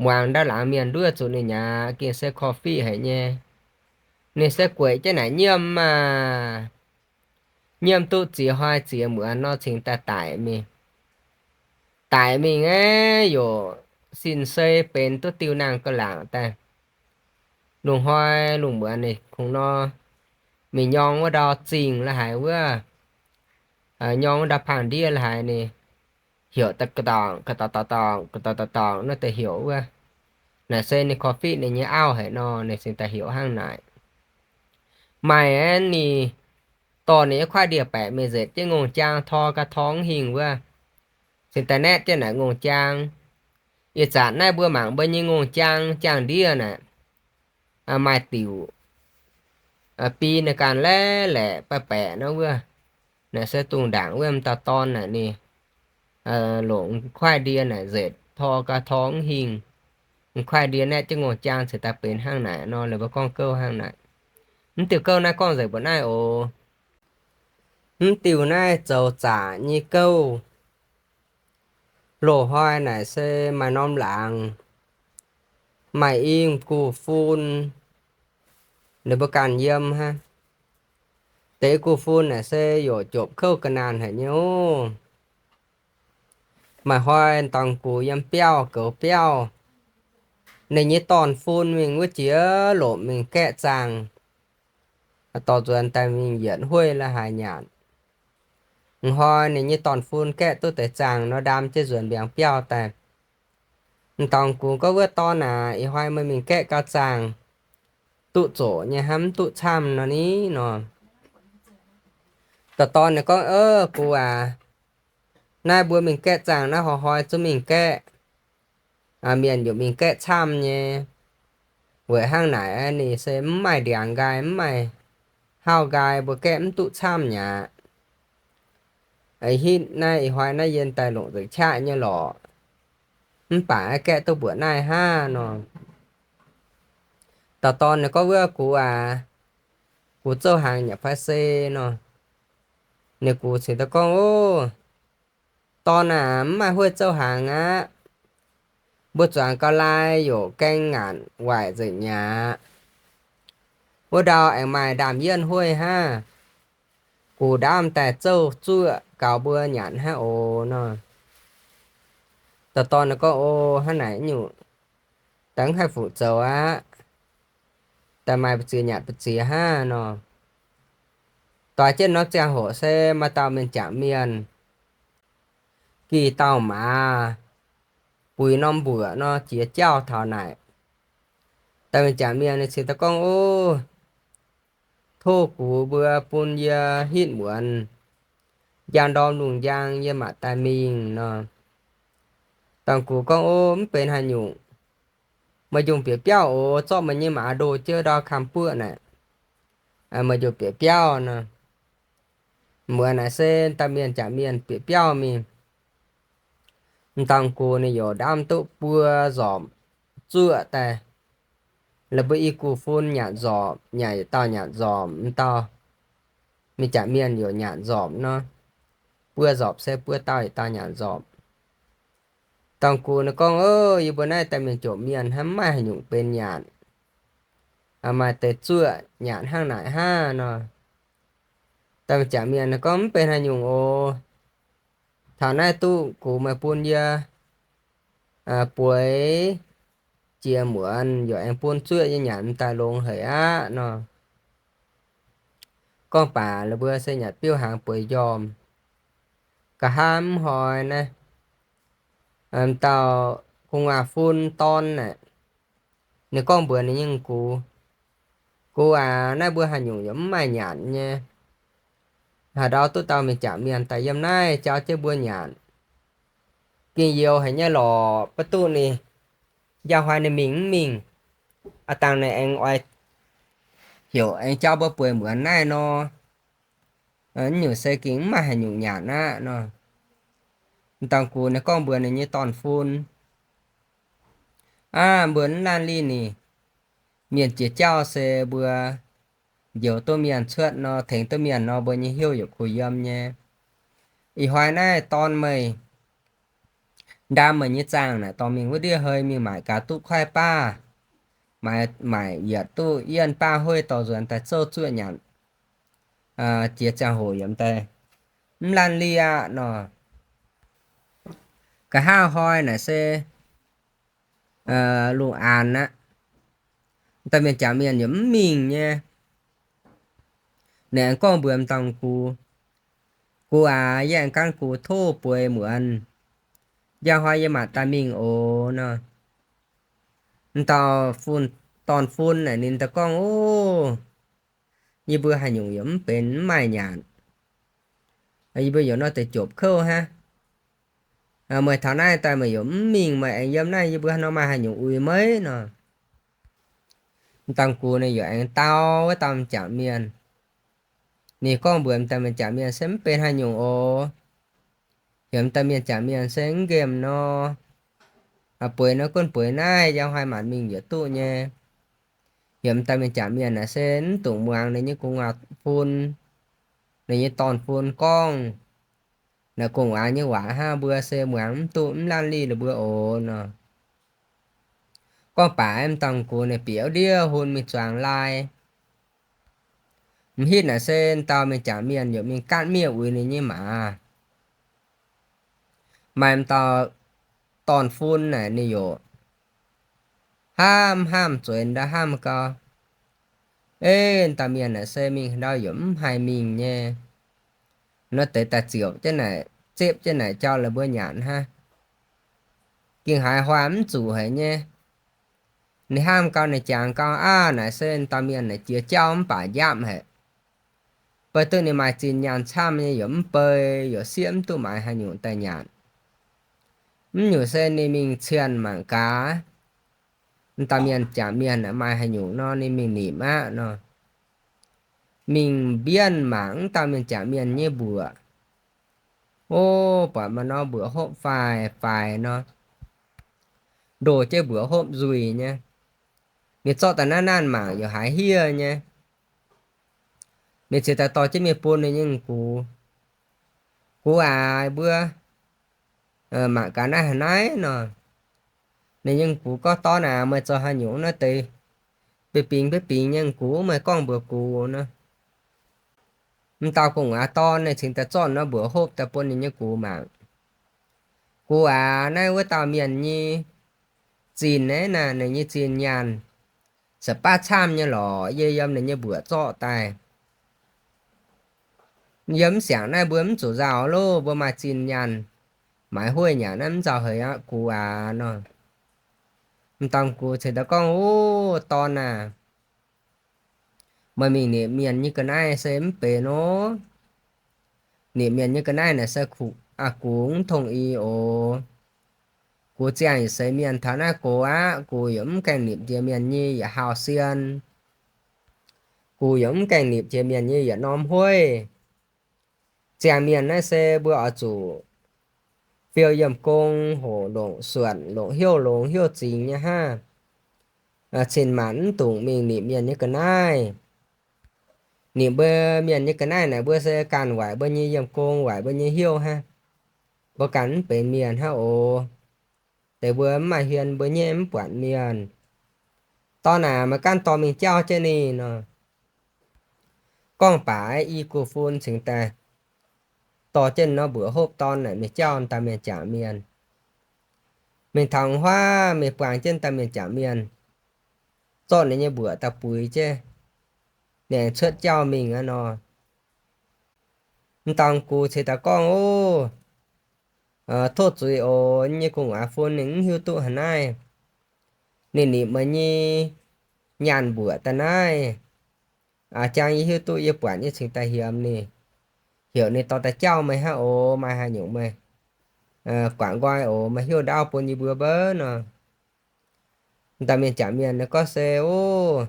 Muangx ndau laangz mienh nduov zuqc ninh nyei aqv, gengh se korv-fiqv haic nyei. Ninh se gueic jienv naaic nyiemv maah. Nyiemv duqv ziex hnoi ziex muonz nor cingx daaih daic mingh. Daic mingh aeqv, yaac sin sei benx duqv diuh naang ga'laangc daaih. Lungh hnoi lungh muonz ninh kungx nor mingh nyorng wuov ndau zingh la'haic wuov, nyorng wuov ndau pangh ndiev la'haic ninh heuc da'ga'dorngc, ga'dorngc, ga'dorngc, ga'dorngc, ga'dorngc nor deix heuc wuov. Naaic se ninh korv-fiqv ninh nyei auv haic nor, ninh cingx daaih heuc hnangv naaic. Maaih aeqv, ninh dorh ninh nyei kuaaiv ndie-baeqc mingh nzetc jienv ngongh jaang tor ga'tor mv hingh wuov, cingx daaih naetv jienv naaic ngongh jaang. Ih zanc naaiv mbuo mangc mbuo nyei ngongh jaang, jaang-ndiev naaic, maaih diuc bi ninh ganh laeqv laeqc baeqc baeqc nor wuov. Naaic se dungx ndaangc wuov m'dauh dorn naaic ninh longc kuaaiv ndie naaic nzetc tor ga'tor mv hingh. Kuaaiv ndie naetv jienv ngongh jaang cingx daaih benx hnangv naaic nor, ninh mbuo gorngv gouv hnangv naaic. Mv diuh gouv naaiv gorngv nzengc mbuo naaiv oc. Mv diuh naaiv zoux zaqc nyei gouv. Loz-hnoi naaic se maaih norm laangz, maaih i guh fun, ninh mbuo ganh yiem hnangv. Deix guh fun naaic se yaac jopc kouv ga'naanh haic nyei oc. Maaih hnoi dangx gux yiem biauv, goux biauv, ninh nyei dorn-fun mingh wuov jiex lomc mingh gaeqv zaangh, dorh nzuonx daaih mingh yietc hueiv la'haaix nyanc. Hnoi ninh nyei dorn-fun gaeqv duqv deix zaangh nor, ndaam jienv nzuonx mbiaangx biauv daaih. M'dauh gux gorngv, Wuov dorn aac, ih hnoi meih mingh gaeqv gauh zaangc, duqv zoqc nyei hnangv, mv duqv camv nor ni nor. Dauh dorn ninh gorngv, Gux aac, naaiv mbuo mingh gaeqv zaangc naaiv, hnoi-hnoi zungv mingh gaeqv. Mienh yaac mingh gaeqv camv nyei. Weic hnangv naaic ninh se mv maaih ndiangx nqaai, mv maaih hauv nqaai, mbuo gaeqv mv duqv camv aqv. Hitv naaiv ih hnoi naaiv yie daaih longc nzengc qaqv nyei lorqc. Mv baac gaeqv duqv mbuoqc naaiv hnangv nor. Dauh dorn ninh gorngv, Wuov gux aac, gux zouv hnaangx nyei fai se nor. Ninh gux cingx daaih gorngv, Ov, dorn aac, mv maaih hueiv zouv hnaangx aqv. Mbuo zuangx gauh lai yaac gaeng ngaanc waaic nzengc mi'aqv. Wuov ndau aengx maaih ndaamv-yienh hueiv hnangv. Gux ndaamv daaih zouv zuoqv gaux mbuo nyanc hnangv oc nor. Dauh dorn ninh gorngv, Ov, hnangv naaic nyungc, daaih mv haih fuqv zoux aqv. Daaih maaih mbu'ziex nyanc mbu'ziex hnangv nor. Doix jienv norm ziangh hoc se maaih dauh mienh jangc mienh gih dauh maaz buix norm mbuoqc nor, jiex jauv taux naaic. Dauh mienh jangc mienh ninh cingx daaih gorngv, Ov, tov gux mbuo bun yie hitv muonz, njang ndorm lungh njang yie mangc daaih mingh nor. Dangh gux gorngv, Ov, mv benx haaix nyungc. Meih njungh bieqc biauv oc. Zorqv meih nyei maaz ndoh jienv ndau kamx buoqv naaic, meih njungh bieqc biauv nor. Muonz naaic se dauh mienh jangc mienh bieqc biauv mingh. M'dauh gux ninh yaac ndaamv duqv buo nzormc zuoqv daaih. Laaix mbuo i guv fun nyanc nzormc, nyanc yietc dauh nyanc nzormc, m'dauh mienh jangc mienh yaac nyanc nzormc nor. Buo nzormc se buo dauh yietc dauh nyanc nzormc. Dangh gux ninh gorngv, Yie mbuo naaiv daaih mienh jomc mienh hnangv, mv maaih haaix nyungc benx nyanc. Maaih deix zuoqv nyanc hnangv naaic hnangv nor. Daaih jangc mienh ninh gorngv, Mv benx haaix nyungc oc. Taux naaiv duqv gux meih bun yie bueix jiex muonz yaac aengx bun zuoqv yie nyanc m'daaih longx haic aqv nor. Gorngv baac laaix mbuo se nyanc biuv hnaangx bueix njormh. Nqa'haav mv hnoi naaiv, m'dauh gu'nguaaz-fun dorn naaic, ninh gorngv mbuox ninh nyei gux, Gux aac, naaiv mbuo haaix nyungc yaac mv maaih nyanc nyei. Haaix ndau duqv dauh mienh jangc mienh daaih yiem naaiv jauv jienv mbuo nyanc, gengh youx haic nyei lorqc. Mv duqv ninh, njang hnoi ninh mingh mv mingh, aav dangh ninh aengx oix heuc aengx jauv mbuo bueix muonz naaiv nor. Nyungc se gengh mv maaih haaix nyungc nyanc aqv nor. Dangh gux ninh gorngv mbuox ninh nyei dorn-fun, Aav, mbuo mv laanh lih ninh, mienh jiex jauv se mbuo njoux duqv mienh cuotv nor, tengx duqv mienh nor, mbuo nyei hnyouv yaac kuh yiem nyei. Ih hnoi naaiv dorn meih ndaam meih nyei zaangh naaic dorh mingh wuov ndiev hei mingh maaic gaax duqv kuaaiv baav, maaic, maaic yietc duqv yienh baav hueiv dorh nzuonx daaih zouv zuoqv nyanc. Jiex ziangh hoc yaac daaih mv laanh lih aqv nor. Nqa'haav hnoi naaic se lungh aanx aqv. Dauh mienh jangc mienh yaac mv mingh nyei. Ninh aengx gorngv mbuox m'dauh gux, Gux aac, yie aengx gan gux tov bueix muonz, njang hnoi yie mangc daaih mingh oc nor. M'dauh dorn-fun naaic ninh daaih gorngv, Ov, yie mbuo haaix nyungc yaac mv benx, mv maaih nyanc. Yie mbuo yaac nor deix jopc kouv hnangv. Meih taux naaiv daaih meih yaac mv mingh, meih aengx yiem naaiv, yie mbuo nor maaih haaix nyungc uix meih nor. M'dauh gux ninh yaac aengx dau wuov dauh m'jangc mienh. Ninh gorngv mbuox m'daaih m'jangc mienh se mv benx haaix nyungc oc. Heuc m'daaih mienh jangc mienh se mv nqemh nor. Bueix nor gunv bueix naaiv, njang hnoi maanc mingh yietc duqv nyei. Heuc m'daaih mienh jangc mienh naaic se mv dungx muangx ninh nyei gu'nguaaz-fun, ninh nyei dorn-fun gorngv naaic gu'nguaaz nyei waac hnangv, mbuo se muangx mv duqv, mv laanh lih la'buo oc nor. Gorngv baac m'dauh gux ninh bieqc ndiev hun mingh zuangx lai. M'hitv naaic se m'dauh mienh jangc mienh yaac mingh gaatv miev uix ninh nyei maaz. Maaih m'dauh dorn-fun naaic ninh yaac hnamv hnamv zueiz ndau hnamv gau, Ei, dauh mienh naaic se mingh ndau yaac mv haih mingh nyei. Nor deix daaih ziouc jienv naaic, zepv jienv naaic jauv la'buo nyanc hnangv. Gengh haiz hoic mv zuqc haic nyei. Ninh hnamv gau, ninh jangx gau, aav, naaic se dauh mienh naaic jiex jauv mv baac njaapv haic. Beiv duqv ninh maaih zinh nyaanh camv nyei, yaac mv bei, yaac sieqv mv duqv maaiz haaix nyungc daaih nyanc. Mv nyungc se ninh mingh cienh mangc gaax, dauh mienh jangc mienh maaih haaix nyungc nor, ninh mingh nimc aqv nor. Mingh mbienv mangc dauh mienh jangc mienh nyei mbuoqc. O, buatc maaih norm mbuoqc hopv faix faix nor, ndoh jienv mbuoqc hopv nzuih nyei. Ninh zorqv daaih nanv nanv mangc yaac haiz hiev nyei. Ninh ziouc daaih dorh jienv mingh bun ninh nyei gux. Gux aac, mbuo mangc gaax naaiv haaix naaiv nor. Ninh nyei gux gorngv, Dorn aac, meih zoux haaix nyungc naaiv deix? Bieqc bingx bieqc bingx nyei gux, meih gorngv mbuox gux nor. M'dauh gu'nguaaz dorn ninh cingx daaih zorqv norm mbuoqc hopv daaih bun ninh nyei gux mangc. Gux aac, naaiv wuov dauh mienh nyei zinh naaiv naaic, ninh nyei zinh nyaanh se baav camv nyei lorqc. Yie yiem ninh nyei mbuoqc zorqv daaih. Yie mv siangx naaiv mbuo mv zuqc nzauh loh, mbuo maaih zinh nyaanh maaiz hueiv nyanc naaiv mv nzauh haic aqv gux aac nor. M'dauh gux cingx daaih gorngv, O, dorn aac, meih mingh nimc mienh nyei ga'naaiv se mv benx nor. Nimc mienh nyei ga'naaiv naaic se kuv, aa, gux mv tong i oc. Gux ziangh yietc seix mienh taux naaiv gox aqv, gux yaac mv gaengh nimc jiex mienh nyei yietc haauh sien. Gux yaac mv gaengh nimc jiex mienh nyei yietc norm hueiv. Ziangh mienh naaiv se mbuo oix zuqc fiou yiem gong, hoqc longc suonc, longc heuv longx heuv zingx nyei hnangv. Cin-maanc mv dungx mingh nimc mienh nyei ga'naaiv. Nimc mbuo mienh nyei ga'naaiv naaic, mbuo se ganh waaic mbuo nyei yiem gong, waaic mbuo nyei heuv hnangv. Mbuo ganh mv benx mienh hnangv oc. Deix mbuo mv maaih hmien, mbuo nyei mv buatc mienh. Dorn aac, meih ganh dorh mingh jauv jienv ninh nor. Gorngv baac i gu fun cingx daaih dorh jienv norm mbuoqc hopv dorn naaic mingh jauv dauh mienh jangc mienh. Mingh taux huaav mingh buangh jienv dauh mienh jangc mienh, zorqv ninh nyei mbuoqc daaih buix jienv, ninh aengx cuotv jauv mingh aqv nor. M'dauh gux ceix daaih gorngv, Ov, tov zuiz oc, yie nyei gu'nguaaz fun ninh mv hiuv duqv haaix naaiv. Ninh nimc meih nyei nyaanh mbuoqc daaih naaiv. Jang yie hiuv duqv, yie buatc, yie cingx daaih hiemx ninh, heuc ninh dorh daaih jauv meih hnangv oc. Maaih haaix nyungc meih guangc nqoi oc, meih hiuv ndaauv bun yie mbuo mbouv nor. Dauh mienh jangc mienh gorngv se, Ov,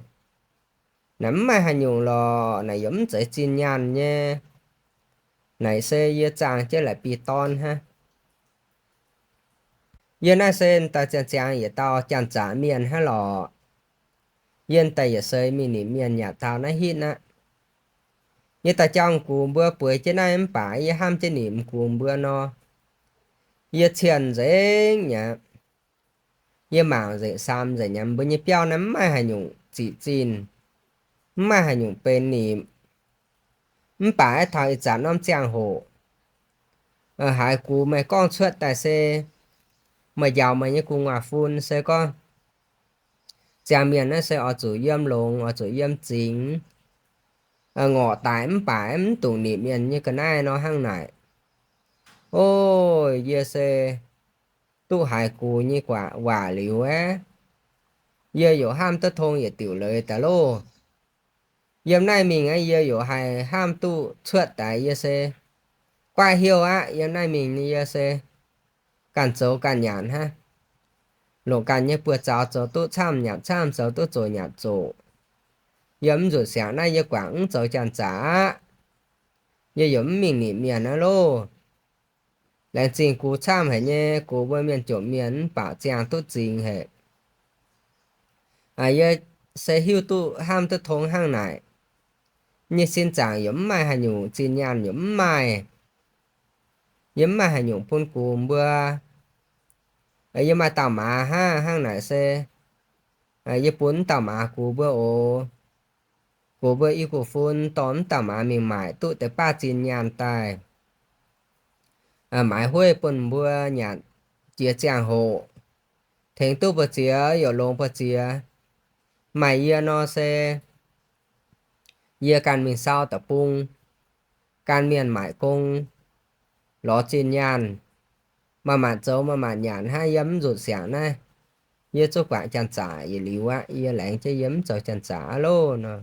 naaic mv maaih haaix nyungc lorqc. Naaic yaac mv zeiz zinh nyaanh nyei. Naaic se yie zaangh jienv la'bieiv-dorn hnangv. Yie naaiv se daaih ziangh ziangx yietc dauh janx-zaqc mienh hnangv lorqc. Yie daaih yietc seix mingh nimc mienh yaac taux naaiv hitv aqv. Yie daaih jauv gux mbuo bueix jienv naaiv mv baac yie hnamv jienv nimc gux mbuo nor, yie cienh nzengc nyei aqv. Yie mangc nzengc, saam nzengc nyei aqv. Mbuo nyei biauv naaiv mv maaih haaix nyungc ziqc zinh, mv maaih haaix nyungc benx nimc. Mv baac aeqv, taux ih zanc norm ziangh hoc, haiz gux meih gorngv cuotv daaih se meih njaaux meih nyei gu'nguaaz fun se gorngv ziangh mienh naaiv se oix zuqc yiem longx, oix zuqc yiem zingx, ngorc daic mv baac mv dungx nimc mienh nyei ga'naaiv nor hnangv naaic. Ov, yie se duqv haiz gux nyei waac liuz aeqv, yie yaac hnamv duqv tong yietc diuc leiz daaih loh. Yiem naaiv mingh aeqv, yie yaac haih hnamv duqv cuotv daaih yie se guaiv heuv aqv. Yiem naaiv mingh yie se ganh zoux ganh nyanc hnangv. Longc ganh nyei buoz-zaux zoux duqv camv nyanc camv, zoux duqv zoqc nyanc zoqc. Yie mv nzunc siangx naaiv yie guangc mv zoux janx-zaqc aqv. Yie yaac mv mingh nimc mienh aqv loh. Laengz zingh gux camv haic nyei, gux mbuo mienh jomc mienh mv baac ziangh duqv zingx haic. Yie se hiuv duqv hnamv duqv tong hnangv naaic. Nyei sin zaangc yaac mv maaih haaix nyungc, zinh nyaanh yaac mv maaih. Yie mv maaih haaix nyungc bun gux mbuo. Yie maaih dauh maaz hnangv, hnangv naaic se yie bun mv dauh maaz gux mbuo oc. Gux mbuo i gu fun dorh mv dauh maaz mingh maaic duqv deix baav zinh nyaanh daaih, maaiz hueiv bun mbuo nyanc jiex ziangh hoc, tengx duqv mbu'ziex yaac longx mbu'ziex. Maaih yie nor se yie ganh mingh sau da'bung, gan mienh maaic gong, lorz zinh nyaanh, Manc-manc zoux manc-manc nyanc hnangv, yie mv nzutc siangx naaiv. Yie zuqc guangc janx-zaqc yietc liuz aqv. Yie laengz jienv yie mv zoux janx-zaqc aqv loh nor.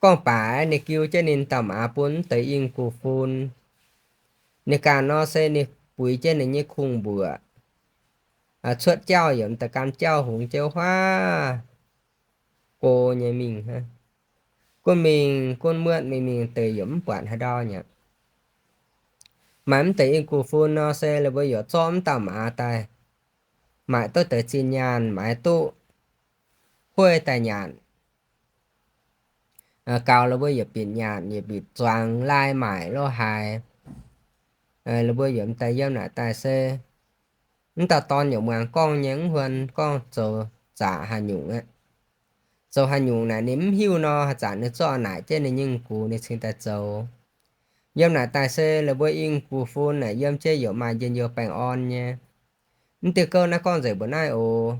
Gorngv baac ninh giu jienv ninh dauh maaz bun mv deix Ingh Gux Fun. Ninh ganh nor se ninh buix jienv ninh nyei kungx-mbuoqc cuotv jauv, yiem da'gan jauv hungx jienv huaav go nyei mingh hnangv. Gunv mingh gunv muotv mingh mingh deix yaac mv buatc haaix ndau nyei aqv. Maaih mv deix Ingh Gux Fun nor se ninh mbuo yaac zorqv mv dauh maaz daaih, maaic duqv deix zinh nyaanh, maaiz duqv hueiv daaih nyanc. Gaux ninh mbuo yaac bieqc nyanc, yaac bieqc zuangx lai maaic lo haaix. Ninh mbuo yaac m'daaih yiem naaic daaih se mv dauh dorn yaac muangx gorngv nyei, mv huon gorngv zoux zaqc haaix nyungc aqv. Zoux haaix nyungc naaic ninh mv hiuv nor, haaix zanc ninh zorqv naaic jienv ninh nyei gux ninh cingx daaih zoux. Yiem naaic daaih se ninh mbuo Ingh Gux Fun naaic yiem jienv yaac maaih njien-youh baengh orn nyei. Mv diuh gouv naaiv gorngv nzengc mbuo naaiv oc.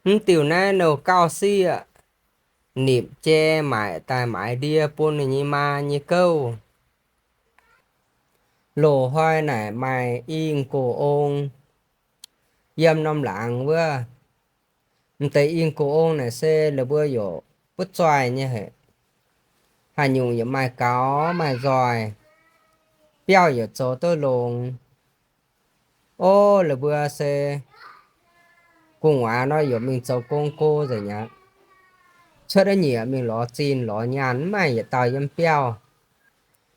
Mv diuh naaiv nouh gauh sieqv, nipc jai maaic daaih maaiz ndie bun ninh nyei maa nyei gouv. Loz-hnoi naaic maaih Ingh Gux Ong yiem norm laangz wuov. M'deix Ingh Gux Ong naaic se ninh mbuo yaac butv zoih nyei haic. Haaix nyungc yaac maaih gaux maaih nzoih, biauv yaac zoux duqv longx. Ov, ninh mbuo se gu'nguaaz nor yaac mingh zoux gong go nzengc aqv. Cuotv aqv nyiec mingh lorz zinh lorz nyaanh, mv maaih yietc dauh yiem biauv.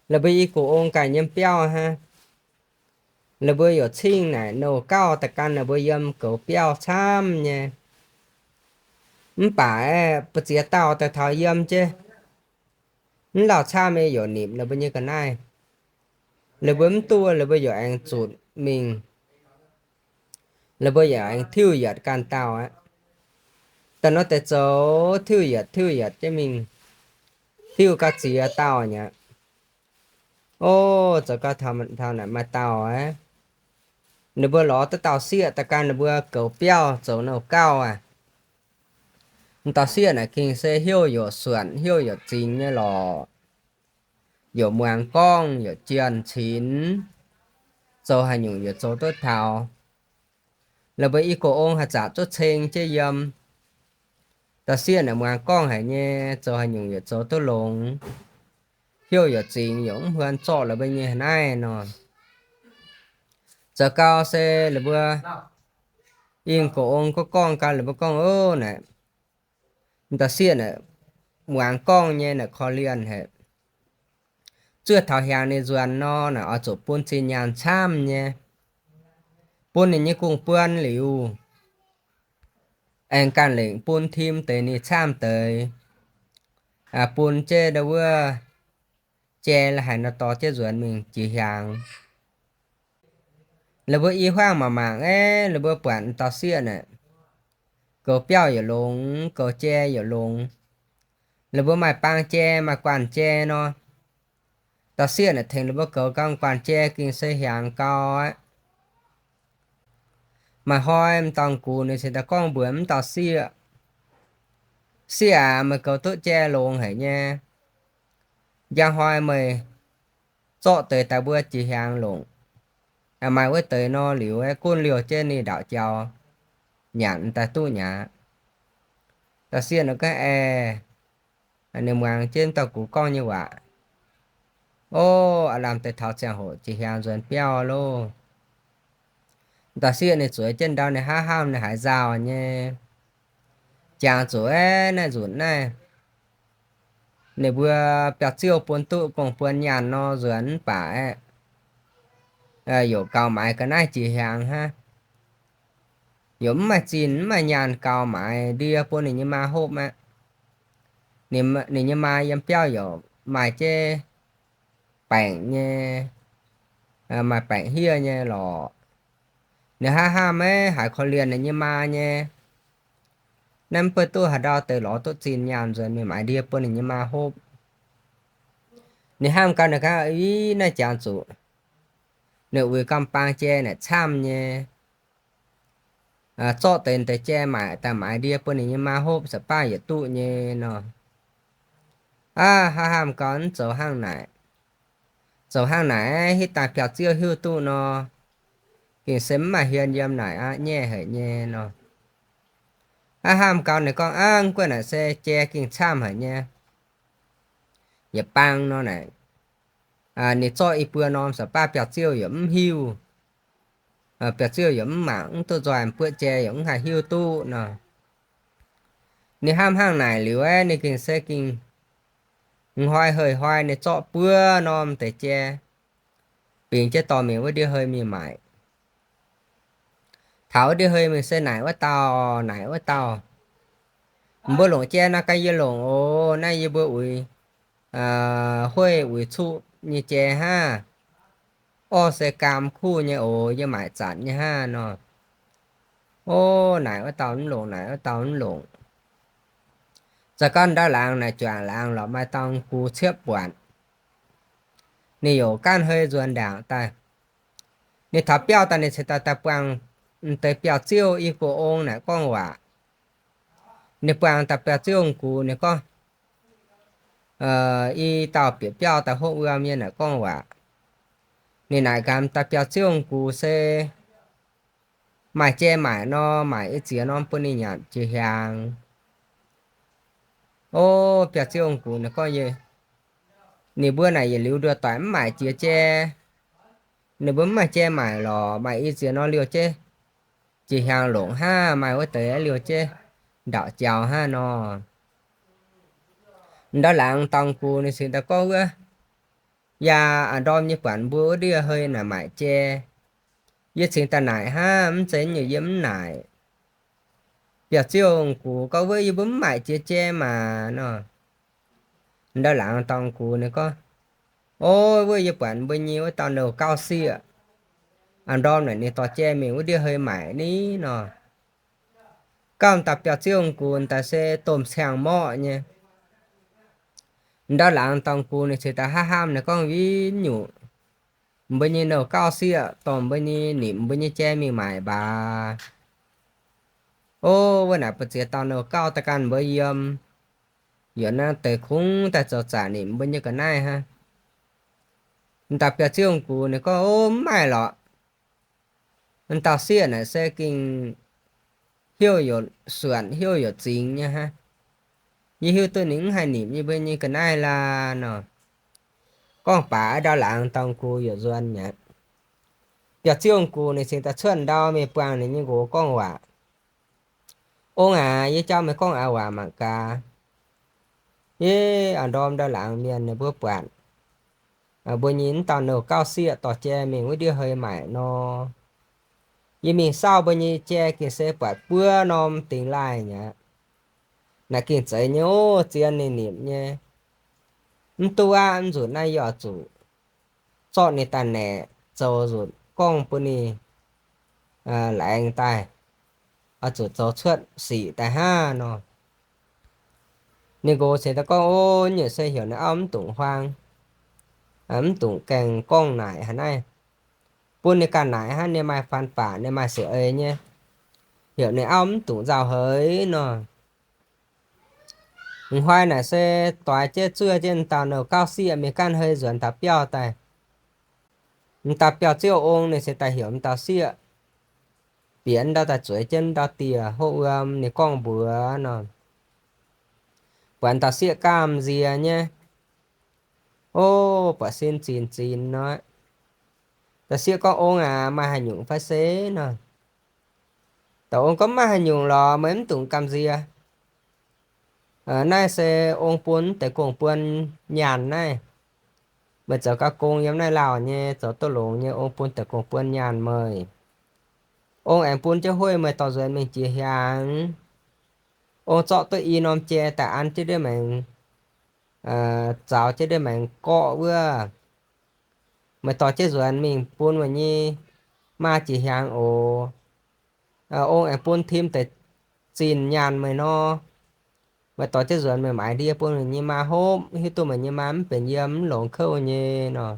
Ninh mbuo Ingh Gux Ong ganh yiem biauv hnangv. Ninh mbuo yaac cingv naaic nouh gauh da'gan ninh mbuo yiem goux biauv camv nyei. Mv baac aeqv, buoz ziex dauh daaih taux yiem jienv, mv lauh camv nyei yaac nipc ninh mbuo nyei ga'naaiv. Ninh mbuo mv duqv ninh mbuo yaac aengx zutc mingh. Ninh mbuo yaac aengx tiuv yietc ganh dauh aqv. Daaih nor deix zoux tiuv yietc tiuv yietc jienv mingh, tiuv gauh ziex dauh nyei aqv. Ov, zoux gauh taux naaic maaih dauh aqv. Ninh mbuo lorz duqv dauh sieqv daaih gan ninh mbuo goux biauv zoux nouh gauh aqv. M'dauh sieqv naaic gengh se heuc yaac suonc, heuc yaac zingx nyei lorqc. Yaac muangx gorngv, yaac jienh cinx, zoux haaix nyungc yaac zoux duqv taux. Laaix mbuo i gox ong haaix zanc zuqc ceng jienv yiem. Dauh sieqv naaic muangx gorngv haic nyei, zoux haaix nyungc yaac zoux duqv longx, heuc yaac zingx, yaac mv huon zorqv laaix mbuo nyei haaix naaiv nor. Zoux gau se laaix mbuo i gox ong gorngv gau, laaix mbuo gorngv, ov, naaic, dauh sieqv naaic muangx gorngv nyei naaic korv-lienh haic. Zuov taux hiaangx ninh nzuonx nor, naaic oix zuqc bun zinh nyaanh camv nyei, bun ninh nyei gong-buon liuz, aengx ganh lengc bun tim deix ninh camv deix, bun jienv ndau wuov jai la'haic nor dorh jienv nzuonx mingh jiex hiaangx. Laaix mbuo i hmuangv mangc mangc aeqv, laaix mbuo buatc dauh sieqv naaic, goux biauv yaac longx, goux jai yaac longx. Laaix mbuo maaih baang jai, maaih guanh jai nor, dauh sieqv naaic tengx laaix mbuo goux gau guanh jai gengh se hiaangx gau aqv. Maaih hnoi m'dauh gux ninh cingx daaih gorngv mbuox m'dauh sieqv, Sieqv aac, meih goux duqv jai longx haic nyei. Njang hnoi meih zorqv deix daaih mbuo jiex hiaangx longc. Maaih wuov deix nor liuz, gunv liouh jienv ninh ndaauc jaux, nyanc daaih duqv mi'aqv. Dauh sieqv naaic gorngv, Aeqv, ninh muangx jienv dauh gux gorngv nyei waac, ov, aav lamh deix taux ziangh hoc jiex hiaangx nzuonx biauv loh. Dauh sieqv ninh zueiz jienv ndau, ninh hnamv hnamv ninh haiz nzauh nyei, jangx zuqc aeqv, naaiv nzunc naaiv ninh mbuo biauv-ziouv bun duqv gong-buon nyaanh nor nzuonx mv baac aeqv, yaac gaux maaiz ga'naaiv jiex hiaangx hnangv. Yaac mv maaih zinh mv maaih nyaanh gaux maaiz ndie bun ninh nyei maa hopv aqv. Ninh nyei maa yiem biauv yaac maaih jienv baengc nyei, maaih baengc hiev nyei lorqc. Ninh hnamv hnamv maiv haiz korv-lienh ninh nyei maa nyei. Naaiv mv buatc duqv haaix ndau deix lorz duqv zinh nyaanh nzuonx mingh maaiz ndie bun ninh nyei maa hopv. Ninh hnamv gau, ninh gorngv, Ih, naaiv jangx zuqc ninh uix gamh baang jai naaic camv nyei. Zorqv deix deix jai maaic daaih maaiz ndie bun ninh nyei maa hopv, se baav yietc duqv nyei nor. Aav, hnamv hnamv gau, mv zoux hnangv naaic. zoux hnangv naaic hitv daaih biauv-ziouv hiuv duqv nor, gengh se mv maaih hien yiem naaic aqv, nyaiv haic nyei nor. Aav hnamv gau ninh gorngv, Aav, guov naaic se jai gengh camv haic nyei. Yietc bang nor naaic, ninh zorqv i buo norm saah baav biauv-ziouv yaac mv hiuv, biauv-ziouv yaac mv mangc, mv duqv nzoih, buoqv jai yaac mv haih hiuv duqv nor. Ninh hnamv hnangv naaic liuz aeqv, ninh gengh se gengh hnoi-hei hnoi ninh zorqv buo norm deix jai bingx jienv dorh mingh wuov ndiev hei mingh maaic. Taux wuov ndiev hei mingh se naaic wuov dauh, naaic wuov dauh, Mbuo longc jai nor ganh yie longc oc. Naaiv yie mbuo uix hueiv uix cuqv nyei jai hnangv. Orv se gaam kuv nyei oc, yie maaic zanc nyei hnangv nor. Ov, naaic wuov dauh mv longc, naaic wuov dauh mv longc. Za'gengh ndau laangz naaic juangc laangz lorqc, maaih dauh gux ciepv buatc, ninh youc gaanv hei nzuonx ndaangc daaih. Ninh taux biauv daaih, ninh cingx daaih daaih buangh deix biauv-ziouv i go ong naaic gorngv waac. Ninh buangh daaih biauv-ziouv gux, ninh gorngv, I dauh bieqc biauv daaih hopv wuom nyei naaic gorngv waac. Ninh naaic gaax daaih biauv-ziouv gux se, Maaih jai maaic nor, maaic i ziex norm bun ninh nyanc jiex hiaangx. Ov, biauv-ziouv gux ninh gorngv, Ninh mbuo naaic yietc liuz nduov doic mv maaic jiex jai. Ninh mbuo mv maaih jai maaic lorqc, maaic i ziex norm liouh jienv jiex hiaangx longc hnangv, maaih wuov deix liouh jienv ndaauc jaux hnangv nor. Ndau laangz dorngx gux ninh cingx daaih gorngv wuov, Yaac a'ndorm nyei buatc mbuo wuov ndiev hei naaic maaic jai. Yie cingx daaih naaic hnangv, mv zeiz nyungc yie mv naaic. Biauv-ziouv gux gorngv, Wuov yie mbuo mv maaic jiex jai maah nor. Ndau laangz dorngx gux ninh gorngv, Ov, wuov yie buatc mbuo nyei wuov dauh nouh gauv sieqv, a'ndorm naaic ninh dorh jai mingh wuov ndiev hei maaic ni nor. Gauh m'daaih biauv-ziouv gux m'daaih se domh ciangh morqv nyei. Ndau laangz dorngx gux ninh cingx daaih haav hnamv ninh gorngv, Win nyungc mbuo nyei nouh gauv sieqv dorh mbuo nyei nimc mbuo nyei jai mingh maaic mbaac. Ov, wuov naaic buatc ziex dauh nouh gauv daaih ganh mbuox yiem, yaac naaiv deix kungx daaih zoux zaqc nimc mbuo nyei ga'naaiv hnangv. M'daaih biauv-ziouv gux ninh gorngv, Ov, mv maaih lorqc. M'dauh sieqv naaic se gengh heuc youc suonc, heuc youc zingx nyei hnangv. Yie hiuv duqv ninh mv haih nimc yie mbuo nyei ga'naaiv laa nor. Gorngv baac ndau laangz dorngx gux youc nzuonx mi'aqv. Biauv-ziouv gux ninh cingx daaih cuotv ndau mingh buangh ninh nyei nqox gorngv waac, Ong aac, yie jauv meih gorngv aax waac mangc gaax. Yie a'ndorm ndau laangz mienh ninh mbuo buatc mbuo nyei m'dauh nouh gauv sieqv dorh jai mingh wuov ndiev hei maaic nor, yie mingh saauv mbuo nyei jai gengh se buatc buo norm dingx laaih mi'aqv. Naaic gengh zeiz nyei ov, zien ninh nimc nyei. Mv duqv aqv, mv nzunc naaiv yie oix zuqc zorqv ninh daaih naeqc zoux nzunc gorngv bun ninh laengz daaih, oix zuqc zoux cuotv sic daaih hnangv nor. Ninh nqox cingx daaih gorngv, Ov, nyungc se heuc ninh auv mv dungx huaang, mv dungx gaengh gorngv naaic haaix naaiv. Bun ninh ganh naaic hnangv, ninh maaih faan baac, ninh maaih sic eix nyei. Heuc ninh auv mv dungx nzauh heix nor. M'hnoi naaic se doix jienv zuov jienv m'dauh nouh gauv sieqv mingh ganh hei nzuonx taux biauv daaih. M'dauh biauv-ziouv ong ninh se daaih heuc m'dauh sieqv bieqc ndau daaih zueiz jienv ndau dieh hopv wuom, ninh gorngv mbuox nor, buatc m'dauh sieqv gamh nziex nyei. Ov, buatc sin zinx zinx nor. Dauh sieqv gorngv, Ong aac, maaih haaix nyungc fai se nor? Dauh ong gorngv, Mv maaih haaix nyungc lorqc, meih mv dungx gamh nziex. Naaiv se ong bun deix gong-buon nyaanh naaiv. Meih zoux gau gong yiem naaiv lauh nyei, zoux duqv longx nyei, ong bun deix gong-buon nyaanh meih. Ong aengx bun jienv hueiv meih dorh nzuonx mingh jiex hiaangx. Ong zorqv duqv i norm jai daaih an jienv ndiev maengx, zaux jienv ndiev maengx gorqv wuov. Meih dorh jienv nzuonx mingh bun meih nyei maa jiex hiaangx oc. Ong aengx bun tim deix zinh nyaanh meih nor. Meih dorh jienv nzuonx mingh maaiz ndie bun meih nyei maa hopv, hiuv duqv meih nyei maa mv benx yiem mv longx kouv nyei nor.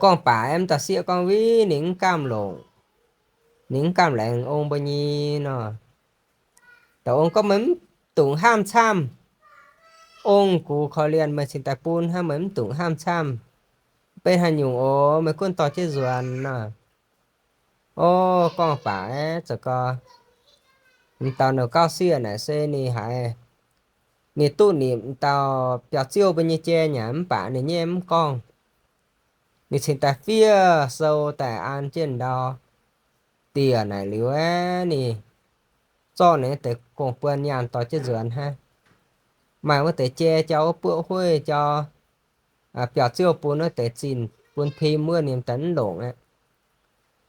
Gorngv baac aeqv, dauh sieqv gorngv, Win, ninh mv gamh longc. Ninh mv gamh laengz ong mbuo nyei nor. Dauh ong gorngv, Meih mv dungx hamv camv. ong-gux korv-lienh meih cingx daaih bun hnangv, meih mv dungx hnamv camv. Benx haaix nyungc oc, meih gunv dorh jienv nzuonx nor. O, gorngv baac aeqv, zoux gau, m'dauh nouh gauv sieqv naaic se ninh haiz ninh duqv nipc m'dauh biauv-ziouv mbuo nyei jai nyei, mv baac ninh nyaiv mv gorngv. Ninh cingx daaih fiev sou daaih an jienv ndau-dieh naaic liuz aeqv, ninh zorqv ninh deix gong-buon nyaanh dorh jienv nzuonx hnangv. Maaih wuov deix jai jauv, wuov buoqv hueiv jauv, biauv-ziouv bun wuov deix zinh bun pim wuov, ninh daaih mv longc aqv.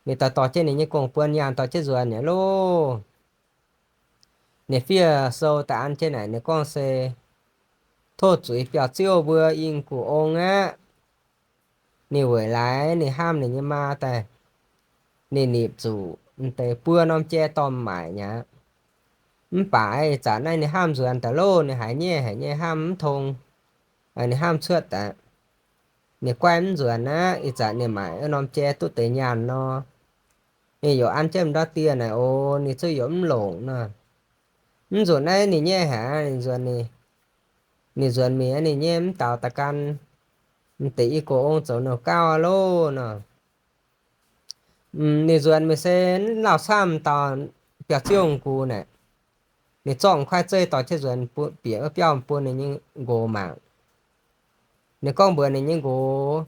Ninh daaih dorh jienv ninh nyei gong-buon nyaanh dorh jienv nzuonx nyei loh. Ninh fiev sou daaih an jienv naaic, ninh gorngv se, tov zuiz biauv-ziouv mbuo yingh gux ong aqv. Ninh weic laaix ninh hnamv ninh nyei maa daaih, ninh nipc zuqc m'deix buo norm jai dorh maaic nyei aqv. Mv baac ih zanc naaiv ninh hnamv nzuonx daaih loh, ninh haiz nyaiv haic nyei, hnamv mv tong. Ninh hnamv cuotv daaih, ninh guaiv mv nzuonx aqv. Ih zanc ninh maaic wuov norm jai duqv deix nyaanh nor, ninh yaac an jienv m'ndortv dieh naaic oc, ninh zungv yaac mv longc nor. Mv nzunc naaiv ninh nyaiv haic, ninh nzuonx, ninh nzuonx mingh, ninh nyaiv mv daux daaih gan m'deix i gox ong zoux nouh gauv loh nor. Ninh nzuonx mingh se mv lauh camv dauh biauv-ziouv gux naaic, ninh zorqv m'kuaaiv zeiv dorh jienv nzuonx bieqc wuov biauv bun ninh nyei nqox mangc. Ninh gorngv mbuox ninh nyei nqox,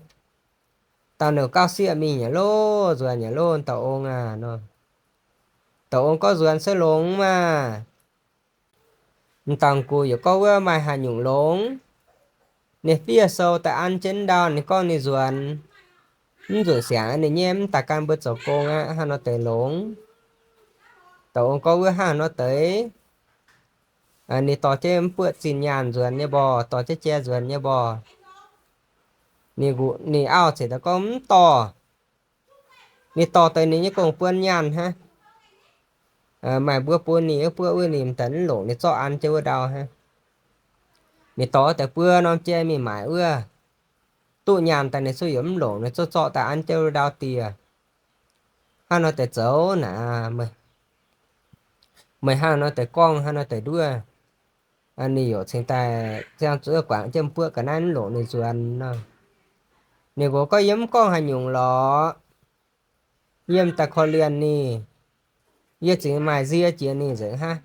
dauh nouh gauv sieqv mingh nyei loh, nzuonx nyei loh, dauh ong aac nor. Dauh ong gorngv, nzuonx se longx maah. M'dauh gux yaac gorngv, wuov maaih haaix nyungc longx? Ninh fiev sou daaih an jienv ndau, ninh gorngv ninh nzuonx. Mv nzunc siangx ninh nyaiv mv daaih gan mbuo zoux gong aqv, hnangv nor deix longx. Dauh ong gorngv, wuov hnangv nor deix. Ninh dorh jienv mv buoqv zinh nyaanh nzuonx nyei mborqc, dorh jienv jai nzuonx nyei mborqc. Ninh auv cingx daaih gorngv, mv dorh. Ninh dorh deix ninh nyei gong-buon nyaanh hnangv. Maaih mbuo bun ninh wuov buoqv wuov, ninh m'daaih mv longc, ninh zorqv an jienv wuov ndau hnangv. Ninh dorh deix buo norm jai mingh maaic wuov, duqv nyaanh daaih ninh zungv yaac mv longc, ninh zungv zorqv daaih an jienv wuov ndau dieh. Hnangv nor deix zoux naaic, meih hnangv nor deix gorngv, hnangv nor deix nduov. Ninh yaac cingx daaih ziangh zuqc guangc jienv buoqv ga'naaiv mv longc ninh nzuonx nor. Ninh nqox gorngv, yie mv gorngv haaix nyungc lorqc. Yie m'daaih korv-lienh ninh. Yie zingx maaih nzie jiex ninh nzengc hnangv.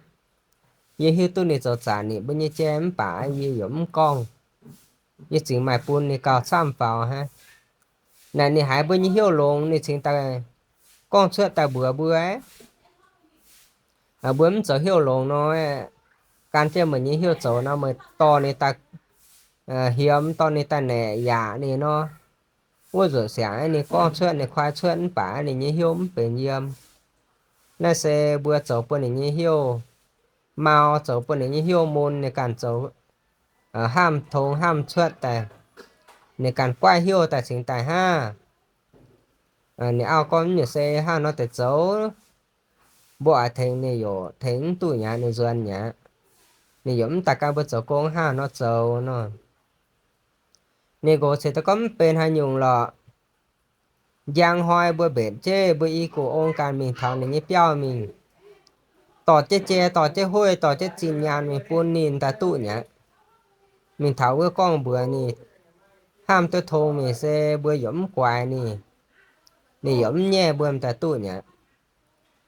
Yie hiuv duqv ninh zoux zaanc ninh mbuo nyei jai mv baac yie yaac mv gorngv. Yie zingx maaih bun ninh gauh camv faaux hnangv. Naaic ninh haiz mbuo nyei heuv longx, ninh cingx daaih gorngv cuotv daaih mbuox mbuo, mbuo mv zoux heuv longx nor, gan jienv meih nyei heuv zoux nor, meih dorh ninh daaih hiemx, dorh ninh daaih naeqc yaac ninh nor. Wuov nzunc siangx ninh gorngv cuotv, ninh kuaaiv cuotv mv baac ninh nyei heuv mv benx yiem. Naaiv se mbuo zoux bun ninh nyei heuv mau, zoux bun ninh nyei heuv mun, ninh ganh zoux hnamv tongx hnamv cuotv daaih, ninh ganh guaiv heuv daaih cingx daaih hnangv. Ninh auv gorngv, mv nyungc se hnangv nor deix zoux, mbuo oix tengx ninh yaac tengx mv duqv nyei, ninh nzuonx nyei. Ninh yaac mv daaih gan mbuo zoux gong, hnangv nor zoux nor. Ninh nqox ceix daaih gorngv, mv benx haaix nyungc lorqc. Njang hnoi mbuo mbenc jienv mbuo i gox ong ganh mingh taux ninh nyei biauv mingh, dorh jienv jai, dorh jienv hueiv, dorh jienv zinh nyaanh mingh bun ninh daaih duqv nyei. Mingh taux wuov gorngv mbuox ninh hnamv duqv tong mingh se mbuo yaac mv guaix ninh, ninh yaac mv nyaiv mbuo m'daaih duqv nyei.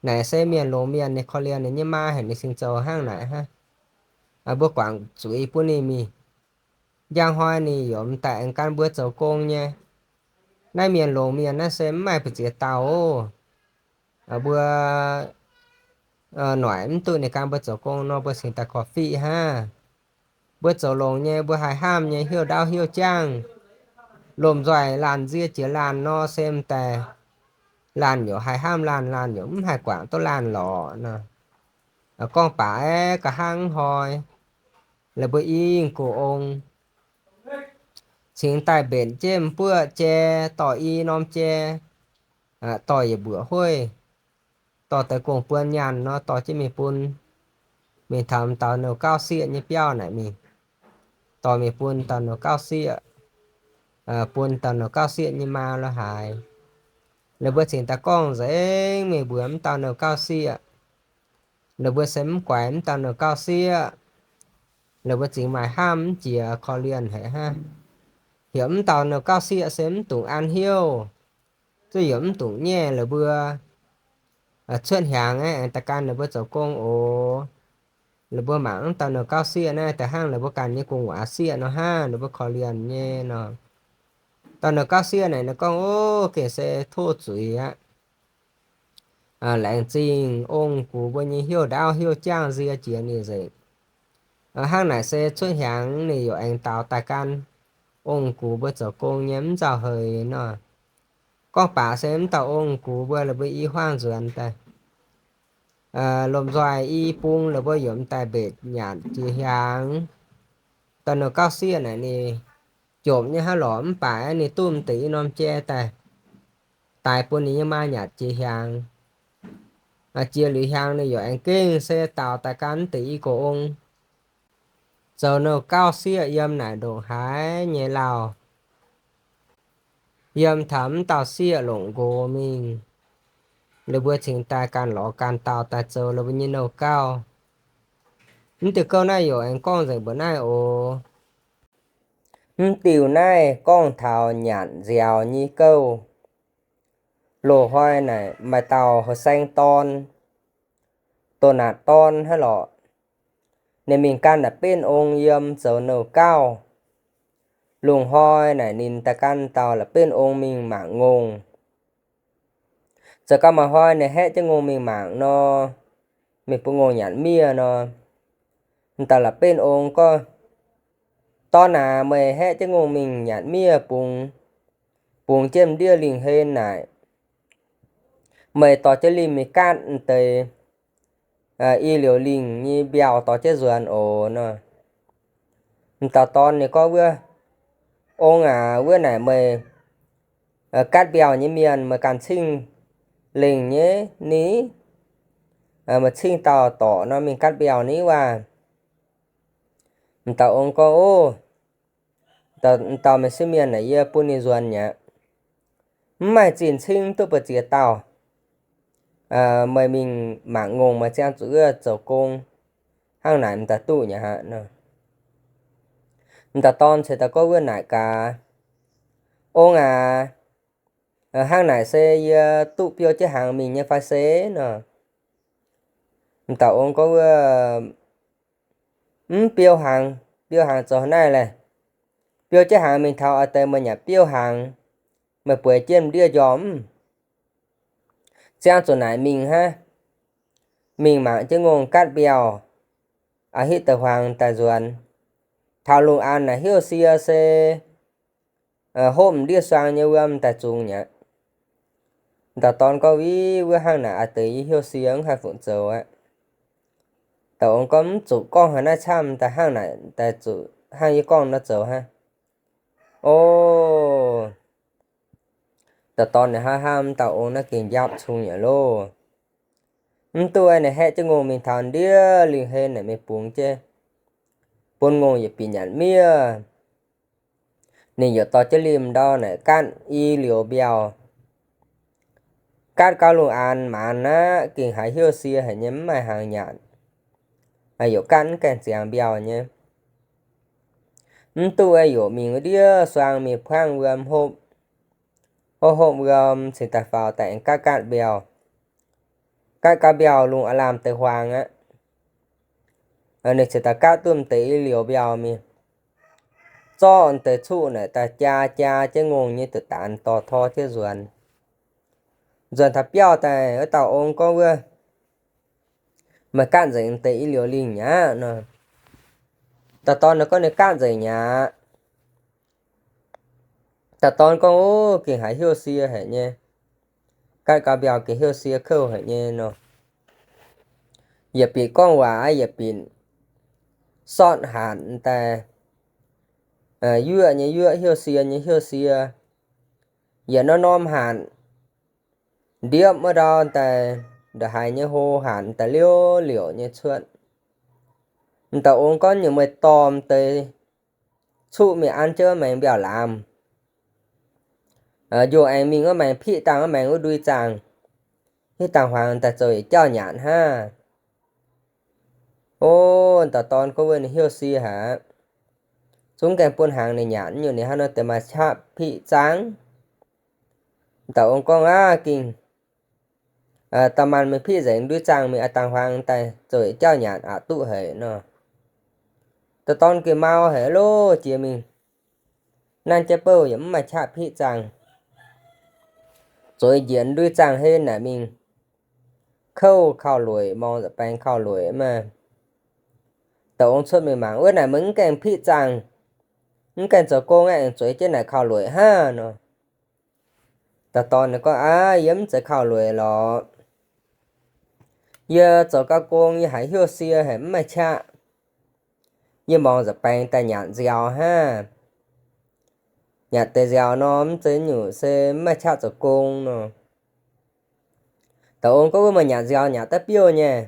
Naaic se mienh longx mienh ninh korv-lienh ninh nyei maa haic, ninh cingx zoux hnangv naaic hnangv. Mbuo guangc zuiz bun ninh mingh. Njang hnoi ninh yaac m'daaih aengx gan mbuo zoux gong nyei. Naaiv mienh longx mienh naaiv se mv maaih ba'ziex dauh oc. Mbuo noic mv duqv ninh gan mbuo zoux gong nor, mbuo cingx daaih korv-fiqv hnangv. Mbuo zoux longx nyei, mbuo haih hnamv nyei, heuv ndaauv heuv jangv, lomh nzoih laanh nzie jiex laanh nor, se m'daaih laanh yaac haih hnamv laanh, laanh yaac mv haih guangc duqv laanh lorqc nor. Gorngv baac aeqv, nqa'haav hnoi laaix mbuo i gox ong cingx daaih mbenc jienv m'buoqv jai, dorh i norm jai, dorh yietc mbuoqc hueiv, dorh deix gong-buon nyaanh nor, dorh jienv mingh bun, mingh taux m'dauh nouh gauv sieqv nyei biauv naaic mingh, dorh mingh bun dauh nouh gauv sieqv, bun dauh nouh gauv sieqv nyei maa lo haaix. Laaix mbuo cingx daaih gorngv nzengc mingh mbuox m'dauh nouh gauv sieqv. Laaix mbuo se mv guaix m'dauh nouh gauv sieqv. la'buo zingx maaih hnamv mv jiex korv-lienh haic hnangv. Heuc mv dauh nouh gauv sieqv se mv dungx an hnyouv, zuqc yaac mv dungx nyaiv la'buo cuotv hnyangx aengx daaih gan la'buo zoux gong oc. La'buo mangc mv dauh nouh gauv sieqv naaiv daaih hnangv la'buo ganh nyei gu'nguaaz sieqv nor hnangv, la'buo korv-lienh nyei nor. Dauh nouh gauv sieqv naaic ninh gorngv, Ov, gengh se tov zuiz aqv. Laengz zingh ong-gux mbuo nyei hnyouv ndaauv hnyouv jangv nzie jiex ninh nzengc. Hnangv naaic se cuotv hnyangx ninh yaac aengx daaux daaih gan ong-gux mbuo zoux gong nyei mv nzauh heix nor. Gorngv baac se mv dauh ong-gux mbuo la'buo i huaang nzuonx daaih, lomh nzoih i bung la'buo yaac m'daaih mbetc nyanc jiex hnyangx. Dauh nouh gauv sieqv naaic ninh jomc nyei hnangv lorqc, mv baac ninh duqv m'deix i norm jai daaih, daix bun ninh nyei maa nyanc jiex hnyangx. Jiex liuz hnyangx ninh yaac aengx gengh se daaux daaih gan m'deix i go ong, zoux nouh gauv sieqv yiem naaic ndongc haaix nyei lauh. Yiem taux mv dauh sieqv longc nqox mingh, ninh mbuo cingx daaih ganh lorz ganh dauh daaih zoux ninh mbuo nyei nouh gauv. Mv diuh gouv naaiv yaac aengx gorngv nzengc mbuoqc naaiv oc. Mv diuh naaiv gorngv taux nyanc nziaaux nyei gouv. Loz-hnoi naaic maaih dauh houh saeng dorn, doh naatc dorn hnangv lorqc. Ninh mingh gan la'benv ong yiem zoux nouh gauv. Lungh hnoi naaic ninh daaih gan dauh la'benv ong mingh mangc ngongh. Zoux gau maaih hnoi ninh haeqv jienv ngongh mingh mangc nor, mingh bun ngongh nyanc miev nor, dauh la'benv ong gorngv, Dorn aac, meih haeqv jienv ngongh mingh nyanc miev bungx, bungx jienv m'ndiev lingh hlen naaic, meih dorh jienv limh mingh gaatv m'deix i liouc lingh nyei mbiauh dorh jienv nzuonx oc nor. M'dauh dorn ninh gorngv wuov, Ong aac, wuov naaic meih gaatv mbiauh nyei mienh meih ganh cingv lengh nyei ni? Meih cingv dauh dorc nor mingh gaatv mbiauh ni waac? M'dauh ong gorngv, Ov, m'dauh mienh sieqv mienh naaic yie bun ninh nzuonx mi'aqv. Mv maaih zinh cingv duqv mbu'ziex dauh. Meih mingh mangc ngongh meih ziangh zuqc wuov zoux gong. Hnangv naaic m'daaih duqv mi'aqv nor. M'dauh dorn ceix daaih gorngv wuov naaic gaax, Ong aac, hnangv naaic se yie duqv biou jienv hnaangx mingh nyei fai se nor? M'dauh ong gorngv wuov, Mv biou hnaangx, biou hnaangx zoux naaiv laeh. Biou jienv hnaangx mingh taux a'deix meih nyanc biouv hnaangx, meih bueix jienv m'ndiev njormh. Ziangh zuqc naaic mingh hnangv, mingh mangc jienv ngongh gaatv mbiauh, a'hitv deix hnaangx daaih nzuonx. Taux lungh aanx naaic heuv sie se hopv m'ndiev suang nyei wuom daaih zungx mi'aqv. M'dauh dorn gorngv, Wuov hnangv naaic a'deix yie heuv sie mv haih fungc zoux aqv. Dauh ong gorngv, Mv zuqc gorngv haaix naaiv camv, daaih hnangv naaic daaih zuqc hnangv yie gorngv nor zoux hnangv. O, dauh dorn ninh hnamv hnamv dauh ong naaiv gengh njapv cung yaac loh. Mv duqv ninh haeqv jienv ngongh mingh taux ndiev lingh hlen naaic mingh bungx jienv, bun ngongh yietc bieqc nyanc miev. Ninh yaac dorh jienv limh ndau naaic gaatv i liouc mbiauh. Gaatv gau lungh aanx maanz aqv, gengh haiz heuv sie haic nyei, mv maaih hnaangx nyanc. Yaac gaatv mv gaengh ziangx mbiauh nyei. Mv duqv yaac mingh wuov ndiev suang mingh buangv wuom hopv. Hopv hopv wuom cingx daaih faaux daaih aengx gaatv gaatv mbiauh. Gaatv gaatv mbiauh lungh aav lamh deix huaang aqv. Ninh cingx daaih gaatv duqv m'deix i liouc mbiauh mingh, zorqv deix cuqv naaic daaih jaa jaa jienv ngongh nyei duqv daanx dorh tor jienv nzuonx. Nzuonx taux biauv daaih wuov dauh ong gorngv, Wuov, meih gaatv nzengc m'deix i liouc lingh mi'aqv nor. Dauh dorn ninh gorngv ninh gaatv nzengc mi'aqv. Dauh dorn gorngv, Ov, gengh haiz heuv sie haic nyei. Gaatv gau mbiauh gengh heuv sie kouv haic nyei nor. Yietc bieqc gorngv waac aqv, yietc bieqc sortv hanc daaih, yuoqv nyei yuoqv, heuv sie nyei heuv sie. Yietc norm norm hanc ndiepv wuov ndau daaih, ndongc haaix nyei hlo hanc daaih liouv liouc nyei cuotv. M'dauh ong gorngv, Nyungc meih dorh deix cuqv mingh an jienv wuov maengx mbiauh lamz, njoh aengx mingh wuov maengx piqv dangh wuov maengx wuov ndui zaangh, hitv dangh huaangx daaih zoux yietc jauv nyanc hnangv. O, dauh dorn gorngv wuov ninh hnyouv sie haic, zungv gaengh bun hnaangx ninh nyanc, nyungc ninh hnangv nor deix maaih qaqv piqv zaangv. Dauh ong gorngv, Aav, gengh da'maanh meih piqv nzengc ndui zaangh mingh, aa, dangh huaang daaih zoux yietc jauv nyanc aqc duqv haic nor. Dauh dorn gengh mau haic loh, jiex mingh nanv jienv bouh yaac mv maaih qaqv piqv zaangh, zueiz njiec ndui zaangh hlen naaic mingh kouv kauh lueic, morng nza'baeng kauh lueic maah. Dauh ong cuotv mingh mangc, Wuov naaic meih mv gaengh piqv zaangh, mv gaengh zoux gong aeqv, zueiz jienv naaic kauh lueic hnangv nor. Dauh dorn ninh gorngv, Aav, yie mv zeiz kauh lueic lorqc. Yie zoux gau gong, yie haiz hnyouv sie haic mv maaih qaqv, yie morng nza'baeng daaih nyanc nziaaux hnangv. Nyanc deix nziaaux nor mv zeiz nyungc, se mv maaih qaqv zoux gong nor. Dauh ong gorngv, Wuov meih nyanc nziaaux nyanc daaih biouv nyei?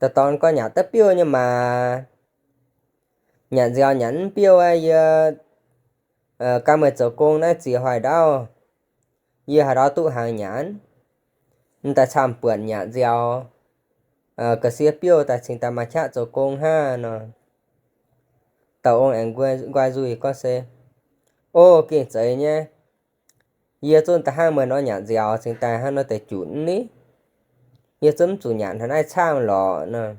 Dauh dorn gorngv, Nyanc daaih biouv nyei maah. Nyanc nziaaux nyanc mv biouv aqv, yie gan meih zoux gong naaiv ziex hoic ndaauv, yie haaix ndau duqv hnaangx nyanc? M'daaih camv-buonc nyanc nziaaux ga'sie biouv daaih cingx daaih maaih qaqv zoux gong hnangv nor. Dauh ong aengx nquai nzuih gorngv se, O, gengh zeiz nyei. Yie zungv da'hnangv meih nor nyanc nziaaux cingx daaih hnangv nor deix junc ni. Yie zungv mv zuqc nyanc hnangv naaiv camv lorqc nor.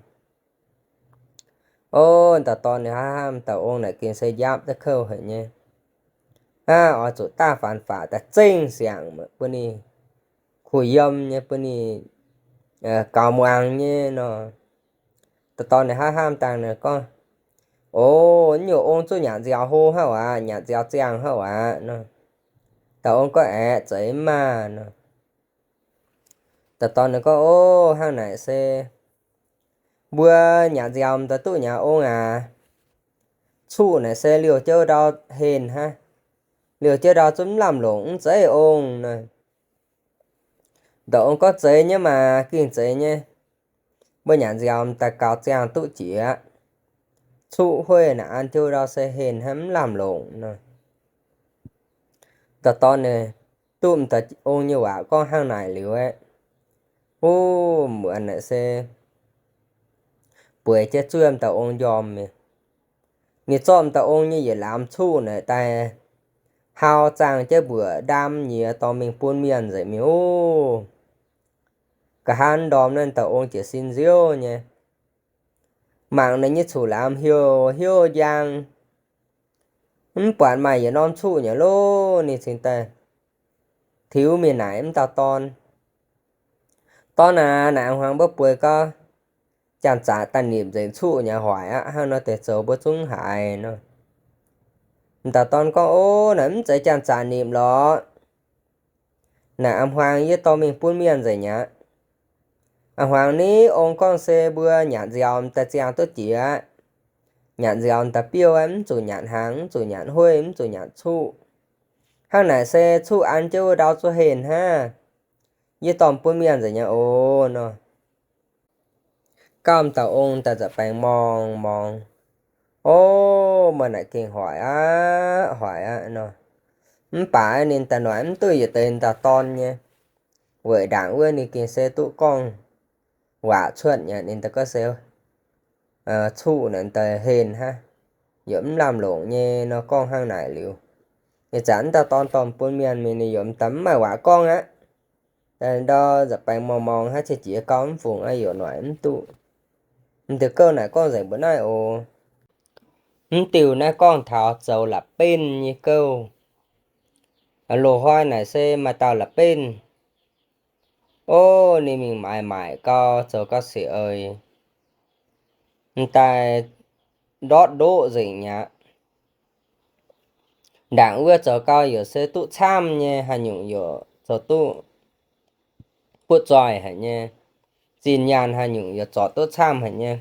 O, dauh dorn ninh hnamv, Dauh ong naaic gengh se njaapv daaih kouv haic nyei. Aav, oix zuqc daav faanx faatc daaih zengv siangx bun ninh kuh yiem nyei, bun ninh gaux muangx nyei nor. Dauh dorn ninh hnamv hnamv dangh nor gorngv, O, nyungc ong zuqc nyanc nziaaux hlo hnangv waac, nyanc nziaaux ziangh hnangv waac nor. Dauh ong gorngv, Aeqv, zeiz maah nor. Dauh dorn ninh gorngv, O, hnangv naaic se mbuo nyanc nziaaux m'daaih duqv nyei ong aac. Cuqv naaic se liouh jiouv ndau henh hnangv. Liouh jiouv ndau zungv mv lamh longc, mv zeiz ong nor. Dauh ong gorngv, Zeiz nyei maah, gengh zeiz nyei. Mbuo nyanc nziaaux m'daaih gaux ziangh duqv jiex aqv. Cuqv hueiv naaic an jiouv ndau se henh hnangv, mv lamh longc nor. Dauh dorn ninh duqv m'daaih ong nyei waac gorngv hnangv naaic liuz aeqv, wuov muonz naaic se bueix jienv zuov m'daaih ong njormh mi'aqv. Ninh zorqv m'daaih ong nyei yietc lamz cuqv naaic daaih hau zaangh jienv mbuoqc ndaam nyiex dorh mingh bun mienh nzengc mi'aqv. Wuov nqa'haav ndorm naaiv m'daaih ong jiez sin nziouv nyei. Mangc ninh nyei cuqv-lamz hiuv hiuv njang, mv buatc maaih yietc norm cuqv nyei loh. Ninh cingx daaih tiux mingh naaic m'daaih dorn, Dorn aac, naaic a'hmuangx mbuo bueix gau, janx-zaqc daaih nipc nzengc cuqv nyei hoic aqv. Hnangv nor deix zoux mbuo zungv haiz nor. M'daaih dorn gorngv, O, naaic mv zeiz janx-zaqc nipc lorqc. Naaic a'hmuangx yie dorh mingh bun mienh nzengc mi'aqv. A'hmuangx ni ong gorngv se mbuo nyanc nziaaux m'daaih ziangh duqv jiex aqv. Nyanc nziaaux m'daaih biouv aqv, mv zuqc nyanc hnaangx, mv zuqc nyanc hueiv, mv zuqc nyanc cuqv. Hnangv naaic se cuqv an jienv wuov ndau zuqc henh hnangv. Yie dorh bun mienh nzengc mi'aqv oc nor. Gauh m'daaih ong daaih nza'baengx morngh morngh, O, meih naaic gengh hoic aqv, hoic aqv nor. Mv baac ninh daaih noic mv duqv yietc deix m'daaih dorn nyei. Weic ndaangc wuov ninh gengh se duqv gorngv waac cuotv nyei, ninh daaih gorngv se cuqv naaic daaih henh hnangv, yaac mv lamh longc nyei nor. Gorngv hnangv naaic liuz, ih zanc m'daaih dorn dorh bun mienh mingh, ninh yaac m'daaih mv maaih waac gorngv aqv. Ndau nza'baengx morngh morngh hnangv, qiex jiez gauh mv fungc aqv, yaac noic mv duqv. M'diuh gouv naaic gorngv nzengc mbuo naaiv oc. Mv diuh naaiv gorngv taux zoux la'benv nyei gouv. Loz-hnoi naaic se maaih dauh la'benv. O, ninh mingh maaiz maaic gau, zoux gau siec eix, m'daaih ndortv ndoqv nzengc mi'aqv. Ndaangc wuov zoux gau yaac se duqv camv nyei, haaix nyungc yaac zoux duqv butv zoih haic nyei. Zinh nyaanh haaix nyungc yaac zorc duqv camv haic nyei.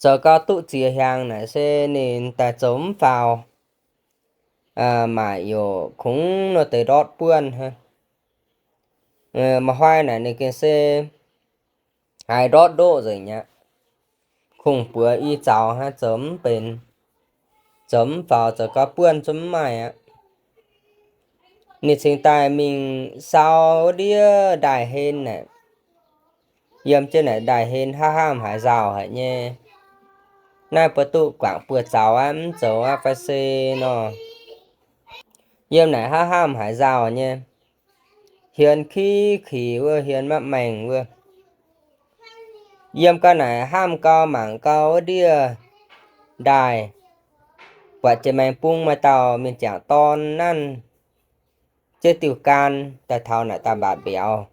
Zoux gau duqv ziex hnyangx naaic se ninh daaih zoux mv faaux, maaic yaac kungx nor deix ndortv buonv hnangv. Ma'hnoi naaic ninh gengh se haiz ndortv ndoqv nzengc mi'aqv. Kungx-buoz i zaux hnangv, zoux mv benx, zoux mv faaux, zoux gau buonv zungv mv maaih aqv. Ninh cingx daaih mingh sau ndiev ndaaih hlen naaic, Yiem jienv naaic ndaaih hlen hnangv, hnangv haaix nzauh haic nyei. Naaiv mbuo duqv guangc buoz zaux aqv, mv zoux aqv fai se nor. Yiem naaic hnangv haaix nzauh nyei, hmien kiv kic wuov, hmien maiv maengh wuov. Yiem gau naaic hnamv gau mangc gau wuov ndiev ndaaih, buatc jiex maengx bung maaih dauh mienh jangc dorn nanv jienv diuh gan daaih taux naaic dauh mbatc mbiauz.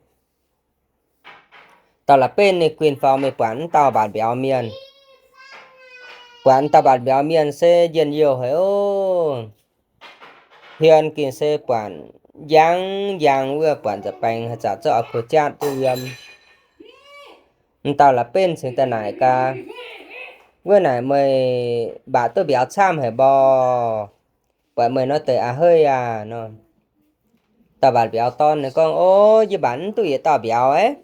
Dauh la'benv ninh guinh faaux mingh buatc wuov dauh mbatc mbiauz mienh. Buatc wuov dauh mbatc mbiauz mienh se njien-youh haic oc. Hmien gengh se buatc njang njang wuov, buatc nza'baengx haaix zanc zungv oix kuh jatv duqv yiem. Wuov dauh la'benv cingx daaih naaic gaax, Wuov naaic meih mbatc duqv mbiauz camv haic mborqc? Buatc meih nor deix a'heiv aac nor. Dauh mbatc mbiauz dorn ninh gorngv, O, yie mbatc mv duqv yietc dauh mbiauz aqv.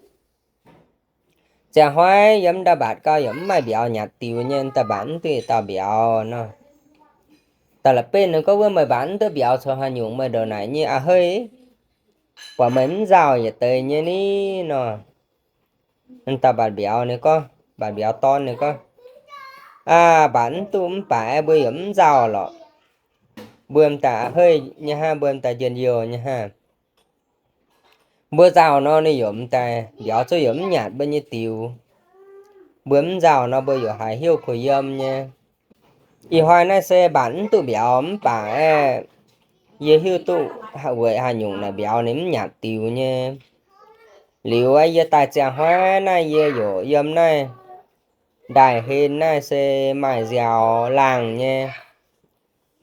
Ziangh hnoi yiem daaih mbatc gau yaac mv maaih mbiauz nyanc diux nyei, daaih mbatc mv duqv yietc dauh mbiauz nor. Dauh la'benv ninh gorngv, Wuov meih mbatc mv duqv mbiauz caux haaix nyungc meih ndongc naaic nyei a'heiv? Buatc meih mv nzauh yietc deix nyei ni nor. Dauh mbatc mbiauz ninh gorngv, mbatc mbiauz dorn ninh gorngv, Aa, mbatc mv duqv mv baac mbuo yaac mv nzauh lorqc. Mbuo m'daaih a'heiv nyei hnangv, mbuo m'daaih njien-youh nyei hnangv. Mbuo nzauh nor ninh yaac m'daaih mbiauz zungv yaac mv nyanc mbuo nyei diux. Mbuo mv nzauh nor mbuo yaac haiz hnyouv kuh yiem nyei. Ih hnoi naaiv se mbatc mv duqv mbiauz mv baac aeqv, yie hiuv duqv weic haaix nyungc naaic mbiauz ninh mv nyanc diux nyei. Liuz aeqv, yie daaih ziangh hnoi naaiv yie yaac yiem naaiv ndaaih hlen naaiv se maaih nziaaux laangh nyei,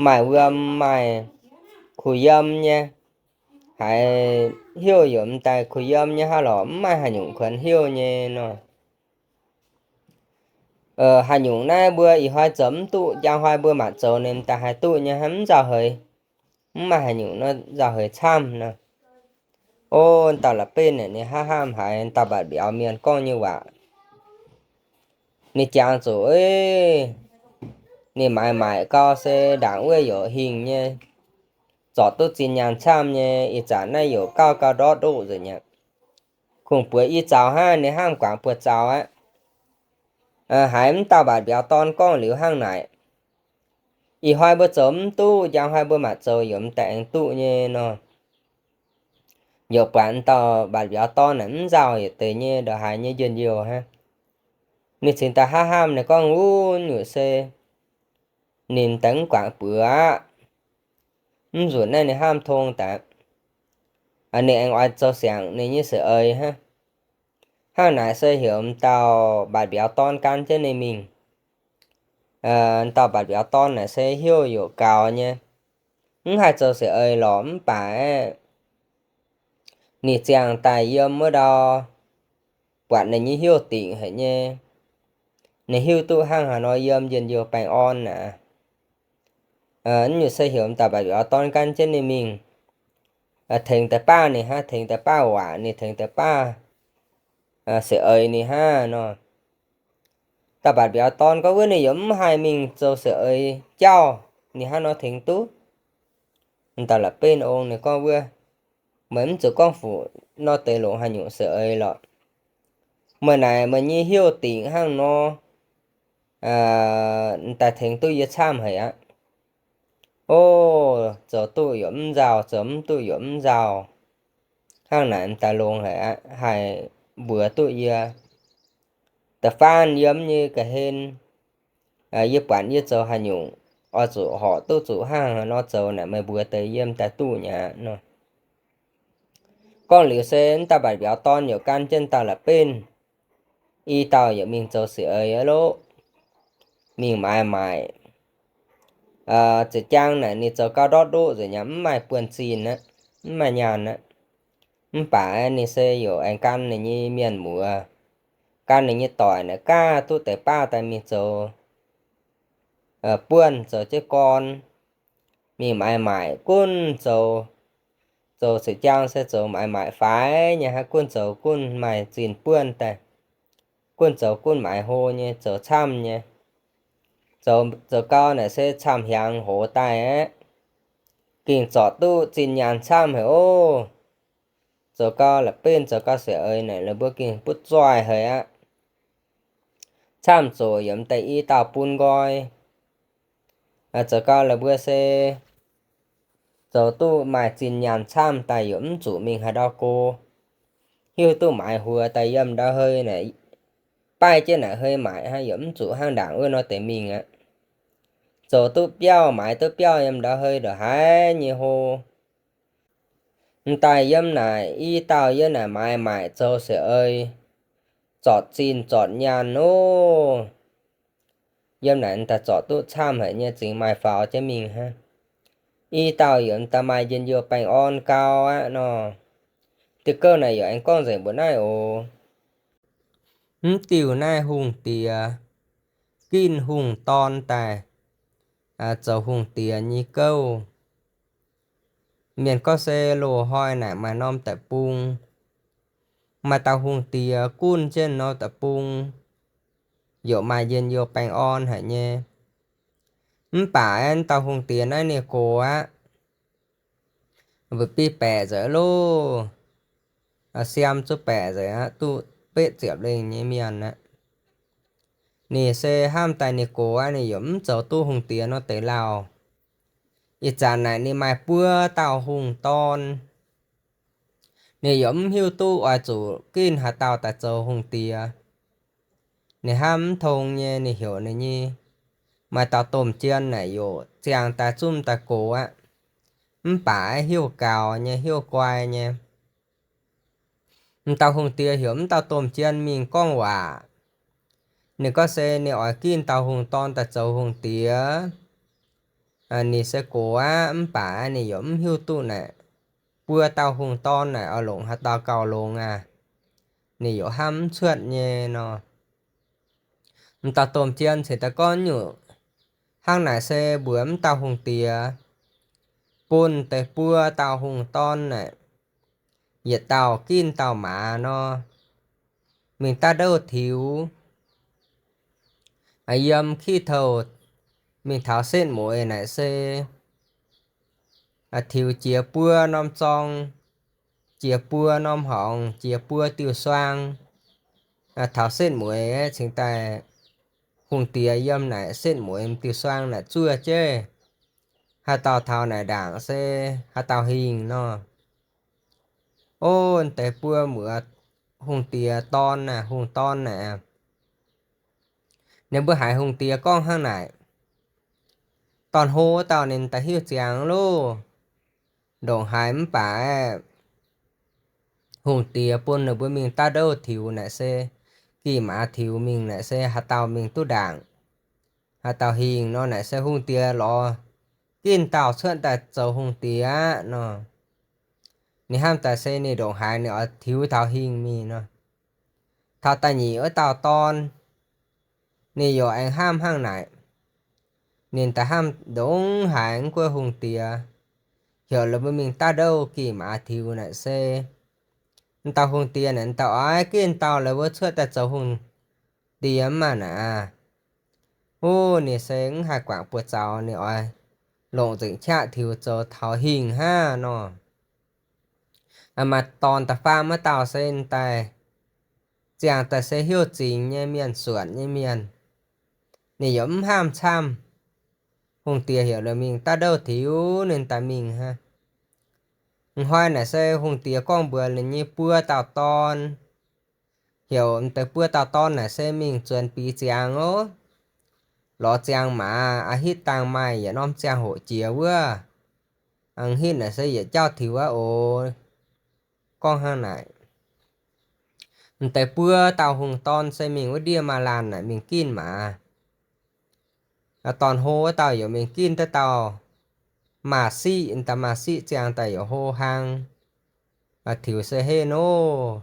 maaih wuom, maaih kuh yiem nyei. Haiz hnyouv yaac m'daaih kuh yiem nyei hnangv lorqc, mv maaih haaix nyungc kuonx hnyouv nyei nor. Haaix nyungc naaiv mbuo ih hnoi zoux mv duqv, njang hnoi mbuo mangc zoux ninh m'daaih haih duqv nyei hnangv, mv nzauh heix. Mv maaih haaix nyungc nor nzauh heix camv nor. O, dauh la'benv naaic ninh hnamv hnamv haiz dauh mbatc mbiauz mienh gorngv nyei waac. Ninh jangx zuqc, ninh maaiz maaic gau se ndaangc wuov yaac hingh nyei, zorc duqv zinh nyaanh camv nyei, ih zanc naaiv yaac gauh gauh ndortv ndoqv nzengc mi'aqv. Kungx buoz i zaux hnangv, ninh hnamv guangc buoz zaux aqv. Haiz m'dauh mbatc mbiauz dorn gorngv liuz hnangv naaic, ih hnoi mbuo zoux mv duqv, njang hnoi mbuo mangc zoux yaac m'daaih aengx duqv nyei nor. Yaac buatc m'dauh mbatc mbiauz dorn naaic mv nzauh yietc deix nyei, ndongc haaix nyei njien-youh hnangv. Ninh cingx daaih hnamv hnamv, ninh gorngv, Wuov nyungc se ninh m'daaih mv guangc buoz aqv. Mv nzunc naaiv ninh hnamv tong daaih, ninh aengx oix zoux siangx ninh nyei seix eix hnangv. Hnangv naaic se heuc m'dauh mbatc mbiauz dorn gan jienv ninh mingh. M'dauh mbatc mbiauz dorn naaic se hnyouv yaac gaux nyei, mv haih zoux seix eix lorqc, mv baac ninh ziangh daaih yiem wuov ndau, buatc ninh nyei hnyouv dingc haic nyei. Ninh hiuv duqv hnangv haaix nor yiem njien-youh baengh orn aqv. Wuov nyungc se heuc m'dauh mbatc mbiauz dorn gan jienv ninh mingh, tengx daaih baav ninh hnangv, tengx daaih baav waac ninh, tengx daaih baav seix eix ninh hnangv nor. Dauh mbatc mbiauz dorn gorngv, Wuov ninh yaac mv haih mingh zoux seix eix jauv, ninh hnangv nor tengx duqv? M'dauh la'benv ong ninh gorngv, Wuov, meih mv zuqc gorngv fuqv nor deix longc haaix nyungc seix eix lorqc. Meih naaic meih nyei hnyouv dingc hnangv nor, m'daaih tengx duqv yie camv haic aqv. O, zoux duqv yaac mv nzauh, zoux mv duqv yaac mv nzauh. Hnangv naaic m'daaih longx haic aqv, haih mbuox duqv yie. Da'faanh yiem nyei ga'hlen, yie buatc yie zoux haaix nyungc, oix zuqc horpc duqv zuqc hnangv haaix nor zoux naaic meih mbuox deix yie m'daaih duqv nyei aqv nor. Gorngv liuz se m'dauh mbatc mbiauz dorn yaac gan jienv dauh la'benv, i dauh yaac mingh zoux seix eix aqv loqc. Mingh maaiz maaic. Ziex jaang naaic ninh zoux gauh ndortv ndoqv nzengc mi'aqv, mv maaih buonv-zinh aqv, mv maaih nyaanh aqv. Mv baac ninh se yaac aengx gan ninh nyei mienh muoz, gan ninh nyei doic naaic gaav duqv deix baav daaih mingh zoux buonv, zoux jienv gorn. Mingh maaiz maaic gunv zoux, zoux ziex jaang se zoux maaiz maaic faix nyei hnangv, gunv zoux gunv maaih zinh buonv daaih, gunv zoux gunv maaiz hlo nyei, zoux camv nyei. Zoux, zoux gau naaic se camv-hiaangx hoz daaih aqv. Gengh zorc duqv zinh nyaanh camv haic oc. zoux gau la'benv, zoux gau seix eix naaic, la'buo gengh butv zoih haic aqv. Camv zoqc yiem daaih i dauh bun nqoi. Zoux gau la'buo se zoux duqv maaih zinh nyaanh camv daaih yaac mv zuqc mingh haaix ndau go. Hiuv duqv maaiz huox daaih yiem ndau hei naaic, baih jienv naaic hei maaic hnangv, yaac mv zuqc hnangv ndaangc wuov nor deix mingh aqv. Zoux duqv biauv, maaiz duqv biauv yiem ndau hei ndongc haaix nyei hlo. M'daaih yiem naaic i dauh yiem naaic maaiz maaic zoux seix eix, zorc zinh zorc nyaanh oc. Yiem naaic m'daaih zorc duqv camv haic nyei, zingx maaih faaux jienv mingh hnangv. I dauh yaac m'daaih maaih njien-youh baengh orn gau aqv nor. Diuh gouv naaic yaac aengx gorngv nzengc mbuox naaiv oc. Mv diuh naaiv hungh diex ginv hungh dorn daaih zoux hungh diex nyei gouv. Mienh gorngv se loz-hnoi naaic maaih norm deic-bung, maaih dauh hungh diex gunv jienv norm deic-bung, yaac maaih njien-youh baengh orn haic nyei. Mv baac aeqv, dauh hungh diex naaiv ninh gox aqv, mbuo biv baeqc nzengc loh, siam zuqc baeqc nzengc aqv, duqv betv ziepc lengh nyei mienh aqv. Ninh se hnamv daaih ninh gox aqv, ninh yaac mv zoux duqv hungh diex nor deix lauh. Ih zanc naaic ninh maaih buo dauh hungh dorn. Ninh yaac mv hiuv duqv oix zuqc ginv haaix dauh daaih zoux hungh diex. Ninh hnamv mv tong nyei, ninh heuc ninh nyei maaih dauh domh jien naaic yaac ziangh daaih zunv daaih gox aqv. Mv baac hiuv gaux nyei, hiuv guai nyei. M'dauh hungh diex heuc m'dauh domh jien mingh gorngv waac. Ninh gorngv se ninh oix ginv dauh hungh dorn daaih zoux hungh diex. Ninh se gox aqv, mv baac ninh yaac mv hiuv duqv naaic buo dauh hungh dorn naaic oix longc haaix dauh gauh longx aqv. Ninh yaac hnamv mv cuotv nyei nor. M'dauh domh jien cingx daaih gorngv nyungc hnangv naaic se mbuox m'dauh hungh diex bun deix buo dauh hungh dorn naaic yietc dauh ginv dauh maaz nor, mingh daav ndouv tiux. Yiem kitv touh mingh taux setv mueiz naaic se tiux jiex buo norm zorng, jiex buo norm horngz, jiex buo diuh suang. Taux setv mueiz cingx daaih hungh diex yiem naaic setv mueiz diuh suang naaic zuov jienv, haaix dauh taux naaic ndaangc se haaix dauh hingh nor. Ov, deix buo muoz hungh diex dorn naaic, hungh dorn naaic, ninh mbuo haiz hungh diex gorngv hnangv naaic, dorn-hlo wuov dauh ninh daaih hiuv ziangx loh, ndongc haaix mv baac aeqv, hungh diex bun ninh mbuo mingh daav ndouv tiux naaic se, gih maaz tiux mingh naaic se haaix dauh mingh duqv ndaangc, haaix dauh hingh nor naaic se hungh diex lorz ginv dauh cuotv daaih zoux hungh diex aqv nor. Ninh hnamv daaih se ninh ndongc haaix ninh oix tiux taux hingh mingh nor. Taux da'nyeic wuov dauh dorn, ninh yaac aengx hnamv hnangv naaic. Ninh daaih hnamv ndongc haaix mv gunv hungh diex heuc la'buo mingh daav ndouv gih maaz tiux naaic se, m'dauh hungh diex naaic m'dauh oix ginv dauh la'buo cuotv daaih zoux hungh diex mv maaih naaic aqv. Ov, ninh se mv haih guangc buoz zaux, ninh oix longc nzengc qaqv tiux zoux taux hingh hnangv nor. Maaih dorn da'faam wuov dauh se daaih ziangh daaih se heuc zingx nyei mienh, suonc nyei mienh. Ninh yaac mv hnamv camv. Hungh diex heuc ninh mingh daav ndouv tiux ninh daaih mingh hnangv. Hnoi naaic se hungh diex gorngv mbuox ninh nyei buo dauh dorn, heuc deix buo dauh dorn naaic se mingh zuonx biix ziangx ov. Lorz ziangx maaz, a'hitv dangh maaih yietc norm ziangh hoc jiex wuov. A'hitv naaic se yietc jauv tiux aqv oc. Gorngv hnangv naaic, deix buo dauh hungh dorn se mingh wuov ndiev maaih laanh naaic mingh ginv maaz. Dorn-hlo wuov dauh yaac mingh ginv daaih dauh maaz-siqv, dauh maaz-siqv ziangh daaih yaac hlo hlang, tiux se heh nov.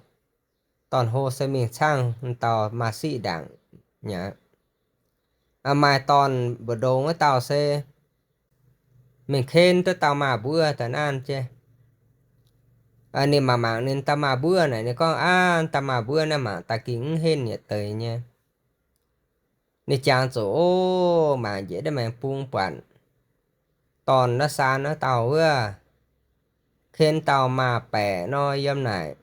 Dorn-hlo se mingh caangh dauh maaz-siqv ndaangc mi'aqv. Maaih dorn mbu'ndongx wuov dauh se mingh ken duqv dauh maaz-mbuov daaih nanv jienv. Ninh mangc mangc ninh dauh maaz-mbuov naaic, ninh gorngv, Aav, dauh maaz-mbuov naaiv mangc daaih gengh mv henv yietc deix nyei. Ninh jangx zuqc, ov, mangc njiec naaiv maengx bung buatc dorn naaiv saan wuov dauh wuov, ken dauh maaz-baeqc nor yiem naaic.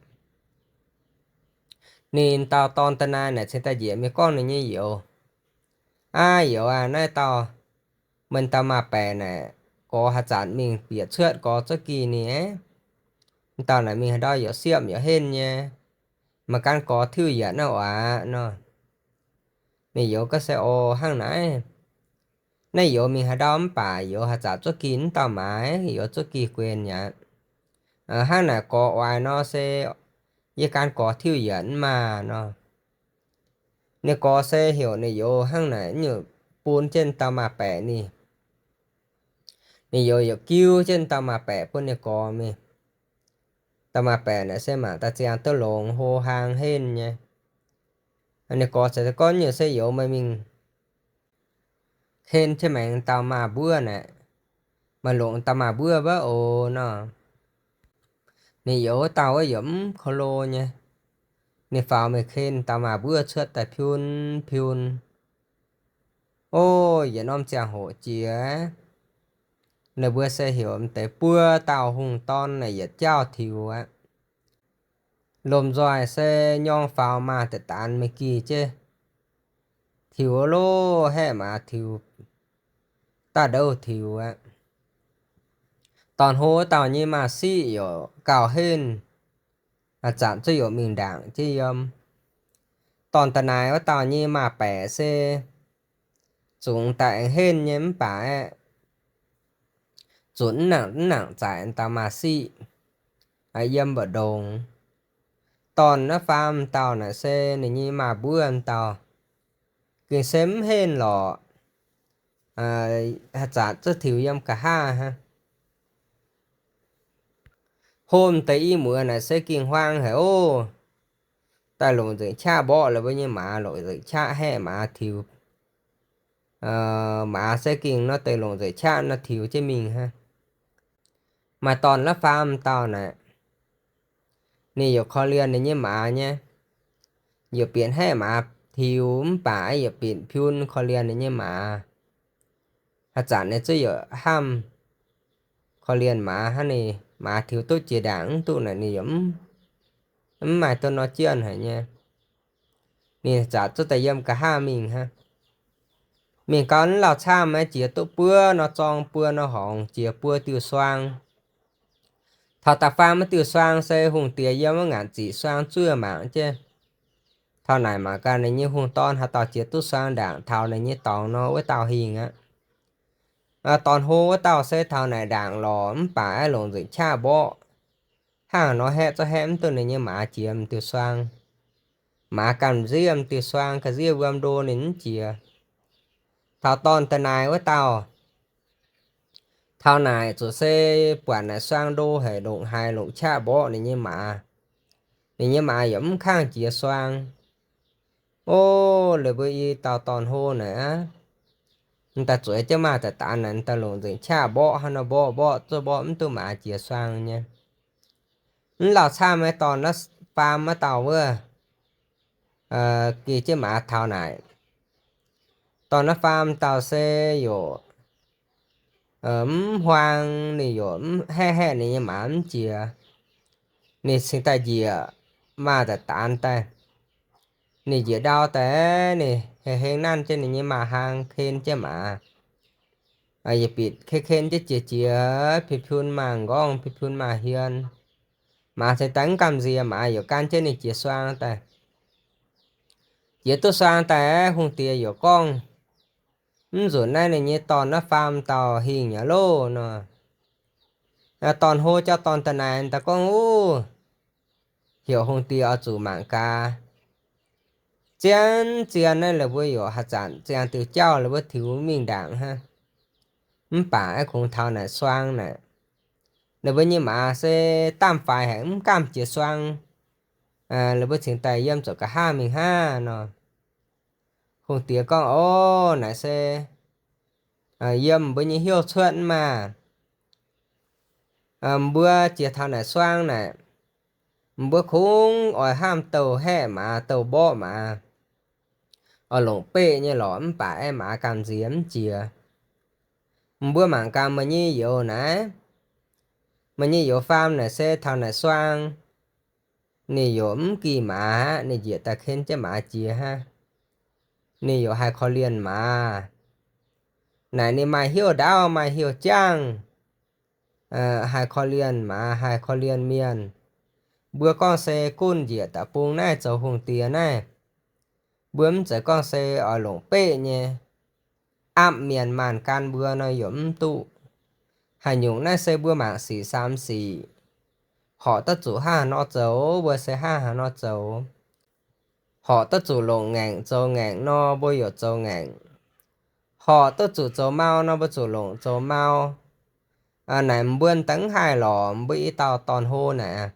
Ninh dauh dorn da'naaiv naaic cingx daaih njiec mingh gorngv ninh nyei youz, Aav, youz aac, naaiv dauh, meih dauh maaz-baeqc naaic, gorx haaix zanc mingh bieqc cuotv gorx zuov gih ninh aqv. Dauh naaic mingh haaix ndau yaac siepv yaac henv nyei, maiv gaanv gorx tiuv yienc naaiv oc aqv nor. Ninh youz gorngv se, O, hnangv naaic. Naaiv youz mingh haaix ndau mv baac youz haaix zanc zuov gih mv dauh maaiz, youz zuov gih guenx aqv. Hnangv naaic gorx oix nor se yie gaanv gorx tiuv yienc mv maah nor. Ninh gorx se heuc ninh youz hnangv naaic nyungc bun jienv dauh maaz-baeqc ninh. Ninh youz yaac giu jienv dauh maaz-baeqc bun ninh gorx mingh. Dauh maaz-baeqc naaic se mangc daaih ziangh duqv longx, hlo hlang henv nyei. Ninh gorx cingx gorngv, Nyungc se youz meih mingh henv jienv maengx dauh maaz-mbuov naaic, meih longc dauh maaz-mbuov wuov oc nor. Ninh youz wuov dauh wuov yaac mv ko lo nyei. Ninh faaux mingh ken dauh maaz-mbuov cuotv daaih piun piun. O, yietc norm ziangh hoc jiex, ninh mbuo se heuc m'deix buo dauh hungh dorn naaic yietc jauv tiux aqv. Lomh nzoih se nyorng faaux maaz-daanx mingh gih jienv tiux loh, haeqv maaz tiux, daaih ndouv tiux aqv. Dorn-hlo wuov dauh nyei maaz-siqv yaac gauh henv, haaix zanc zuqc yaac mingh ndaangc jienv yiem. Dorn da'naaiv wuov dauh nyei maaz-baeqc se zungx daaih aengx henv nyei mv baac aeqv, zunc mv nangc, mv nangc zaic dauh maaz-siqv yiem mbu'ndongx. Dorn naaiv faam dauh naaic se ninh nyei maaz-mbuov dauh, gengh se mv henv lorqc, haaix zanc zuqc tiux yiem nqa'haav hnangv. Hlo deix i muoz naaic se gengh huaang haic oc. Daaih longc nzengc qaqv mborqv la'buo nyei maaz, longc nzengc qaqv haeqv maaz tiux. Maaz se gengh nor deix longc nzengc qaqv nor tiux jienv mingh hnangv. Maaih dorn naaiv faam dauh naaic, ninh yaac korv-lienh ninh nyei maaz nyei, yaac bieqc haeqv maaz tiux mv baac yaac bieqc piun korv-lienh ninh nyei maaz. Haaix zanc ninh zuqc yaac hnamv korv-lienh maaz hnangv, ninh maaz tiux duqv jiex ndaangc mv duqv naaic ninh yaac mv maaih duqv nor jienv haic nyei. Ninh zanc zuqc daaih yiem nqa'haav mingh hnangv. Mingh gau mv lauh camv, jiex duqv buo nor zorng buo nor horngz, jiex buo diuh suang. Taux da'faam wuov diuh suang se hungh diex yiem wuov ngaanc ziqc suang zuov mangc jienv. Taux naaic mangc gaax ninh nyei hungh dorn haaix dauh jiex duqv suang ndaangc taux ninh nyei dorngx nor, wuov dauh hingh aqv. Dorn-hlo wuov dauh se taux naaic ndaangc lorqc mv baac aeqv, longc nzengc qaqv mborqv. Hnangv nor haeqv zorqv haeqv mv duqv ninh nyei maaz jiex m'diuh suang. Maaz gamh nziev m'diuh suang, gamh nziev wuom ndo ninh mv jiex. Taux dorn da'naaiv wuov dauh, taux naaic zuqc se buatc naaic suang ndo haic, longc haaix longc qaqv mborqv ninh nyei maaz. Ninh nyei maaz yaac mv kangv jiex suang. O, laaix mbuo i dauh dorn-hlo naaic aqv, daaih zueiz jienv maaz-daanx naaic, daaih longc nzengc qaqv mborqv hnangv nor, mborqv mborqv zuqc mborqv mv duqv maaz jiex suang nyei. Mv lauh camv, dorn naaiv faam wuov dauh wuov, geh jienv maaz taux naaic. Dorn naaiv faam dauh se yaac mv huaang, ninh yaac haeqv haeqv ninh nyei maaz mv jiex. Ninh cingx daaih njiec maaz-daanx daaih. Ninh njiec ndau daaih, ninh hengx hengx nanv jienv ninh nyei maaz-hlang, ken jienv maaz. Yietc bieqc ken ken jienv jiex jiex, piu piun maaz-nqorngv, piu piun maaz-hmien. Maaz cingx daaih mv gamh nziex, maaz yaac gan jienv ninh jiex suang daaih. Jiex duqv suang daaih, hungh diex yaac gorngv, Mv nzunc naaiv ninh nyei dorn naaiv faam dauh hingh nyei loh nor. Dorn-hlo jauv dorn da'naaiv daaih gorngv, Uv, heuc hungh diex oix zuqc mangc gaax. Zien zien naaiv laaix mbuo yaac haaix zanc ziangh diuh jauv laaix mbuo tiux mingh ndaangc hnangv. Mv baac aeqv, kungx taux naaic suang naaic, ninh mbuo nyei maaz se daamh faix haic, mv gamh jiex suang. Laaix mbuo cingx daaih yiem zoux nqa'haav mingh hnangv nor. Hungh diex gorngv, O, naaic se yiem mbuo nyei hnyouv cuotv maah. Mbuo jiex taux naaic suang naaic, mbuo kungx oix hnamv douh haeqv maaz, douh mborqv maaz, oix longc beqv nyei lorqc, mv baac aeqv, maaz gamh nziex mv jiex. Mbuo mangc gaax meih nyei youz naaiv, Meih nyei youz faam naaic se taux naaic suang, ninh yaac mv gih maaz aqv, ninh njiec daaih ken jienv maaz jiex hnangv. Ninh yaac haih korv-lienh maaz. Naaic ninh maaih hnyouv ndaauv, maaih hnyouv jangv, haih korv-lienh maaz, haih korv-lienh mienh. Mbuo gorngv se gunv njiec da'bung naaiv zoux hungh diex naaiv, mbuo mv zeiz gorngv se oix longc beqv nyei. Apv mienh maanh gan mbuo nor yaac mv duqv. Haaix nyungc naaiv se mbuo mangc sic saam sic. Horpc daav zuqc hnangv haaix nor zoux, mbuo se hnangv haaix nor zoux. Horpc daav zuqc longc ngaengc zoux ngaengc nor, mbuo yaac zoux ngaengc. Horpc daav zuqc zoux mau nor, mbuo zuqc longc zoux mau. Naaic mbuo daaih mv haih lorqc, mbuo i dauh dorn-hlo naaic,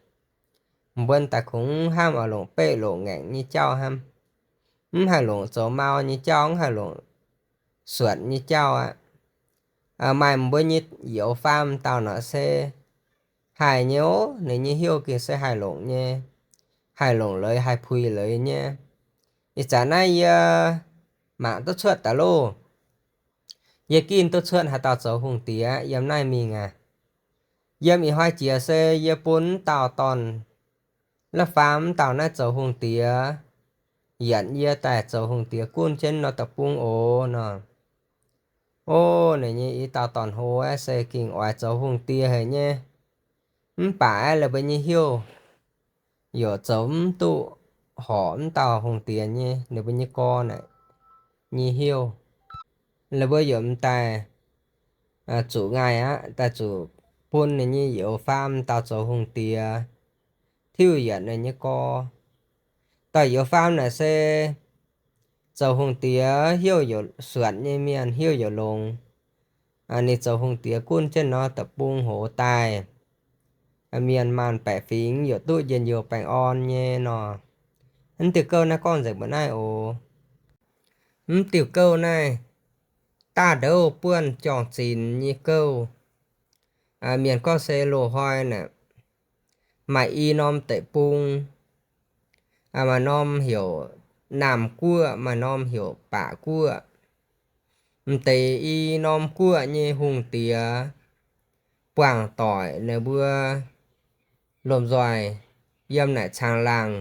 mbuo daaih kungx hnamv oix longc beqv longc ngaengc nyei jauv hnamv. Mv haih longc zoux mau nyei jauv, mv haih longc suonc nyei jauv aqv. Maaih mbuo nyei youz faam dauh nor se haih nyei oc, ninh nyei hnyouv gengh se haih longc nyei, haih longc leiz, haih puix leiz nyei. Ih zanc naaiv yie mangc duqv cuotv daaih loh. Yie ginv duqv cuotv haaix dauh zoux hungh diex yiem naaiv mingh aqv. Yiem ih hnoi jiex se yie bun m'dauh dorn-la'faam m'dauh naaiv zoux hungh diex, yietc yie daaih zoux hungh diex gunv jienv nor da'bung oc nor. O, ninh nyei i dauh dorn-hlo aeqv, se gengh oix zoux hungh diex haic nyei. Mv baac aeqv, ninh mbuo nyei hnyouv yaac zoux mv duqv horpc m'dauh hungh diex nyei, ninh mbuo nyei gorx naaic nyei hnyouv. Ninh mbuo yaac m'daaih zuqc ngaih aqv, daaih zuqc bun ninh nyei youz faam dauh zoux hungh diex tiuv yietc ninh nyei gorx. Dauh youz faam naaic se zoux hungh diex hnyouv yaac suonc nyei mienh, hnyouv yaac longx. Ninh zoux hungh diex gunv jienv nor da'bung hoz daaih, mienh maanh baeqc fingx yaac duqv njien-youh baengh orn nyei nor. Mv diuh gouv naaiv gorngv nzengc mbuo naaiv oc. Mv diuh gouv naaiv daaih ndouv buonv juang-zinx nyei gouv. Mienh gorngv se loz-hnoi naaic, maaih i norm deic-bung, maaih norm heuc Naamh Guoqv, maaih norm heuc Baqc Guoqv. M'deix i norm guoqv nyei hungh diex buangh doic ninh mbuo lomh nzoih yiem naaic caangh laangh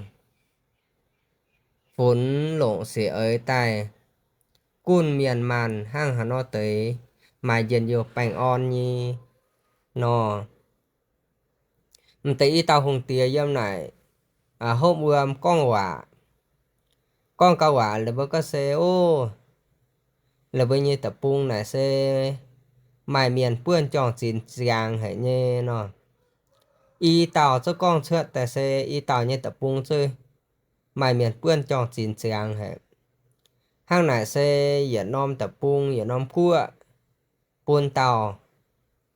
funx longc sic eix daaih gunv mienh maanh hnangv haaix nor deix maaih njien-youh baengh orn nyei nor. M'deix i dauh hungh diex yiem naaic hopv wuom gorngv waac. Gorngv gau waac la'buo gorngv se, o, la'buo nyei deic-bung naaic se maaih mienh buonv juang-zinx ziangx haic nyei nor. I dauh zungv gorngv cuotv daaih se i dauh nyei deic-bung zungv maaih mienh buonv juang-zinx ziangx haic. Hnangv naaic se yietc norm deic-bung, yietc norm guoqv, bun dauh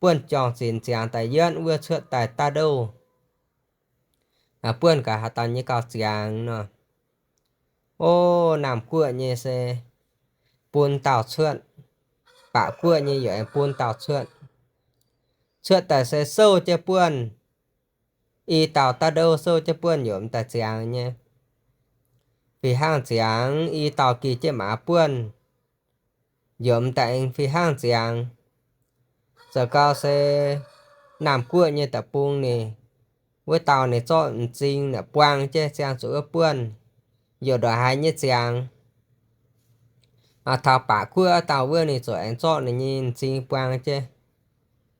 buonv juang-zinx ziangx daaih yienv wuov cuotv daaih daav ndouv. Buonv gaax haaix dauh nyei gauh ziangx nor. O, Naamh Guoqv nyei se bun dauh cuotv, Baqc Guoqv nyei yaac aengx bun dauh cuotv. Cuotv daaih se souv jienv buonv, i dauh daav ndouv souv jienv buonv yaac m'daaih ziangx nyei. Fih hnangv ziangx i dauh geh jienv maaz buonv, yaac m'daaih aengx fih hnangv ziangx. Zoux gau se Naamh Guoqv nyei deic-bung ninh, wuov dauh ninh zorqv m'zing naaic buang jienv ziangx zuqc wuov buonv, yaac ndongc haaix nyei ziangx. Taux Baqc Guoqv dauh wuov ninh ziouc aengx zorqv ninh nyei m'zing buang jienv,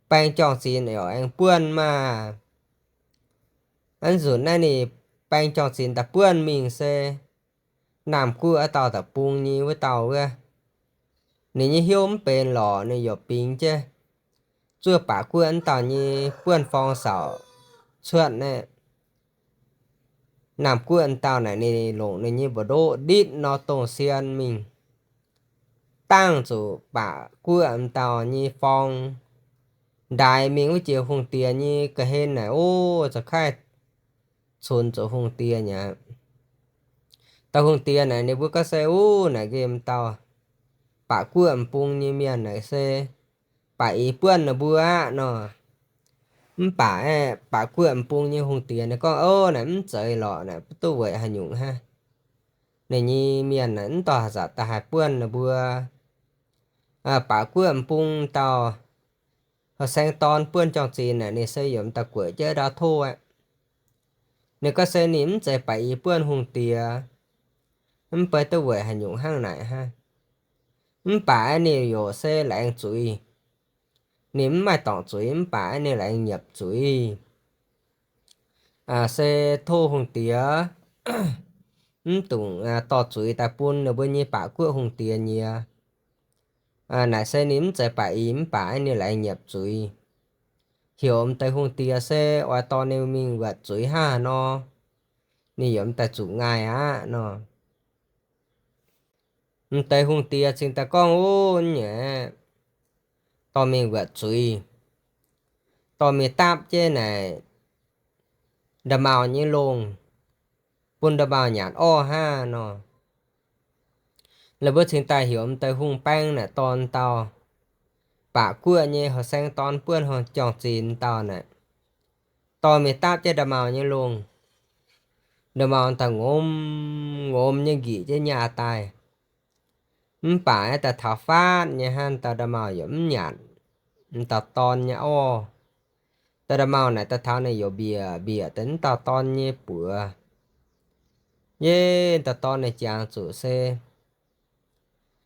baeng juang-zinx yaac aengx buonv maah. Aa, nzunc naaiv ninh baeng juang-zinx daaih buonv mingh se Naamh Guoqv wuov dauh deic-bung nyei wuov dauh wuov, ninh nyei hnyouv mv benx lorqc, ninh yaac bingx jienv zuov Baqc Guoqv wuov dauh nyei buonv forng saauc cuotv naaiv. Naamh Guoqv wuov dauh naaic ninh longc ninh nyei mbu'ndoqv nditv nor dongh sien mingh, dangh zuqc Baqc Guoqv wuov dauh nyei forng, ndaix mingh wuov jiex hungh diex nyei ga'hlen naaic, o, za'gengh cunx zuqc hungh diex nyei aqv. Dauh hungh diex naaic ninh mbuo gorngv se, o, naaic nqemh dauh Baqc Guoqv m'bung nyei mienh naaic se baac ih buonv ninh mbuo aqv nor. Mv baac aeqv, Baqc Guoqv m'bung nyei hungh diex ninh gorngv, o, naaic mv zeiz lorqc, naaic mv duqv weic haaix nyungc hnangv. Ninh nyei mienh naaic mv dorh zanc daaih haih buonv ninh mbuo. Baqc Guoqv m'bung dauh Horqc saeng dorn buonv juang-zinx naaic ninh se yiem daaih gueic jienv ndau tov aqv. Ninh gorngv se ninh mv zeiz baaix i buonv hungh diex, mv bei duqv weic haaix nyungc hnangv naaic hnangv. Mv baac ninh yaac se laengz zuiz. Ninh mv maaih dorngc zuiz mv baac ninh laengz nyiepc zuiz. Se tov hungh diex mv dungx dorh zuiz daaih bun ninh mbuo nyei baac guoqv hungh diex nyiex. Naaic se ninh mv zeiz baaix i mv baac ninh laengz nyiepc zuiz. Heuc m'deix hungh diex se oix dorh ninh mingh wuatc zuiz hnangv haaix nor, ninh yaac m'daaih zuqc ngaih aqv nor. M'deix hungh diex cingx daaih gorngv, Ov, nyei, dorh mingh wuatc zuiz, dorh mingh dapv jienv naaic nda'maauh nyei longh, bun nda'maauh nyanc orv hnangv nor. La'buo cingx daaih heuc m'deix hungh baeng naaic dorh dauh baac guoqv nyei horqc saeng dorn buonv juang-zinx dauh naaic, dorh mingh dapv jienv nda'maauh nyei longh. Nda'maauh daaih ngomz ngomz nyei nqic jienv nyaah daaih. Mv baac daaih taux faatv nyei hnangv, dauh nda'maauh yaac mv nyanc m'dauh dorn nyei orv. Dauh nda'maauh naaic daaih taux naaic yaac mbiec mbiec deix m'dauh dorn nyei buoz. Yie dauh dorn naaic jangx zuqc se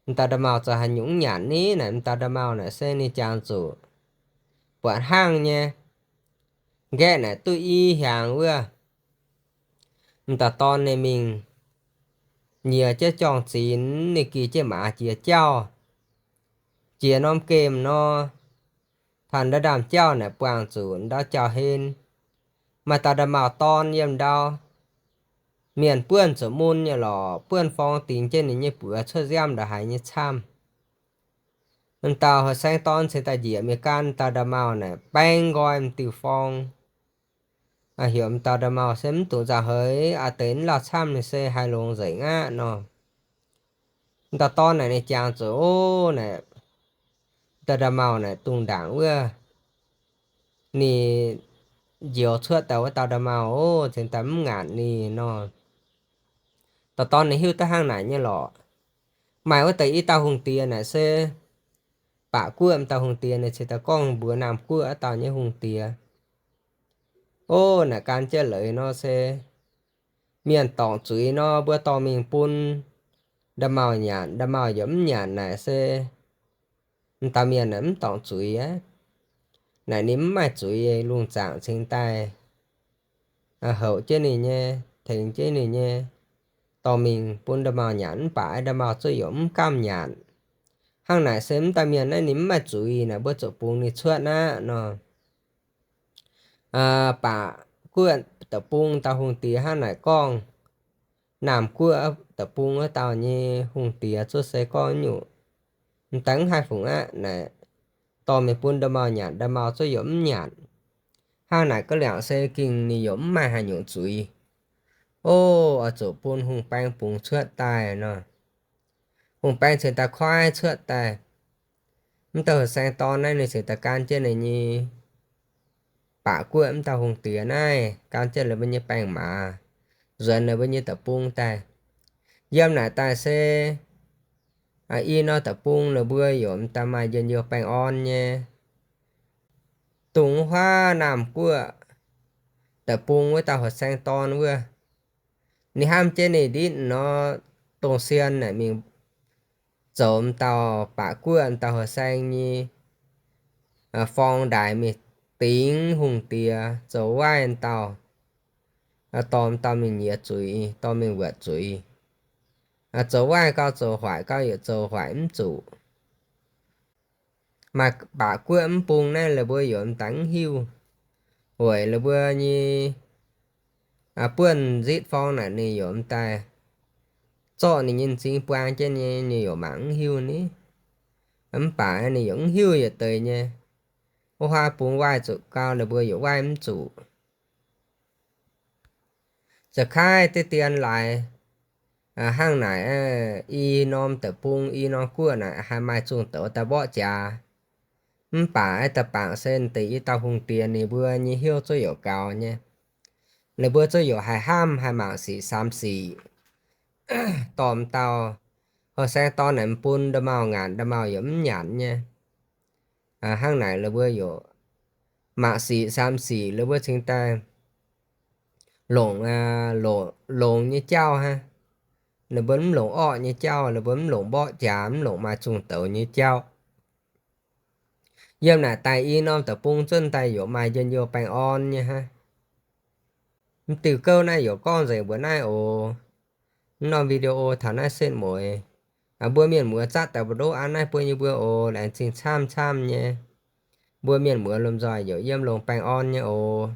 m'dauh nda'maauh zoux haaix nyungc nyanc ni naaic, m'dauh nda'maauh naaic se ninh jangx zuqc buatc hnangv nyei, nqaeqv naaic duqv i hiaangx wuov. M'dauh dorn ninh mingh nyiex jienv juang-zinx, ninh gih jienv maaz jiex jauv, jiex norm gemh nor, taux nda'ndaamh jauv naaic buangh zuqc ndau jauv-hlen, maaih dauh nda'maauh dorn yiem ndau. Mienh buonv zuqc mun nyei lorqc, buonv forng dingx jienv ninh nyei buoz cuotv nziaamv ndongc haaix nyei camv. M'dauh horqc saeng dorn cingx daaih njiec mingh gan dauh nda'maauh naaic baeng nqoi m'diuh forng. Heuc m'dauh nda'maauh se mv dungx nzauh heix, a'deix mv lauh camv ninh se haih longx nzengc aqv nor. M'dauh dorn naaic ninh jangx zuqc, Ov, naaic, dauh nda'maauh naaic dungx ndaangc wuov, ninh njoux cuotv daaih wuov dauh nda'maauh, ov, cingx daaih mv ngaatc ninh nor. Dauh dorn ninh hiuv duqv hnangv naaic nyei lorqc. Maaih wuov deix i dauh hungh diex naaic se baac guoqv m'dauh hungh diex, ninh cingx daaih gorngv mbuox naamh guoqv wuov dauh nyei hungh diex, Ov, naaic gan jienv leiz nor se mienh dorngc zuiz nor, mbuo dorh mingh bun nda'maauh nyanc, nda'maauh yaac mv nyanc naaic se m'dauh mienh naaic mv dorngc zuiz aqv. Naaic ninh mv maaih zuiz, lungh zaangc cingx daaih houc jienv ninh nyei, tengx jienv ninh nyei, dorh mingh bun nda'maauh nyanc mv baac nda'maauh zuqv yaac mv gamh nyanc. Hnangv naaic se m'dauh mienh naaiv ninh mv maaih zuiz naaic, mbuo zuqc bungx ninh cuotv aqv nor. Baac guoqv deic-bung dauh hungh diex hnangv naaic gorngv, naamh guoqv deic-bung wuov dauh nyei hungh diex zuqv se gorngv nyungc, m'daaih mv haih fungc aqv naaic, dorh mingh bun nda'maauh nyanc, nda'maauh zuqv yaac mv nyanc. Hnangv naaic ga'liangc se gengh ninh yaac mv maaih haaix nyungc zuiz. Ov, oix zuqc bun hungh baeng bungx cuotv daaih nor. Hungh baeng cingx daaih koiv cuotv daaih. M'dauh horqc saeng dorn naaiv ninh cingx daaih gan jienv ninh nyei baac guoqv m'dauh hungh diex naaiv, gan jienv la'buo nyei baeng-maaz, nzuonx la'buo nyei deic-bung daaih. Yiem naaic daaih se i norm deic-bung la'buo yaac m'daaih maaih njien-youh baengh orn nyei. Dongh wuov huaav naamh guoqv deic-bung wuov dauh horqc saeng dorn wuov, ninh hnamv jienv ninh nditv nor, dongh sien naaic mingh zoux m'dauh baac guoqv m'dauh horqc saeng nyei forng ndaaix mingh dingx hungh diex zoux waaiv dauh, dorh m'dauh mingh nyiex zuiz, dorh mingh wuotc zuiz. Zoux waaiv gau, zoux hoic gau yaac zoux hoic mv zuqc. Maaih baac guoqv mv bung naaiv la'buo yaac m'daaih mv hiuv. Weic la'buo nyei buonv nzitv forng naaic ninh yaac m'daaih zorqv ninh nyei m'zing buang jienv nyei, ninh yaac mangc mv hiuv ni. Mv baac ninh yaac mv hiuv yietc deix nyei. Wuov huaav bungx waaiv zuqc gau, la'buo yaac waaiv mv zuqc. Za'gengh deix dien laaix hnangv naaic, i norm deic-bung, i norm guoqv naaic haih maaih zungh douz daaih mborqv jaax. Mv baac da'bangc se deix i dauh hungh diex ninh mbuo nyei hnyouv zuqv youc gaux nyei. Ninh mbuo zuqv youc haih hnamv, haih mangc sic samx sic. Dorh m'dauh horqc saeng dorn naaic bun nda'maauh ngaanc, nda'maauh yaac mv nyanc nyei. Hnangv naaic la'buo yaac maac sic saam sic la'buo cingx daaih longc, longx nyei jauv hnangv. Ninh mbuo mv longc orqv nyei jauv, ninh mbuo mv longc mborqv jaax, mv longc maaih zungh douz nyei jauv. Yiem naaic daaih i norm deic-bung zunh daaih yaac maaih njien-youh baengh orn nyei hnangv. Mv diuh gouv naaiv yaac gorngv nzengc mbuox naaiv oc. Mv norm video taux naaiv setv mueiz. Mbuo mienh muoz zatv daaih mbu'ndongv an naaiv bun yie mbuo oc. Laengz zingh camv camv nyei. Mbuo mienh muoz lomh nzoih yaac yiem longx baengh orn nyei oc.